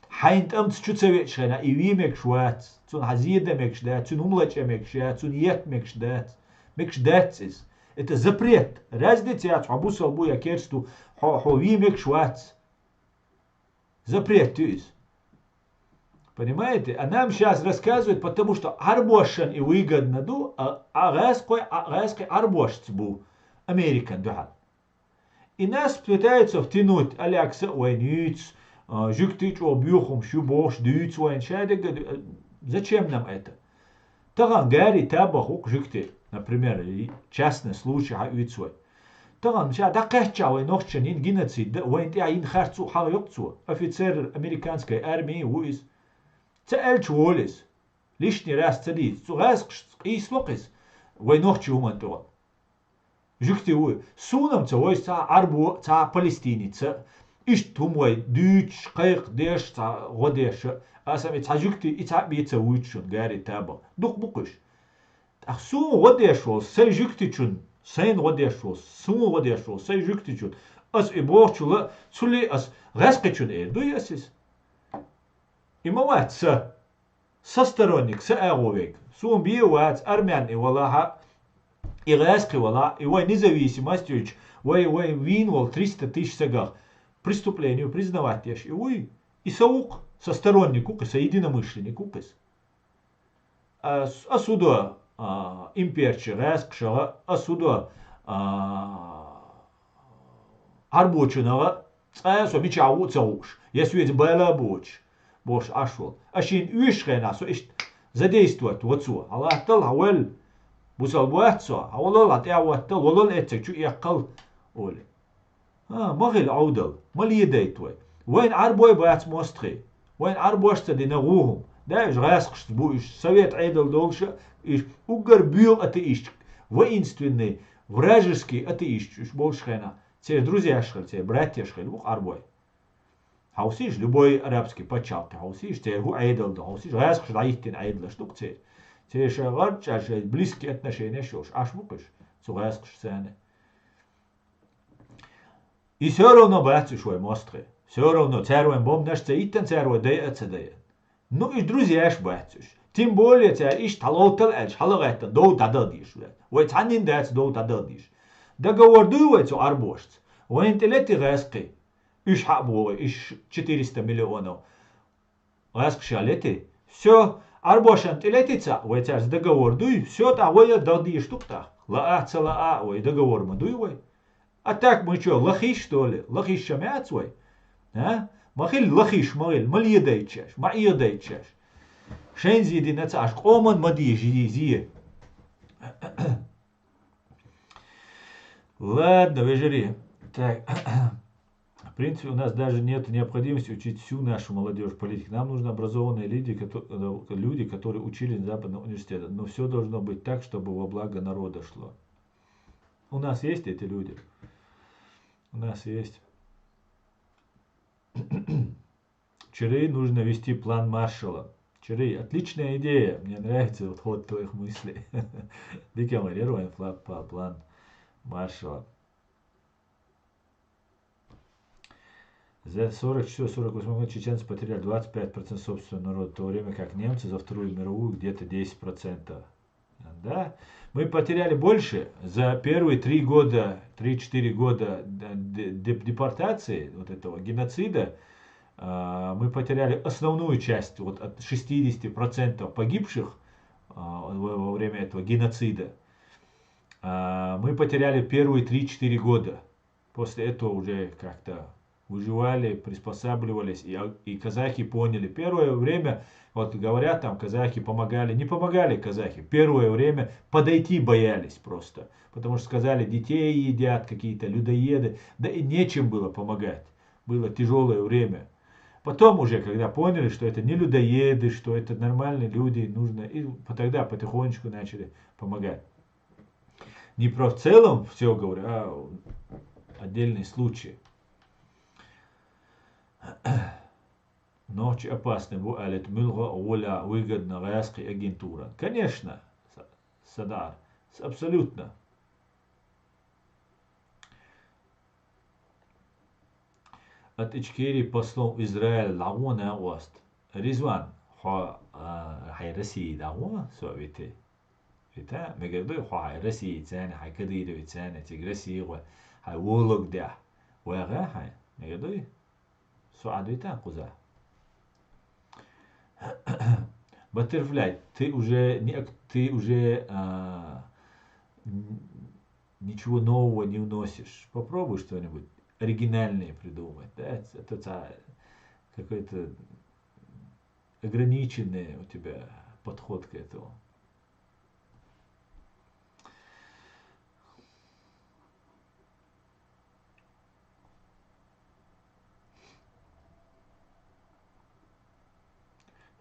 Хьайна тӀамца чу ца веача хенахь, и вен мегаш вац, цунна хьан зе дан мегаш дац, цуьнан хӀума лачкъа мегаш яц, цунна етта мегаш дац. Мегаш дац иза. Это запрет. Разница яц, хьо бусалба ву я керста ву, хьо, хьо вен мегаш вац. Запрет ю иза. Понимаете? А нам щас рассказывают, потому что Ӏарбошна и выгодно ду, а, а гӀаскхой, а гӀаскхи Ӏарбошца бу Американ дуьхьал. И нас пытаются втянуть, Алякса а вайна юьйцу, а, жуьгтий чӀогӀа боьха хӀумаш ю бохуш дуьйцу вайна, ша дерг а ду-, зачем нам это? Тахан гари табах вукх жугти, например, и частный случай хьаоьцу вай. Тахан ша дӀакхаьчча вай нохчан йина геноцид да, вайн тӀехь йина харц у хьагӀ йоккху цо. Офицер американской армии ву иза. Ца аьлча волу иза. Лишний раз ца дийца. Цу гӀаьскхашца къийсало-кх иза вай нохчи хӀуманна тӀехула. Жугти вуй. Суна-м ца войсу цхьа а Ӏарбо, цхьа а палестинец а. Иштта хӀума вай дуьйцуш, кхайкхадеш, цхьа гӀо деш а. Аса ма и цхьа жугти, и цхьаъ бен ца вуьйцу шуна гари табах. Дукха бу-кх уьш. ТӀаккха суна гӀо деш волу сайн жугтичун, сайна гӀо деш волу, суна гӀо деш волу сайн жугтичун, ас и бохучул а, цул а ас гӀаьскхичун эр дуй ас иза? И ма вац сан. Сан сторонник, сан агӀо верг. Суна бен а вац, армян и валахь а, и гӀаьскхи валахь а, и вай независимость йолчу, вай, вай вийна волу триста тысяч сагах преступление признавать деш и вуй. И сан ву-кх, сан сторонник ву-кх, сан единомышленник ву-кх иза. Ас, ас хӀун до, а, имперчу гӀаьскхашха, ас хӀун до, а, Ӏарбочунах, цкъа а со мичахь ву а ца хууш, я соьца бала а боцуш, бохуш Ӏаш волу. Ас шена оьшучу хенахь со иштта задействовать во цо. Хьан латтал, хьан валла, бусал бац со, хьан валал, хьан тӀехӀоттал, валал эццаг чу эккхал, олий. А, ма хила Ӏовдал, ма ледайта вай. Вайн Ӏарбой бац мостагӀий. Вайн Ӏарбош ца дина гӀу хӀума. Да, уьш гӀаьскхашца бу уьш, совет Ӏедал долуш а, уьш уггар боьха атеисташ, воинственный, вражеский атеисташ уьш болуш хенахь, церан друзьяш хила, церан братьяш хила бу-кх Ӏарбой. Хьовсийша, любой арабский пачхьалкхе хьовсийша, церан хӀун Ӏедал ду, хьовсийша, гӀаьскхаша дӀахӀиттина Ӏедалаш ду-кх церан. Церан ша гӀарчӀа, ша близкий отношенеш йолуш, Ӏаш бу-кх уьш, цу гӀаьскхашца царна. И всё равно бац уьш вай мостагӀий. Всё равно, цара вайн бомбанаш ца йиттина, цара вай дайа а ца дайа. Ну, уьш друзьяш бац уьш. Тем более, цара иштта хьаловтал аьлча, хьалагӀаьттина, дов дӀадаха дезаш вац. Вай цхьаннан дац дов дӀадаха дезаш. Договор дуй вай цу Ӏарбошца? Вайна тӀелетий гӀаьскхий? Уьш хьа а боху, уьш четыреста миллионов. ГӀаьскхаша летий? Всё, Ӏарбошна тӀелетий цхьаъ, вай цаьрца договор дуй, всё, тӀаккха вай а даха дезаш ду-кх тӀаккха. Лаа а, ца лаа а, вай договор ма дуй вай. А так мы чё, лохи, что ли? Лохиш ма яц вай? А? Ма хила лохиш, ма хила, ма ледайта шаьш, ма Ӏедайта шаьш. Шайн зе дина ца Ӏаш, къоман ма дийша зе. Ладно, вежарий. Так. В принципе, у нас даже нет необходимости учить всю нашу молодежь политике. Нам нужны образованные люди, кото-, э, люди, которые учились на западных университетах. Но всё должно быть так, чтобы во благо народа шло. У нас есть эти люди. У нас есть. Чирий, нужно вести план Маршалла. Чирий, отличная идея. Мне нравится вот ход твоих мыслей. Дика ма яра вайн фла-, пла-, план Маршалла. За сорок четыре сорок восемь год чеченцы потеряли двадцать пять процентов собственного народа, в то время как немцы за Вторую мировую где-то десять процентов. Да? Мы потеряли больше за первые три года, три-четыре года д-, д-, деп-, депортации, вот этого геноцида. А, мы потеряли основную часть, вот от шестидесяти процентов погибших, а, во, во время этого геноцида. А, мы потеряли первые три-четыре года. После этого уже как-то выживали, приспосабливались, и, а, и казахи поняли. Первое время, вот говорят, там казахи помогали, не помогали казахи. Первое время подойти боялись просто, потому что сказали, детей едят какие-то людоеды, да и нечем было помогать. Было тяжёлое время. Потом уже, когда поняли, что это не людоеды, что это нормальные люди, нужно, и по-, тогда потихонечку начали помогать. Не про в целом всё говорю, а отдельные случаи. Нохчи опасный бу аьлла, муьлха гӀоля выгодно гӀаьскхи агентуран. Конечно, Са-, Садар, с-, абсолютно. От Ичкерии послом в Израиль дӀагӀо накъост. Ризван, хьо, а, хьайн России дӀагӀо, со а витий? Вита, мегар дуй, хьо хьайн России царна, хьайн Кадырове царна, цига России гӀо, хьайн Вологдехь. ВагӀа хьайн, мегар дуй? Со Ӏад вита кхуза. Баттерфляй, ты уже не ак-, ты уже, а, н-, ничего нового не вносишь. Попробуй что-нибудь оригинальное придумать, да? Это ца-, какой-то ограниченный у тебя подход к этому.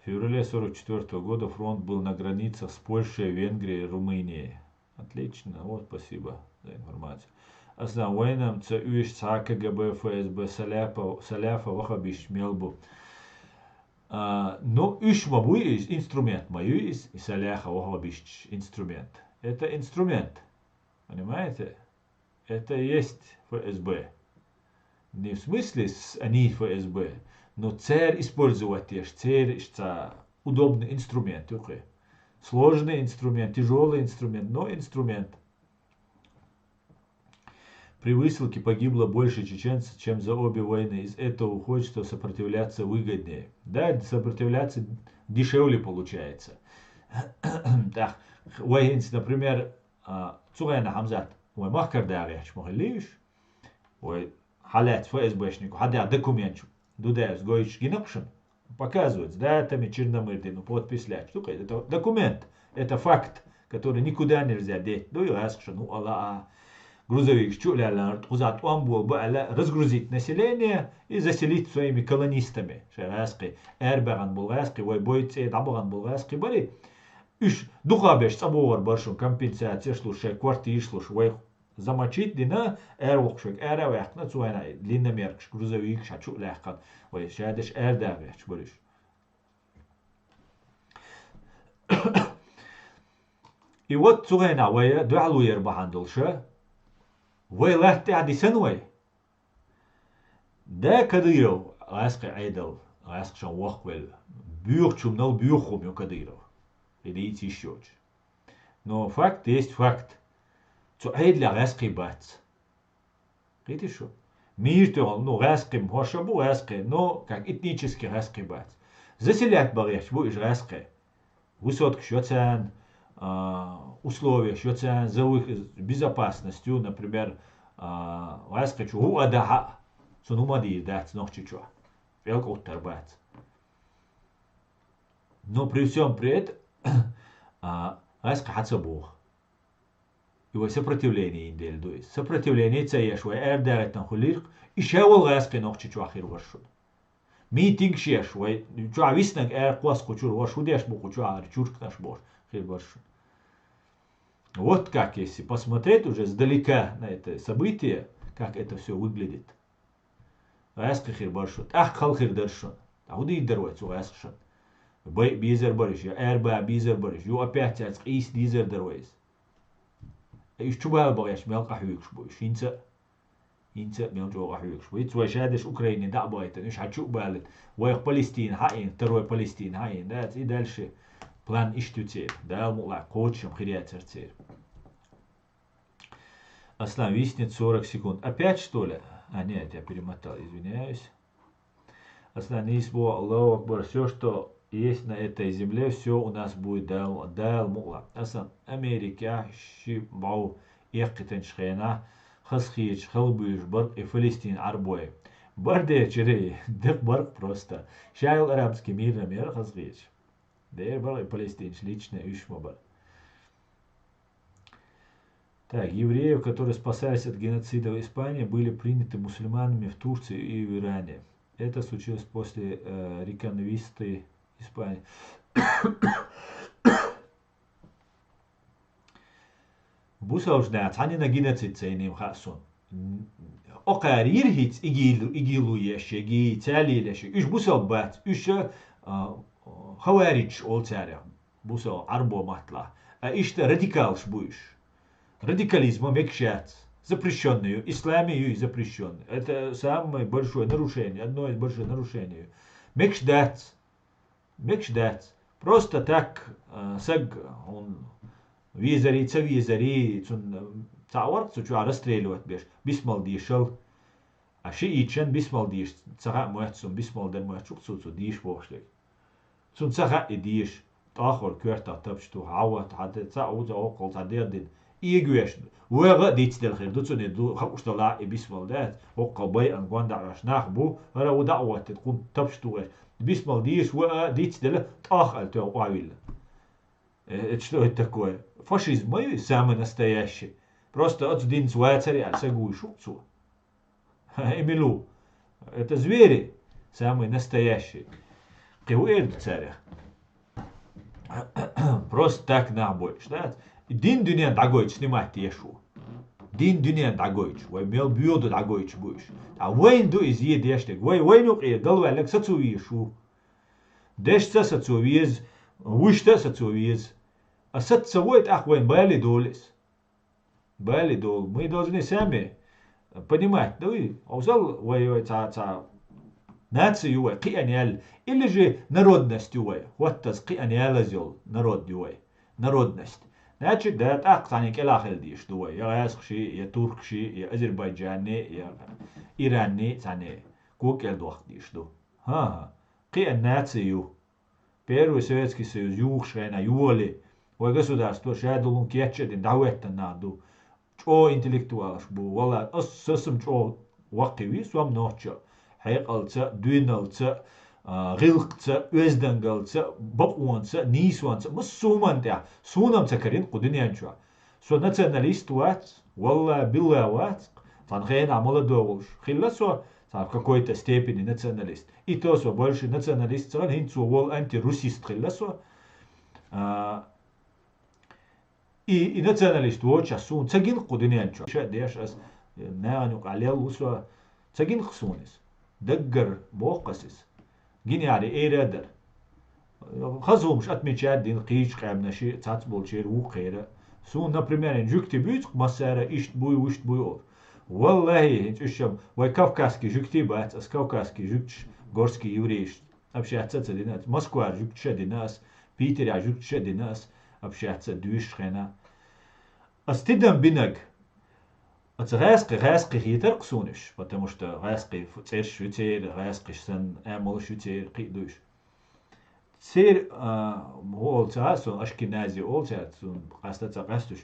В феврале сорок четвёртого года фронт был на границах с Польшей, Венгрией, Румынией. Отлично, вот, спасибо за информацию. Аслан, вайна ца уьш цхьа КГБ, ФСБ, Саляпа, Саляфа вахабиш мел бу. А, ну, уьш ма буй из, инструмент ма юй из, и Саляха вахабиш инструмент. Это инструмент. Понимаете? Это есть ФСБ. Не в смысле с- они ФСБ, но цер использовать еш, цер ишца удобный инструмент, окей. Сложный инструмент, тяжелый инструмент, но инструмент. При высылке погибло больше чеченцев, чем за обе войны. Из этого уходит, что сопротивляться выгоднее. Да, сопротивляться дешевле получается. Так, вайинс, например, а, цугайна Хамзат, вай махкар дагъехч махаллиш, вай халят ФСБшник, хада документ, дудайс гойч гинакшин, показывается, да, там и Черномырдин, ну, подпись ляч. Слушай, это документ, это факт, который никуда нельзя деть. Ну, и раз, ну, Аллах, а грузовик, чуляла, кузат, он был, бала, разгрузить население и заселить своими колонистами. Шераски, эрбаган булгаски, вай бойце, дабаган булгаски, бали. Уьш духабеш цабугар баршун компенсация шлуш, шей квартир шлуш, вай замочить дина, эр вокшек, эр вяхна, цуайна, длинномеркш, грузовик, ша чуляхкан, вай шадеш эр дагъехч бариш. И вот цугайна вай дуалу ер бахандулша, вай лахтя дисан вай. Да, Кадыров, гӀаскхи Ӏедал, гӀаскхи шан вахвел, буьйхучумнал буьйхум ю Кадыров. Или ициш йоч. Но факт есть факт. Цу Ӏедла гӀаскхи бац. Кити шу? Мир тёгъал, ну, гӀаскхи, хӀоша бу гӀаскхи, но как этнически гӀаскхи бац. Заселять багъехч бу иш гӀаскхи. Высоткаш йоцан, а, условияш йоцан, за вы-, безопасностью, например, а, гӀаскхи чу хӀу адахьа, цун хӀума дийр дац нохчи чу. Элкъуттар бац. Но при всем при этом, а, гӀаскхи хьаца бух. И вай сопротивление индел дуй. Сопротивление ца еш вай эр дагӀитан хулирх, и шавал гӀаскхи нохчи чу хир варшун. Митинг шеш вай, чу виснаг эр кхос кучур ваш, худеш бу кучу ар чуркнаш бош, хир варшун. Вот как, если посмотреть уже сдалека на это событие, как это все выглядит. ГӀаскхи хир баршун, тӀаккха хал хир даршун. ТӀа хӀу дийр дар вай цу гӀаскхи шан? Бай бизар бариш, я эр ба бизар бариш, ю опять цац къийс дизар дар вайс. Иш чу бала багъеш мел къахьуьгуш бу, иш хӀинца, хӀинца мел чӀо къахьуьгуш бу. Ицу вай шадеш Украине дӀа а байтан, иш хьачу а балит. Вайх Палестина хьаин, второй Палестина хьаин, да, и дальше план иш ту цер. Дал мула кочам хиряцар цер. Аслан, виснет сорок секунд. Опять, что ли? А, нет, я перемотал, извиняюсь. Аслан, не исбо, Аллаху Акбар, все, что есть на этой земле, все у нас будет дал, дал мула. Аслан, Америка, ши бау, ехкитен шхена, хасхич, халбуш, барк и Фалестин, арбой. Бардечери, дык барк просто. Шайл арабский мир на мир, хасхич. Дер бар и Палестинч лично уьш ма бар. Так, евреев, которые спасались от геноцида в Испании, были приняты мусульманами в Турции и в Иране. Это случилось после э, реконкисты Испании. Бусалш да, цхьанина геноцид ца йинийм хаъ сун. Окхар йир хӀинца игил, игилу еш, яги цалил еш. Уьш бусал бац, уьш а, хаваридж ол царя. Бусал Ӏарбо матла. А иштта радикалш бу уьш. Радикализма мегаш яц. Запрещённый ю, ислами ю запрещённый. Это самое большое нарушение, одно из больших нарушений. Мегаш дац. Мегаш дац. Просто так, э, саг, он визари, ца визари, цун, э, ца варк цу чуа расстреливать беш, бисмал дийшал. А ши ичан бисмал дийш, ца ха моьт сун, бисмал дар моьт чук цу, цу дийш бохшлиг. Цун ца ха и дийш, тӀахор коьрта тапчту, хьават, хьада, ца уза оккол ца деддин. Игвеш, вега дицдел хир, ду цуни ду, хакуш дала и бисмал дац, оккол бай ан гонда аш нах бу, ара уда ваттет, кун тапчту веш. Бисмал дийш, ва дицдел, тӀах ал тё авилла. Э, это что это такое? Фашизм мой самый настоящий. Просто от динц вацари, а сагуй шукцу. Эмилу. Это звери. Самые настоящие. Кыу эрд царя. Просто так нах бойчу, да? Дин дуьнен дӀагойчу снимать еш ву. Дин дуьнен дӀагойчу, вай мел боьду дӀагойчу бу уьш. Ткъа вайн ду иза е деш дерг. Вай, вайн юкъе галваьллаг сацо везаш ву. Дешца а сацо веза, вуьшта а сацо веза. А саца ца вой, тӀаккха вайн бале долу иза. Бале долу. Мы должны сами понимать, да, и овсал вай, вай цхьа, цхьа наци ю вай, кхиъна яьлла. Или же народность ю вай, хӀоттаза кхиъна ялаза йолу народ ю вай. Народность. Значит, да, тӀаккха цхьаьна кӀелахь хила дийш ду вай. Я гӀаьскхаши, я туркаши, я азербайджанни, я иранни цхьаьна кокӀел дохка дийш ду. ХӀан-хӀа. Кхиъна наци ю. Первый Советский Союз юхуш хенахь йоле, вай государство шадолун кечча а дина, дӀахӀоьттина нах ду. ЧӀогӀа интеллектуалаш бу, валла, ас сасам чӀогӀа ваккхий вий, сом нохча. Хьекъалца, дуьйналца, а, гӀиллакхца, оьздангалца, бакъонца, нийсонца, массо а хӀуманна тӀехь, суна-м ца карина кху дуьнен чохь. Со националист вац, валла, билла вац, цхьана хенахь молодой волуш хилла со, цхьана в какой-то степени националист. И то со больше националист ца хилла, хӀинца цо волу антирусист хилла со. А, и, и националист воцуш суна ца гина кху дуьнен чохь. Ша деш ас, нахана юкъахь лелла ву со, ца гина-кх суна иза. Даггара боху ас иза. Гинехьара эра а дара. Хаза хӀумаш отмечать дина кхечу къаьмнаши, цхьацца болчеран вукхеран. Суна, например, хӀинца жуьгти буьйцу-кх массара, иштта буй, вуьшта буй олуш. Валлахи, хӀинца уьш-м вай кавказский жуьгти бац, ас кавказский жуьгташ, горский еврейш общаться а ца дина ас, Москвара жуьгташ а дина ас, Питерехь жуьгташ а дина ас, общаться а дуьйш хенахь. Ас тидам бинарг, оцу гӀаьскхи, гӀаьскхи хетара-кх суна уьш, потому что гӀаьскхи цӀераш ю церан, гӀаьскхиш санна, амалш ю церан, кхин а ду уьш. Церан, а, хӀун олу ца хаьа суна, ашкенази олу цаьрца, суна къаста ца къаьсташ,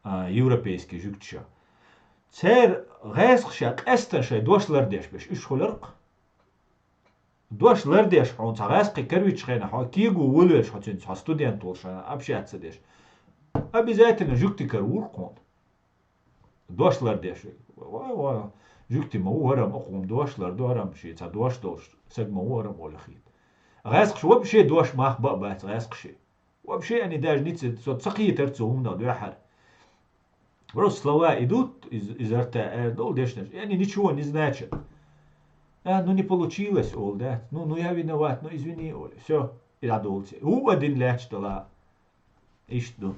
а, европейский жуьгташа. Церан гӀаьскхаша къаьстина шайн дош лардеш берш, уьш хуьлура-кх. Дош лардеш хьуна цхьа гӀаьскхи каравиччу хенахь, хьо кего волавелаш, хьо цуьнца хьо студент волуш хьуна общаться деш. Обязательно жуьгти каравора-кх хьуна. Дош лардеш. Ва, ва, жуьгти ма ву хӀара-м, оха-м дош лардо, хӀара-м шен цхьа дош долуш саг ма ву хӀара-м олу хета. ГӀаьскхаша вообще дош мах бан а бац гӀаьскхаши. Вообще они даже ницца, со ца кхетара цу хӀуманах дуьххьара. Просто слова идут из, изо рта, аьлла долу дешнаш, и они ничего не значат. А, ну не получилось, олу, да? Ну, ну я виноват, ну извини, олу. Всё, и дӀадолу ци. ХӀуъа дина лаьтташ дала. Иштта ду.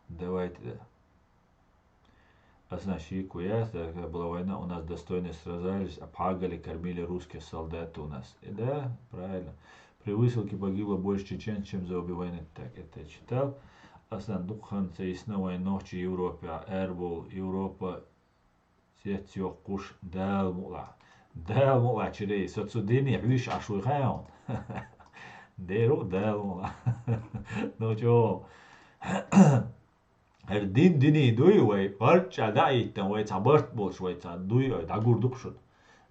Давайте, да. А значит, Куяс, да, когда была война, у нас достойно сражались, обхагали, кормили русских солдат у нас. И да, правильно. При высылке погибло больше чеченцев, чем за обе войны. Так, это я читал. Асан дукхан цейсна вайн нохчи Европе, Эрбол, Европа, сец йоккхуш, Дала мукъла. Дала мукъла чирей, со цу дине хьуьйш Ӏаш вуй хаьа хьуна. Дера ву Дала мукъла. Ну, чо. ХӀара дин диний дуй вай, гӀарчӀа дӀа а йиттан, вай цхьа барт болуш, вай цхьа дуй, ой, дӀагур ду-кх шуна.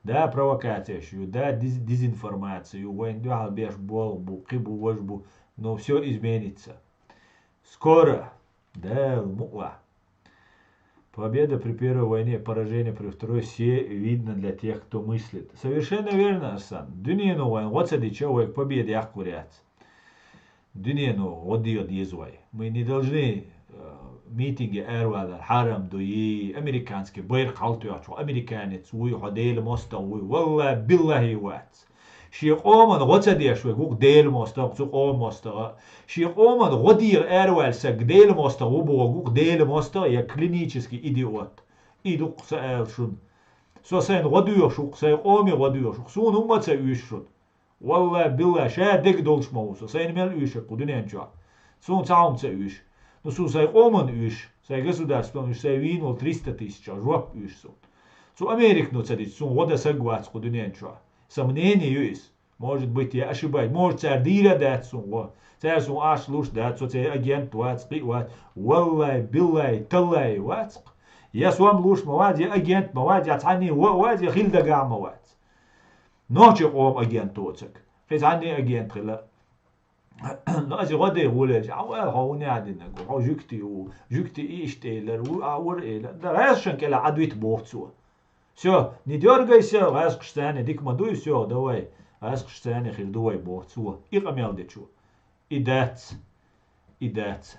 Да, провокацеш ю, да, диз-, дезинформаци ю, вайна дуьхьал беш болх бу, кхин бу, важа бу, но всё изменится. Скоро, Дала мукъла. Победа при первой войне, поражение при второй, все видно для тех, кто мыслит. Совершенно верно, Арсан. Дуьнено вайн гӀо ца дича, вайга победа яккхур яц. Дуьнено гӀо деха деза вай. Мы не должны, э, митинге аравалар хьарам ду, и американский байракх хьалтоьхча, хьо американец вуй, хьо Делан мостагӀа вуй. Валлахи, биллахи вац. Шен къоман гӀо ца деш верг ву-кх Делан мостагӀа, цу къоман мостагӀа. Шен къоман гӀо деха араваьлла саг Делан мостагӀа ву бохург ву-кх Делан мостагӀа я клинический идиот. И ду-кх сан ала шуна. Со сайна гӀо доьхуш ву-кх, сайн къоме гӀо доьхуш ву-кх. Суна хӀумма а ца оьшу шуна. Валлахи, биллахи, ша дерг долуш ма ву со. Сайна мел оьшу кху дуьнен чохь? Суна цхьа хӀума ца оьшу. Ну, суна сайн къоман оьшу, сайн государстван оьшу, сайн вийна волу триста тысячах жоп оьшу суна. Цу Американо ца дича, суна гӀо дан саг вац кху дуьнен чохь. Сан мнение ю иза. Может быть, я ошибаюсь. Может, цара дийр а дац суна гӀо. Цара суна Ӏаш луш дац, со церан агент вац, кхин а вац. Валлай, биллай, таллай вац-кх. Я сом луш ма вац, я агент ма вац, я цхьанне вон а вац, я хила дагахь а ма вац. Нохчийн къоман агент воцург. Кхин цхьанне агент хила. Ну, аса гӀо де гӀолаелча, а ваьл хьо хӀуна яхьдинарг, хьо жуьгти ву, жуьгти и иштта элар, ву, а вур элар. Да гӀаьзшан кӀела Ӏадвит боху цо. Всё, не дёргайся, гӀаьзкхаш царна дика ма дуй, всё, давай, гӀаьзкхаш царна хир ду вай боху цо. И къамел дечо. И дац, и дац.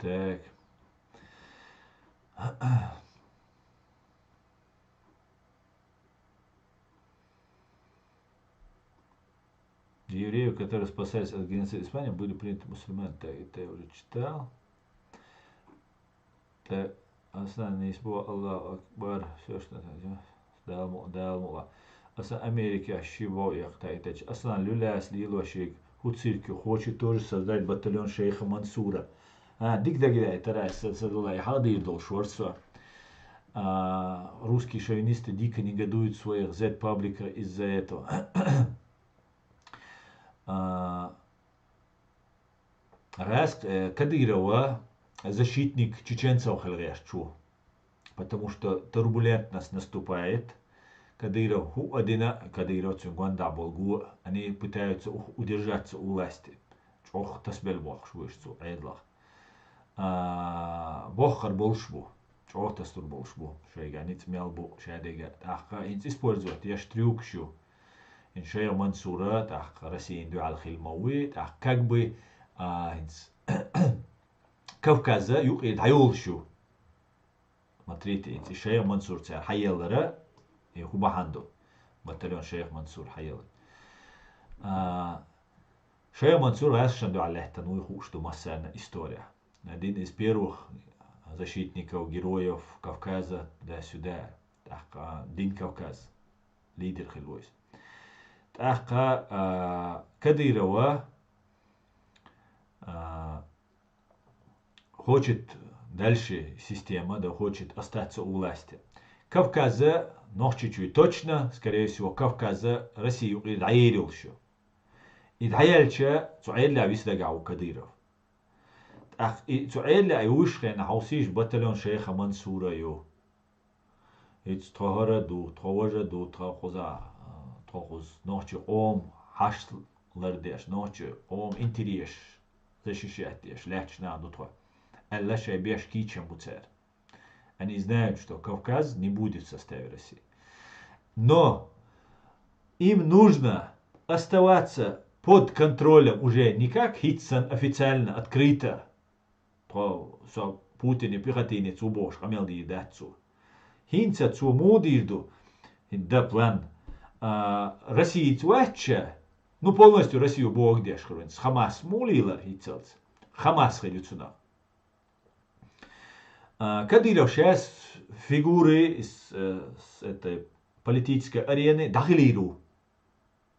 Так. Евреев, которые спасались от геноцида Испании, были приняты мусульмане. Так, это я уже читал. Так, Аслан, не испугал, Аллаху Акбар, всё, что надо. Дала му-, Дала мула. Аса Америка ши вов яхта итача. Аслан, люляс лило шиг, ху цирки, хочет тоже создать батальон шейха Мансура. А, дик дагира, это раз, са, са дула, и хадир дол шорсо. А, русские шовинисты дико негодуют в своих Z-пабликах из-за этого. А, гӀаьск-, э, Кадырова защитник чеченцев хила гӀерташ ву, потому что турбулентность наступает. Кадыров хӀуъа дина, Кадыров цуьнан гондахь болу го, они пытаются ух-, удержаться у власти. ЧӀогӀа тасбелла бохуш ву уьш цу Ӏедалах. А, боххар болуш бу, чӀогӀа тасалур болуш бу, шайга ницкъ мел бу, шадерга. ТӀаккха хӀинца использовать еш трюкаш ю. ХӀинца шайх Мансура, тӀаккха Россиян дуьхьал хила ма вуй, тӀаккха как бы, а, хӀинца Кавказа юкъе дӀайолуш ю. Смотрите, хӀинца и шайх Мансур цара хьаеллара, и хӀун бахьана ду? Батальон шайх Мансур хьаеллара. А, шайх Мансур гӀаьсшан дуьхьал лаьттана вуй хууш ду массарна история. Один из первых защитников, героев Кавказа, туда-сюда. ТӀаккха дин Кавказ лидер хила ву иза. ТӀаккха, а, Кадырова, а, хочет дальше система, да, хочет остаться у власти. Кавказа, Нохчийчуьй точно, скорее всего, Кавказа Россия юкъера дӀаер йолуш ю. И дӀаяьлча, цу Ӏедалехь виса дагахь ву Кадыров. ТӀаккха и цу Ӏедалехь и вуьш хенахь хьовсийша батальон шайха Мансура ю. ХӀинца тхо хӀара ду, тхо важа ду, тхо кхуза, а, тхо кхуза нохчи къом хьашт лардеш, нохчи къом интереш защищать деш лаьтташ нах ду тхо, аьлла, шайн беш кийчам бу цара. Они знают, что Кавказ не будет в составе России. Но им нужно оставаться под контролем уже не как хӀинца санна официально, открыто. Тхо, со Путине, Пехотинец ву бохуш къамел дийр дац цо. ХӀинца цо муха дийр ду? ХӀинца дан план. А, Россица ваьчча, ну, полностью Россию боху деш хир ву. Хамас муха лелара хӀинцалц? Хамас хир ю цунах. А, Кадыров сейчас фигуры с, э, с этой политической арены дӀахилийр ву.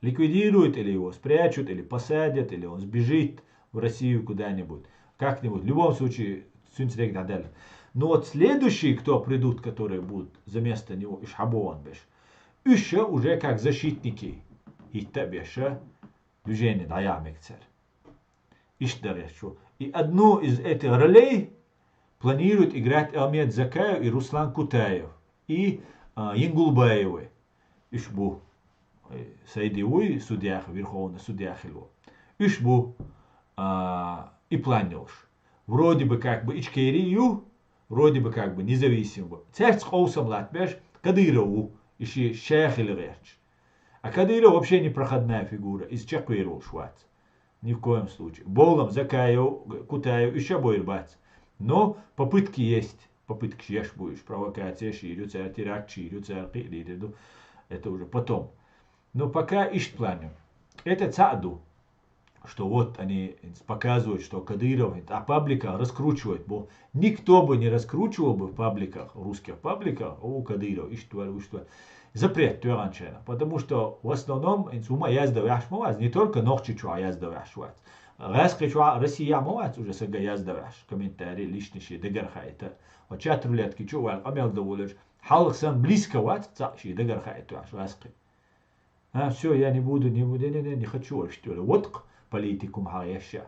Ликвидируют или его спрячут, или посадят, или он сбежит в Россию куда-нибудь. Как-нибудь. В любом случае, цуьнца дерг дӀадаьлла. Но вот следующие, кто придут, которые будут за место него, уьш хьабогӀун беш, уьш уже как защитники хӀитта а беш, движение дӀаяхьа мега цара. Иштта дан гӀерташ ву. И одну из этих ролей планируют играть Ахмед Закаев и Руслан Кутаев, и, а, Янгулбаевы. Уьш бу, э, Сайди вуй, судья, верховный судья хилла. Уьш бу, а, и план йолуш. Вроде бы как бы Ичкери ю, вроде бы как бы независим бу. Цаьрца къовсам латтабеш Кадыров ву, и ши ша хила гӀерташ. А Кадыров вообще непроходная фигура, иза чекхвер волуш вац. Ни в коем случае. Бовлам Закаев, Кутаев, уьш а бойр бац. Но попытки есть. Попыткаш еш бу уьш. Провокация шийр ю цара, теракт шийр ю цара, кхин а дийр ду. Это уже потом. Но пока иштта план ю. Это цхьаъ ду, что вот они показывают, что Кадыров, а пабликах раскручивать бу. Никто бы не раскручивал бы в пабликах, в русских пабликах, о, Кадыров, иштта вара, иштта вара. Запрет тоьхна шайна. Потому что в основном, хӀинца хӀума яздо ваьхьаш ма вац, не только Нохчийчохь яздо ваьхьаш вац. ГӀаьскхичохь, Россехь ма вац уже сага яздо ваьхьаш, комментарий, личный шен дагара хаийта. Вот чат рулетки чу а ваьлла къамел дан волуш, хьалха санна близко вац, цхьаъ шен дагара хаийта ваьхьаш гӀаьскхи. А, всё, я не буду, не буду, не, не, не хочу, аш тӀоьла. Вот-кх политикум хьагӀ еш.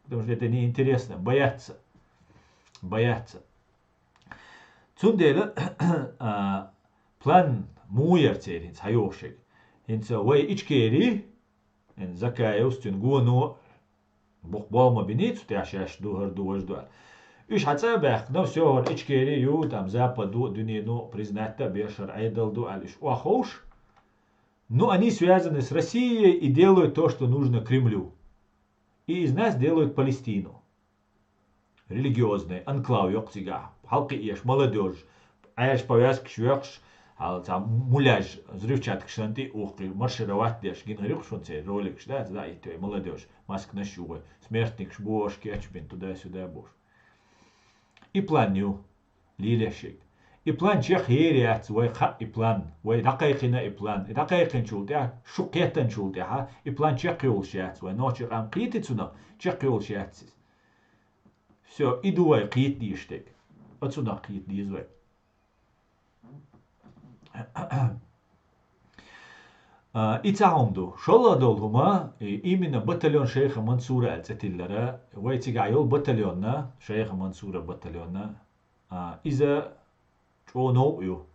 Потому что это неинтересно, боятся. Боятся. Цундела, а, план муха яр церан хӀинца хьайохуш ерг? ХӀинца вай Ичкери, хӀинца Закаевс, цуьнан гоно, боккха болх ма биний цу тӀехь, шаьш ду, хӀара ду, важа ду аьлла. Уьш хьацӀа а баьккхина, всё, хӀара Ичкери ю, там, Западо, дуьнено признать а беш, хӀара Ӏедал ду аьлла, уьш охьаховш. Ну, они связаны с Россией и делают то, что нужно Кремлю. И из нас делают Палестину. Религиозный анклав йоккха цигахь. Хьалкхиъеш, молодёжь, Ӏаьржа повязкаш йоьккхуш, хьал цхьа муляж, взрывчаткаш санна тӀе а ухкхий, маршировать деш, гина хир ю-кх шуна церан роликаш, да, за и твои молодёжь, масканаш ю вай, смертникаш бохуш, кечбина туда-сюда бохуш. И план ю, лелош ерг. И план чекхъяр яц вай, кхаъ и план, вай дӀакхайкхина и план. И дӀакхайкхинчул тӀаьхьа, шу кхеттанчул тӀаьхьа, и план чекхйолуш яц вай. Нохчийн къам кхетий цунах, чекхйолуш яц иза. Всё, и ду вай кхета дезаш дерг. Оцунах кхета деза вай. А, и цхьа хӀума ду. ШолгӀа долу хӀума, и, именно батальон Шайха Мансура аьлла цӀе тиллара, вай цигахь йолу батальонна, Шайха Мансура батальонна, а, иза чӀогӀа новкъа ю.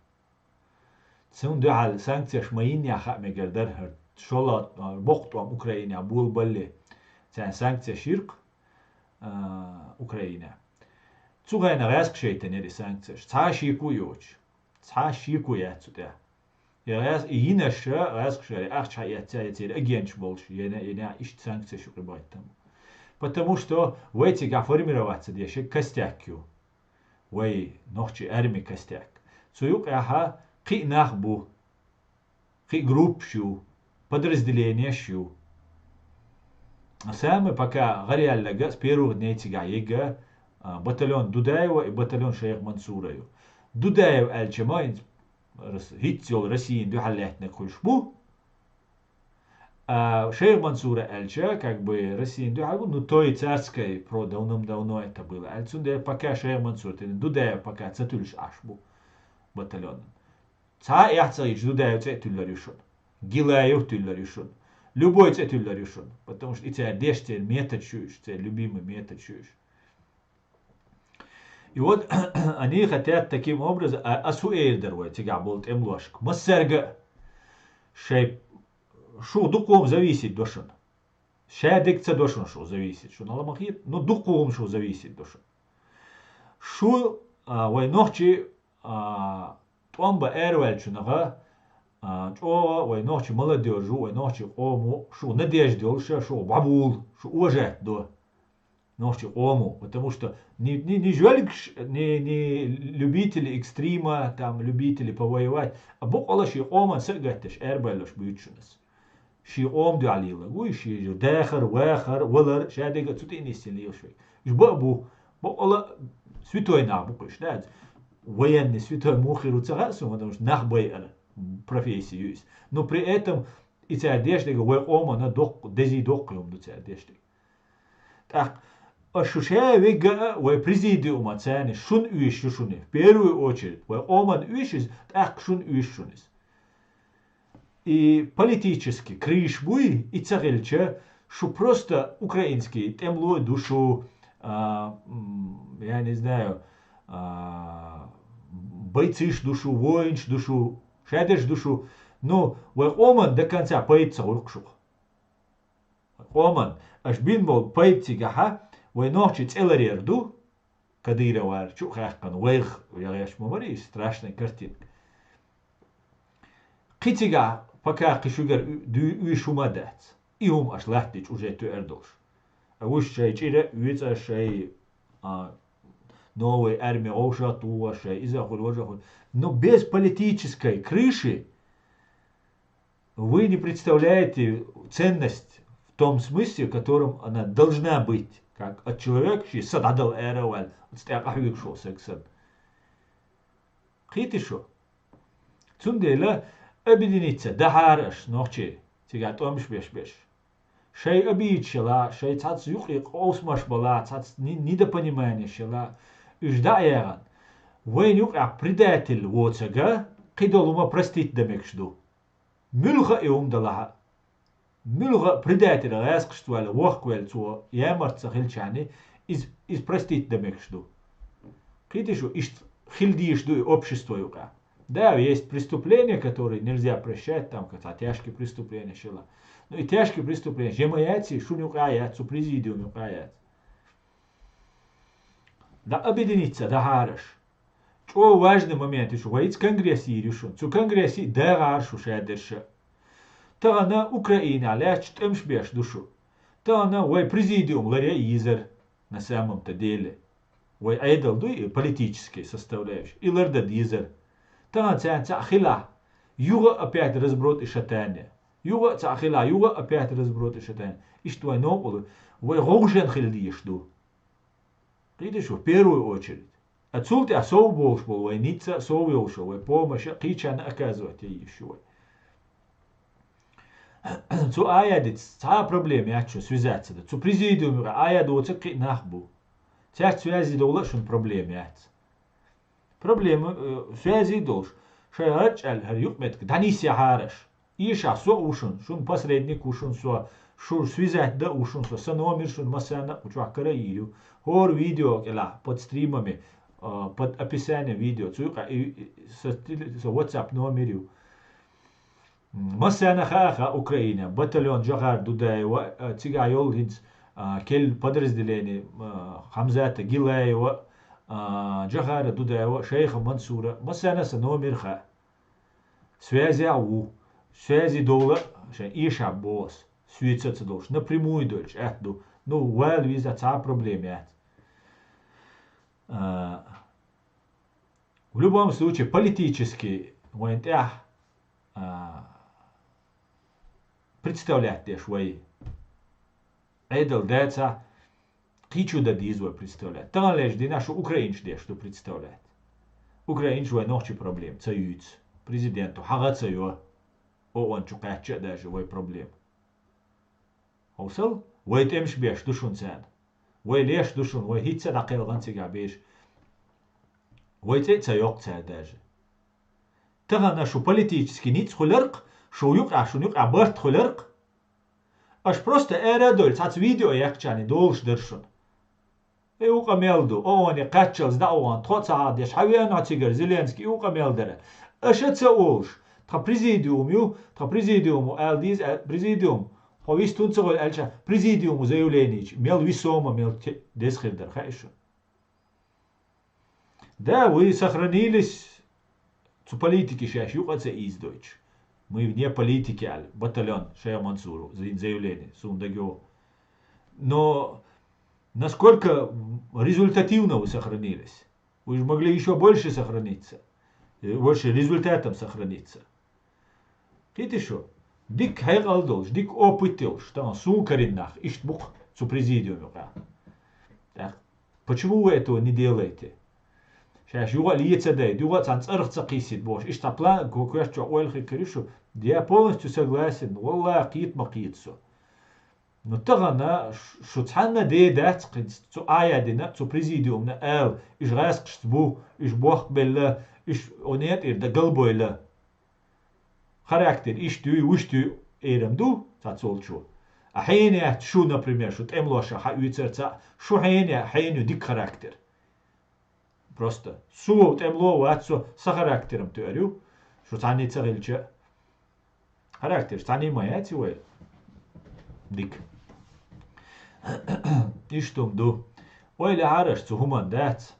Цунна дуьхьал санкцеш ма йиннехь хаа мегар дара хӀара. ШолгӀа, а, боккха тӀом Украинехь болабалале, царна санкцеш йира-кх, а, Украинехь. Цу хенахь гӀаьскхи шайтанера и санкцеш. Цхьа а шеко а йоцуш. Цхьа а шеко яц цу тӀехь. Я гӀаьс-, и йинарш гӀаьскхаша ахча хьаэцна, я церан агенташ болуш, я не, я не, иштта санкцеш юкъа бахийтина бу. Потому что вай цигахь формироваться деш костяк ю. Вай нохчийн арми костяк. Цу юкъехь кхин а нах бу, кхин а группаш ю, подразделенеш ю. Самый пока гӀараяьлларг а с первых дней цигахь ерг а, а, батальон Дудаева и батальон Шайх Мансура ю. Дудаев аьлча ма хӀинца рас-, хӀинцца йолу Россин дуьхьал лаьттинарг хуьлуш бу. А Шайх Мансура аьлча, как бы, Россин дуьхьал бу, ну, той царской про давным-давно это было. Аьлла, цундела пока Шайх Мансур, тӀе Дудаев пока ца туьллуш Ӏаш бу батальонан. Цхьа а эхь ца хилча, Дудаев цӀе а туьллур ю шуна. Гилаев туьллур ю шуна. Любой цӀе туьллур ю шуна. Потому что и цара деш церан методаш ю уьш, церан любимый методаш ю уьш. И вот они хотят таким образом, а, ас хӀун эр дара вай цигахь болу тӀемалошка? Массаьрга а шайн, шух дукха хӀума зависит до шуна. Шадерг ца до шуна шух зависит. Шуна ала ма хета, ну, дукха хӀума шух зависит до шуна. Шу, а, вай нохчий, а, тӀом бан араваьллачунах, а, чӀогӀа вай нохчийн молодёжь, вай нохчийн къомо шух надежда йолуш, шух бӀобула, шу уважать до нохчийн къомо, потому что ни, ни, ни жуьлгаш, ни, ни любители экстрима, там, любители повоевать, а бакъ а шен къоман са а гатдеш, арабевлларш буьйцу шуна ас. Шен къоман дуьхьал лелар вуй, шен дахар, вахар, валар, шадерг а цу тӀе а нисъян лелаш верг. Уьш бакъ а бу, бакъ а святой нах бу-кх уьш, да? Военный святой муха хир ву ца хаьа суна, потому что нах байар профессия ю иза. Но при этом и цара деш дерг вай къомана доккха, дезий доккха хӀума ду цара деш дерг. ТӀаккха аш шу ша вега а вай президиума царна шуна оьшуш ю шуна, в первую очередь, вай къоманна оьшу иза, тӀаккха шуна оьшу шуна иза. И политически крыша буй, и ца хилча, шу просто украинский тӀемалой ду шу, а, м, я не знаю, а, бойцаш ду шу, воинаш ду шу, шадерш ду шу. Ну, вай къоман до конца пайда ца хуьлу-кх шух. Къоман, аша бина болу пайда цигахьа вай нохчий цӀе ларъяр ду, Кадыровара чу а хаьккхина, вайх яхъеш ма бара иза, страшная картинка. Кхин цигахь пока кхин шуьгара уь-, дуьйш хӀума а дац. И хӀума аша латтадича уже тоьар долуш. А уьш шайн чӀира а оьцу, шайн, а, новая армия вовшах а тухуш, шайн иза а хуьлу, важа а хуьлу. Но без политической крыши вы не представляете ценность в том смысле, в котором она должна быть, как от человека, шен са дӀадала ара а ваьлла, оцу тӀе къахьоьгуш волу саг санна. Кхетий шу? Цундела объединиться дахьара аша, нохчий, цигахь тӀомаш беш берш. Шайн обидаш ялахь, шайн цхьацца юкъе къовсамаш балахь, цхьацца ни-, недопониманиеш ялахь, уьш дӀа а яхана, вайна юкъахь предатель воцург кхидолу хӀума простить дан мегаш ду. Муьлха а и хӀума далахьа, муьлха а предатель гӀаьскхашца ваьлла, вохкаваьлла цо ямарта ца хилчарни, из, из простить дан мегаш ду. Кхетий шу, иштта хила дезаш ду и общество юкъахь. Да, есть преступления, которые нельзя прощать, там, как тяжкие преступления шила. Ну и тяжкие преступления, жема яций, шун юкъахь яц, цу президиум юкъахь яц. Да объединиться, да хьараш. ЧӀо важный момент ю шу, вайца конгресс йийр ю шун. Цу конгрессе дагӀар шу шадерша. Тахана Украина лаьтташ тӀемаш беш ду шу. Тахана вай президиум ларе йийзар, на самом-то деле. Вай Ӏедал дуй и политический составляющий, и ларда дезар. Тахана царна цхьаъ хилахь, юха а опять разброд и шатание. Юха а цхьаъ хилахь, юха а опять разброд и шатание. Иштта вай новкъа лу, вай гӀовжен хила дезаш ду. Кхетий шу, в первую очередь. А цул тӀаьхьа сов болуш болу вай ницца а, сов йолуш вай помощь а кхечарна оказывать йийш ю вай. Цу Ӏаядица цхьа а проблема яц шун связаться дан. Цу президиуме Ӏаяд воцург кхин а нах бу. Цаьрца связи довла а шун проблема яц. Проблема, э, связи долуш, шайн гӀарчӀаьлла хӀара юкъаметтиг дӀанисъяхьара аша. Эшахь со а ву шун, шун посредник ву шун со, шу связать дан а ву шун со, сан номер шун массарна а кху чохь кара а йийр ю. ХӀора видео кӀелахь, под стримами, а, под описанием видео, цу юкъа и, и, сан теле-, сан WhatsApp номер ю. М, массарна хаа, хаа Украина, батальон Джохар Дудаева, а, цигахь йолу хӀинца, а, келла подразделение, а, Хамзата Гилаева, а, Джохара Дудаева, Шайха Мансура, массарна а сан номер хаа. Связя ву. Связи довла, шайн эшаб боху ас. Суьйца а ца долуш. Напрямую дойтуш атта ду. Ну, вала виза цхьа а проблема яц. А, в любом случае, политически вайн тӀехь, а, представлять деш вай. Ӏедал дацахь, кхечу дан деза вай представлять. Таханлерчу дийнахь шу украинаш деш ду представлять. Украинаш вай нохчи проблема ца юьйцу. Президенту хьагӀа ца йо. ООН чу кхаьчча а даже вай проблема. Хьовсал, вай тӀемаш беш ду шун царна. Вай леш ду шун, вай хӀинцца а дӀакхелхана цигахь беш. Вай цӀе а ца йоккху цара даже. Тахана шу политически ницкъ хуьларкх, шу юкъахь, шун юкъахь барт хуьларкх. Аша просто ара а дойлу, цхьацца видео яхчарний долуш дара шуна. И вукъа мел ду, оне кхаччалц дӀа а вахана, тхо а ца хьадеш, хьан веана хьо цигара, Зеленский, и вукъа мел дара. Аша а ца олуш, тхан президиум ю, тхан президиуму аьлла дийза, аьлла, президиум, хьо вистун ца гӀойла аьлча, президиуму заявлениечу, мел весомо, мел те-, деза хир дара, хаьа шуна. Да, вы сохранились, цу политики шаьш юкъа а ца ийзадойтуш. Мы вне политики, аьлла, батальон Шайха Мансуру, зин заявление, суна дагайогӀу. Но насколько результативно вы сохранились? Вы же могли ещё больше сохраниться, э, больше результатом сохраниться. Кхетий шу, дика хьекъал долуш, дика опыт йолуш, тахана суна карийна нах, иштта бу-кх цу президиум юкъахь. ТӀаккха, почему вы этого не делаете? Шаьш юха а ле ца дайта, юха а цхьана цӀарах ца кхиссийта бохуш, иштта цхьа план ко-, коьрта чохь ойла хир карий шу? Я полностью согласен, валлахӀи, кхета ма кхета со. Ну, тахана ш-, шу цхьанна де дац кхин цу Ӏаядина, цу президиумна ала, уьш гӀаскхашца бу, уьш бохк белла, уьш онетӀера дан галбойла. Характер иштта юй, вуьшта юй, эрам ду, цхьацца волчо. А хьенех шу, например, шу тӀемлоша хьан уьйцар ца, шу хьене, хьеню дика характер. Просто. Со тӀемло вац, со сан характерам тоьар ю, шу цхьанний ца хилча. Характер цхьанний ма яц вай. Дика. Иштта хӀума ду. Ойла хьараш цу хӀуман дац.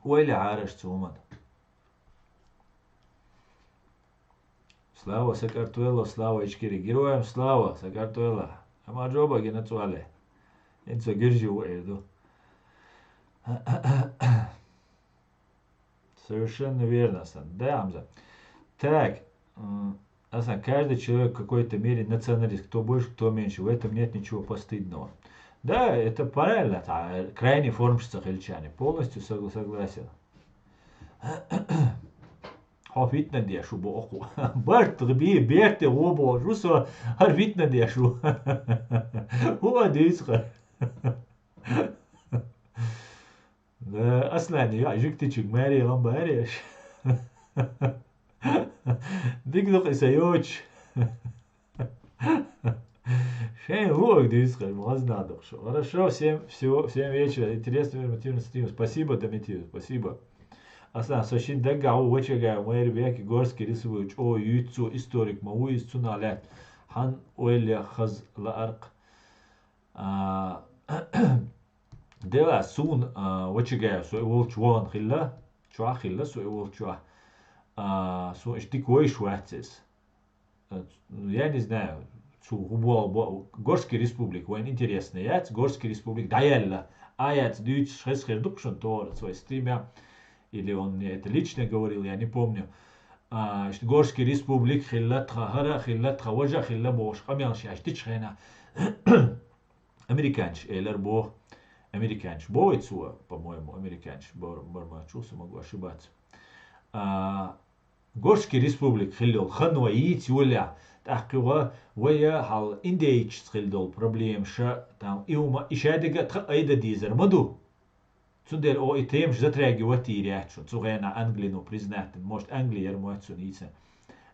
Ойла хьараш цу хӀуман. Слава Сакартвело, слава Ичкери. Героям слава, Сакартвело. Амма жоба гина цвале. Инца гиржи ву эрду. Совершенно верно, Асан. Да, Амза. Так, м, Асан, каждый человек в какой-то мере националист. Кто больше, кто меньше. В этом нет ничего постыдного. Да, это правильно. Та, крайний форм ца хилчани. Полностью согла-, согласен. Хьо фитна деш ву боху. Барт би, берте ву боху. Ву со, хӀара фитна деш ву. ХӀун а дуьйцу-кха? Да, Аслан, я, жуьгтичиг маре ламбареш. Дика ду-кх и сан йоцуш. Шайн луъург дуьйцу-кх, ма хазна ду-кх шу. Хорошо, всем всего, всем вечера. Интересно, информативно, стримно. Спасибо, Дометьев, спасибо. Аслан, со шина даггахь ву, Вачагаев Майрбек, Горский республика чӀогӀа юьйцу цо, историк ма ву иза, цунах лаьцна хьан ойла хаза лаарх. А, Дела, суна, а, Вачагаев со и волчу вахана хилла, чохь а хилла со и волчохь. А, суна иштта дика вайш вац иза. Э, я не знаю, цу хӀун боху, бо-, Горский республика вайна интересна яц, Горский республика дӀаяьлла, а яц дуьйцуш хеза хир ду-кх шуна тохара, свой стримя, или он мне это лично говорил, я не помню. А, иштта Горский республика хилла тхан, хӀара а хилла тхан, важа а хилла бохуш къамелаш еш дича хенахь, американчаш элар боху. Американчаш боху вай цо, по-моему, американчаш бар-, бармачул, со магу ошибаться. А, Горский республика хилла йолу хан вай йийца йолаелахь, тӀаккха юха вай хьал индейцашца хилла долу проблема ша, там, и хӀума, и шадерг а тхан айда дезар ма ду. Цундела оха и темаш затрагивать йийр яц шуна. Цу хенахь Англину признать дина, может, Англи яра моьтту цунна йийцина.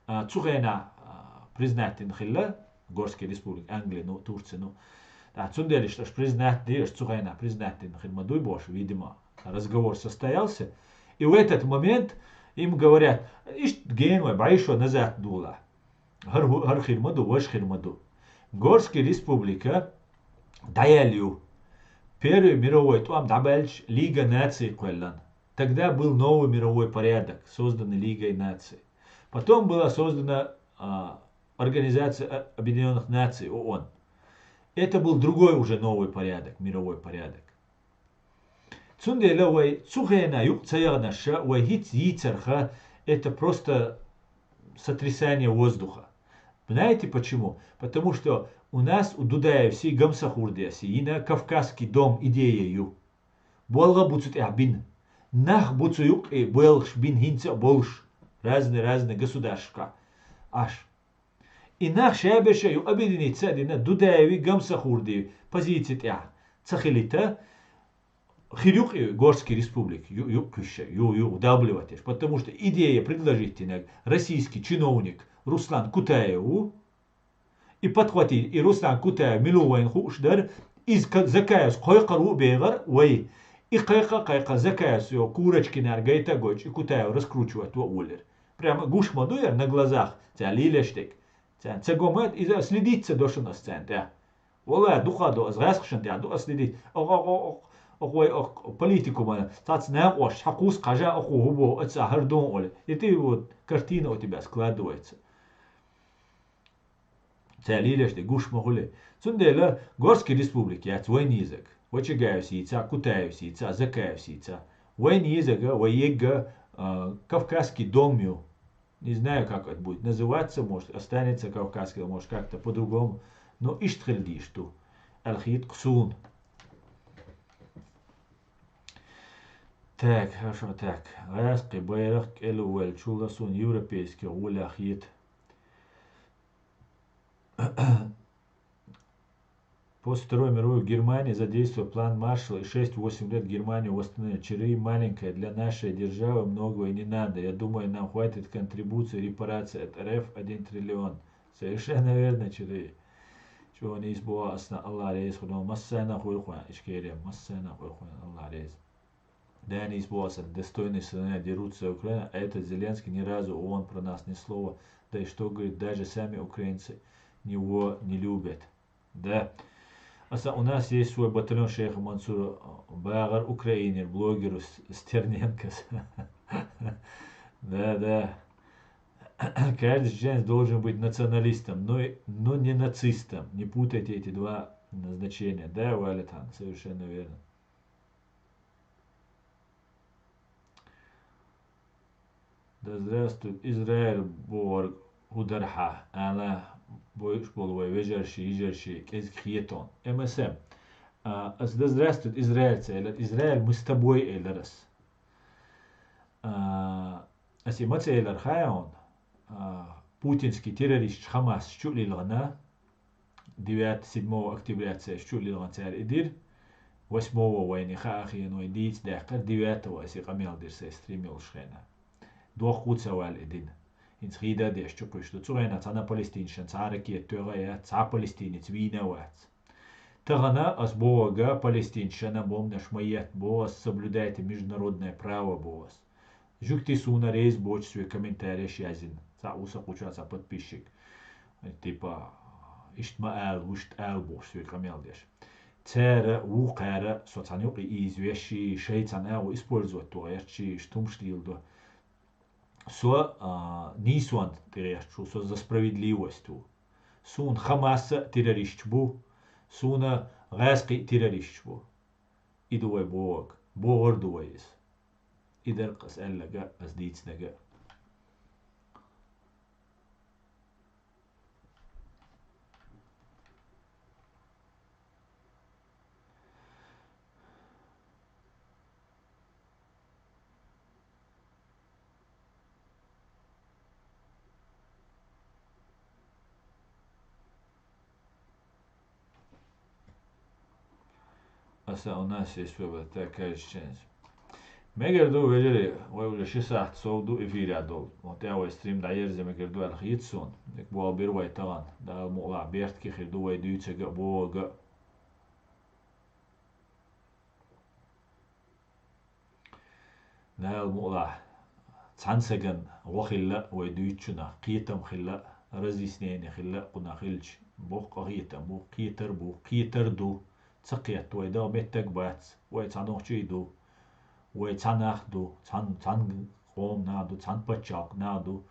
А, цу хенахь, а, признать дина хилла, Горский республика, Англину, Турцину. А, цундела иштта аша признать дира, аша цу хенахь признать дина хир ма дуй бохуш, видимо, разговор состоялся. И в этот момент им говорят, иштта гена вай, бӀешо назад дула. ХӀара хӀу-, хӀара хир ма ду, важа хир ма ду. Горский республика дӀаяьлла ю. Первый мировой тӀом дӀабаьлча Лига наций кхоьллина. Тогда был новый мировой порядок, созданный Лигой наций. Потом была создана, а, Организация, а, Объединённых Наций, ООН. Это был другой уже новый порядок, мировой порядок. Цундела вай цу хенахь юкъа ца яханарша, вай хӀинца йийцарха, это просто сотрясание воздуха. Знаете почему? Потому что у нас, у Дудаевси, Гамсахурдиси йина Кавказский дом идея ю. Болх а бу цу тӀехь бина. Нах бу цу юккъе боьлхуш бина хӀинца а болуш, разный-разный государствашкахь Ӏаш. И нах шаберш а ю, объединиться а дина, Дудаеви, Гамсахурдиви позици тӀехь ца хилийта, хир ю-кх и Горский республика, ю-, юккъе кхуьссуш, ю-, ю-, удавливать еш. Потому что идея предложить динарг российский чиновник Руслан Кутаев ву. И подхватить, и Руслан Кутаев мила ву вайна хууш дара, иза ка-, Закаевс кхойкхур ву а бехара вай. И кхайкха а кхайкха, Закаевс йо Курочкинера гайта а гойтуш, и Кутаев раскручивать ву а волира. Прямо гуш ма ду яра на глазах, цара лелаш дерг. Царна ца го ма, иза следить ца до шуна ас царна тӀехь. Валлахи, дукха ду ас, гӀаьскхашна тӀехь ду ас следить. Ох, ох, ох, ох, ох, вай, ох, политикуман, цхьацца накъост, хьан кхуссу хьажа, охо хӀун боху, оцу хӀара дун олу. И тӀе вот картина у тебя складывается. Цара лелаш де гуш ма хуьлий. Цундела Горский республика яц вайна езарг. Вачагаевс йийца, Кутаевс йийца, Закаевс йийца. Вайна езарг, вай егга, а, Кавказский дом ю. Не знаю, как это будет называться, может, останется Кавказский, может, как-то по-другому. Но иштта хила дийш ду. Аьлла хета-кх суна. Так, хорошо, так. ГӀаьскхи байракх кӀел а ваьллачул а суна европейский гӀоле хета. После Второй мировой в Германии задействовал план Маршалла, и шесть-восемь лет Германию восстановили. ЧРИ маленькая, для нашей державы многого и не надо. Я думаю, нам хватит контрибуции, репарации от РФ один триллион. Совершенно верно, ЧРИ. Чуьнан ийс боху ас, Аллах реза хуьлда, массарна хуьлда хьуна, Ичкерия, массарна хуьлда хьуна, Аллах реза. Дани из боху ас, достойные сыновья дерутся за Украину, а этот Зеленский ни разу в ООН про нас ни слова. Да и что говорить, даже сами украинцы него не любят. Да. Аса, у нас есть свой батальон шейха Мансура, э, багӀар Украинера блогеру С-, Стерненкос. Да, да. Каждый чеченец должен быть националистом, но, и- но не нацистом. Не путайте эти два назначения. Да, Валитхан, совершенно верно. Да здравствует Израиль, бохург хӀун дара хьан, ала бойуш болу вай вежарши, йижарши, кӀезиг хетон. МСМ. А, ас да здравствует Израиль ца элира, Израиль, мы с тобой элира ас. А, ас и ма ца элира хьан, а, путинский террорист Хамас чу а лилгӀана, девятого, седьмого октября цаьрца чу а лилгӀана цара и дира, восьмого вайна хаа хиъна вай дийца даьккхира, девятого аса и къамел дира сайн стрим йолуш хенахь. Дохко ца ваьлла и дина. ХӀинца хӀида а деш чукхуьйш ду. Цу хенахь цхьана палестинцашна цхьа ракета тоьхна а яц, цхьа палестинец вийна а вац. Тахана ас бохург палестинцашна бомбанаш ма етта боху ас, соблюдайте международное право боху ас. Жуьгтий суна реза боцуш соьга комментареш яздина. Цхьаъ ву сан кхучу цхьа подписчик. Типа, иштта ма ала, вуьшта ала бохуш соьга къамел деш. Цара вукхара со цхьана юкъе ийза вешший, шайн цхьана агӀо использовать ван гӀерташий, иштта хӀумаш леладо. Со, а, нийсонна тӀегӀерташ ву, со за справедливость ву. Суна Хамас а террористаш бу, суна гӀазкхий а террористаш бу. И ду вай бохург, бохур ду вай иза. И дара ас аьлларг а, ас дийцинарг а. Аса у нас есть выбор, так кажется, ченс. Мегар ду, вежарий, вай уже ши сахьт сов ду эфире долу. Вот я вай стрим дӀаерзе мегар ду аьлла хета суна. Дика болх бира вай тахана. Дала мукъалахь бертахь хир ду вай дуьйцург а, бохург а. Дала мукъалахь, цхьана сагана гӀо хилла вай дуьйцучунах, кхетам хилла, разъяснение хилла кхунах хилча, боккха къахетам бу, кхетар бу, кхетар ду, ца кхетта вай дагӀа меттиг бац, вай цхьа нохчий ду, вай цхьа нах ду, цхьана, цхьана къоман нах ду, цхьана пачхьалкхан нах ду.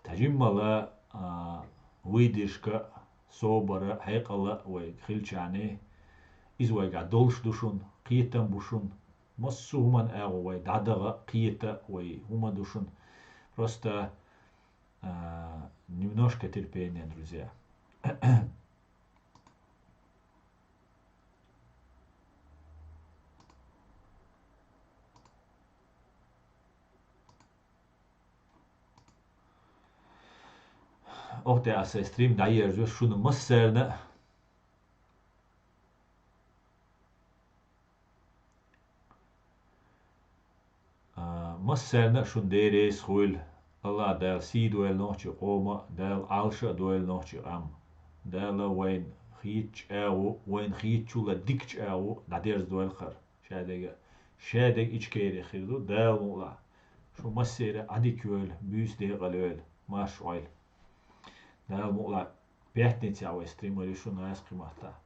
Тхьажиммала, а, выдержка, собара, хьекъала вайга хилчахьана, иза вайгахь долуш ду шуна, кхетам бу шуна, массо а хӀуманна агӀо вай дӀадахьа, кхета вай хӀума ду шуна. Просто, а, немножко терпения, друзья. Охьа тӀе аса стрим дӀаерзо шуна массарна а. А, массарна а шуна Дела реза хуьлда. АллахӀ Дала сий дойла нохчийн къоман, Дала Ӏалаш а дойла нохчийн къам. Дала вайна хийцачу агӀо, вайна хийцачул а дикачу агӀо дӀадерзадойла хӀара. Шадерг а, шадерг Ичкери хир ду, Дала мукъалахь. Шу массеран а Ӏадика йойла, буьйса декъала йойла, марша Ӏойла. Дала мукъалахь, пятницехь вай стример ю шуна гӀазкхийн маттахь.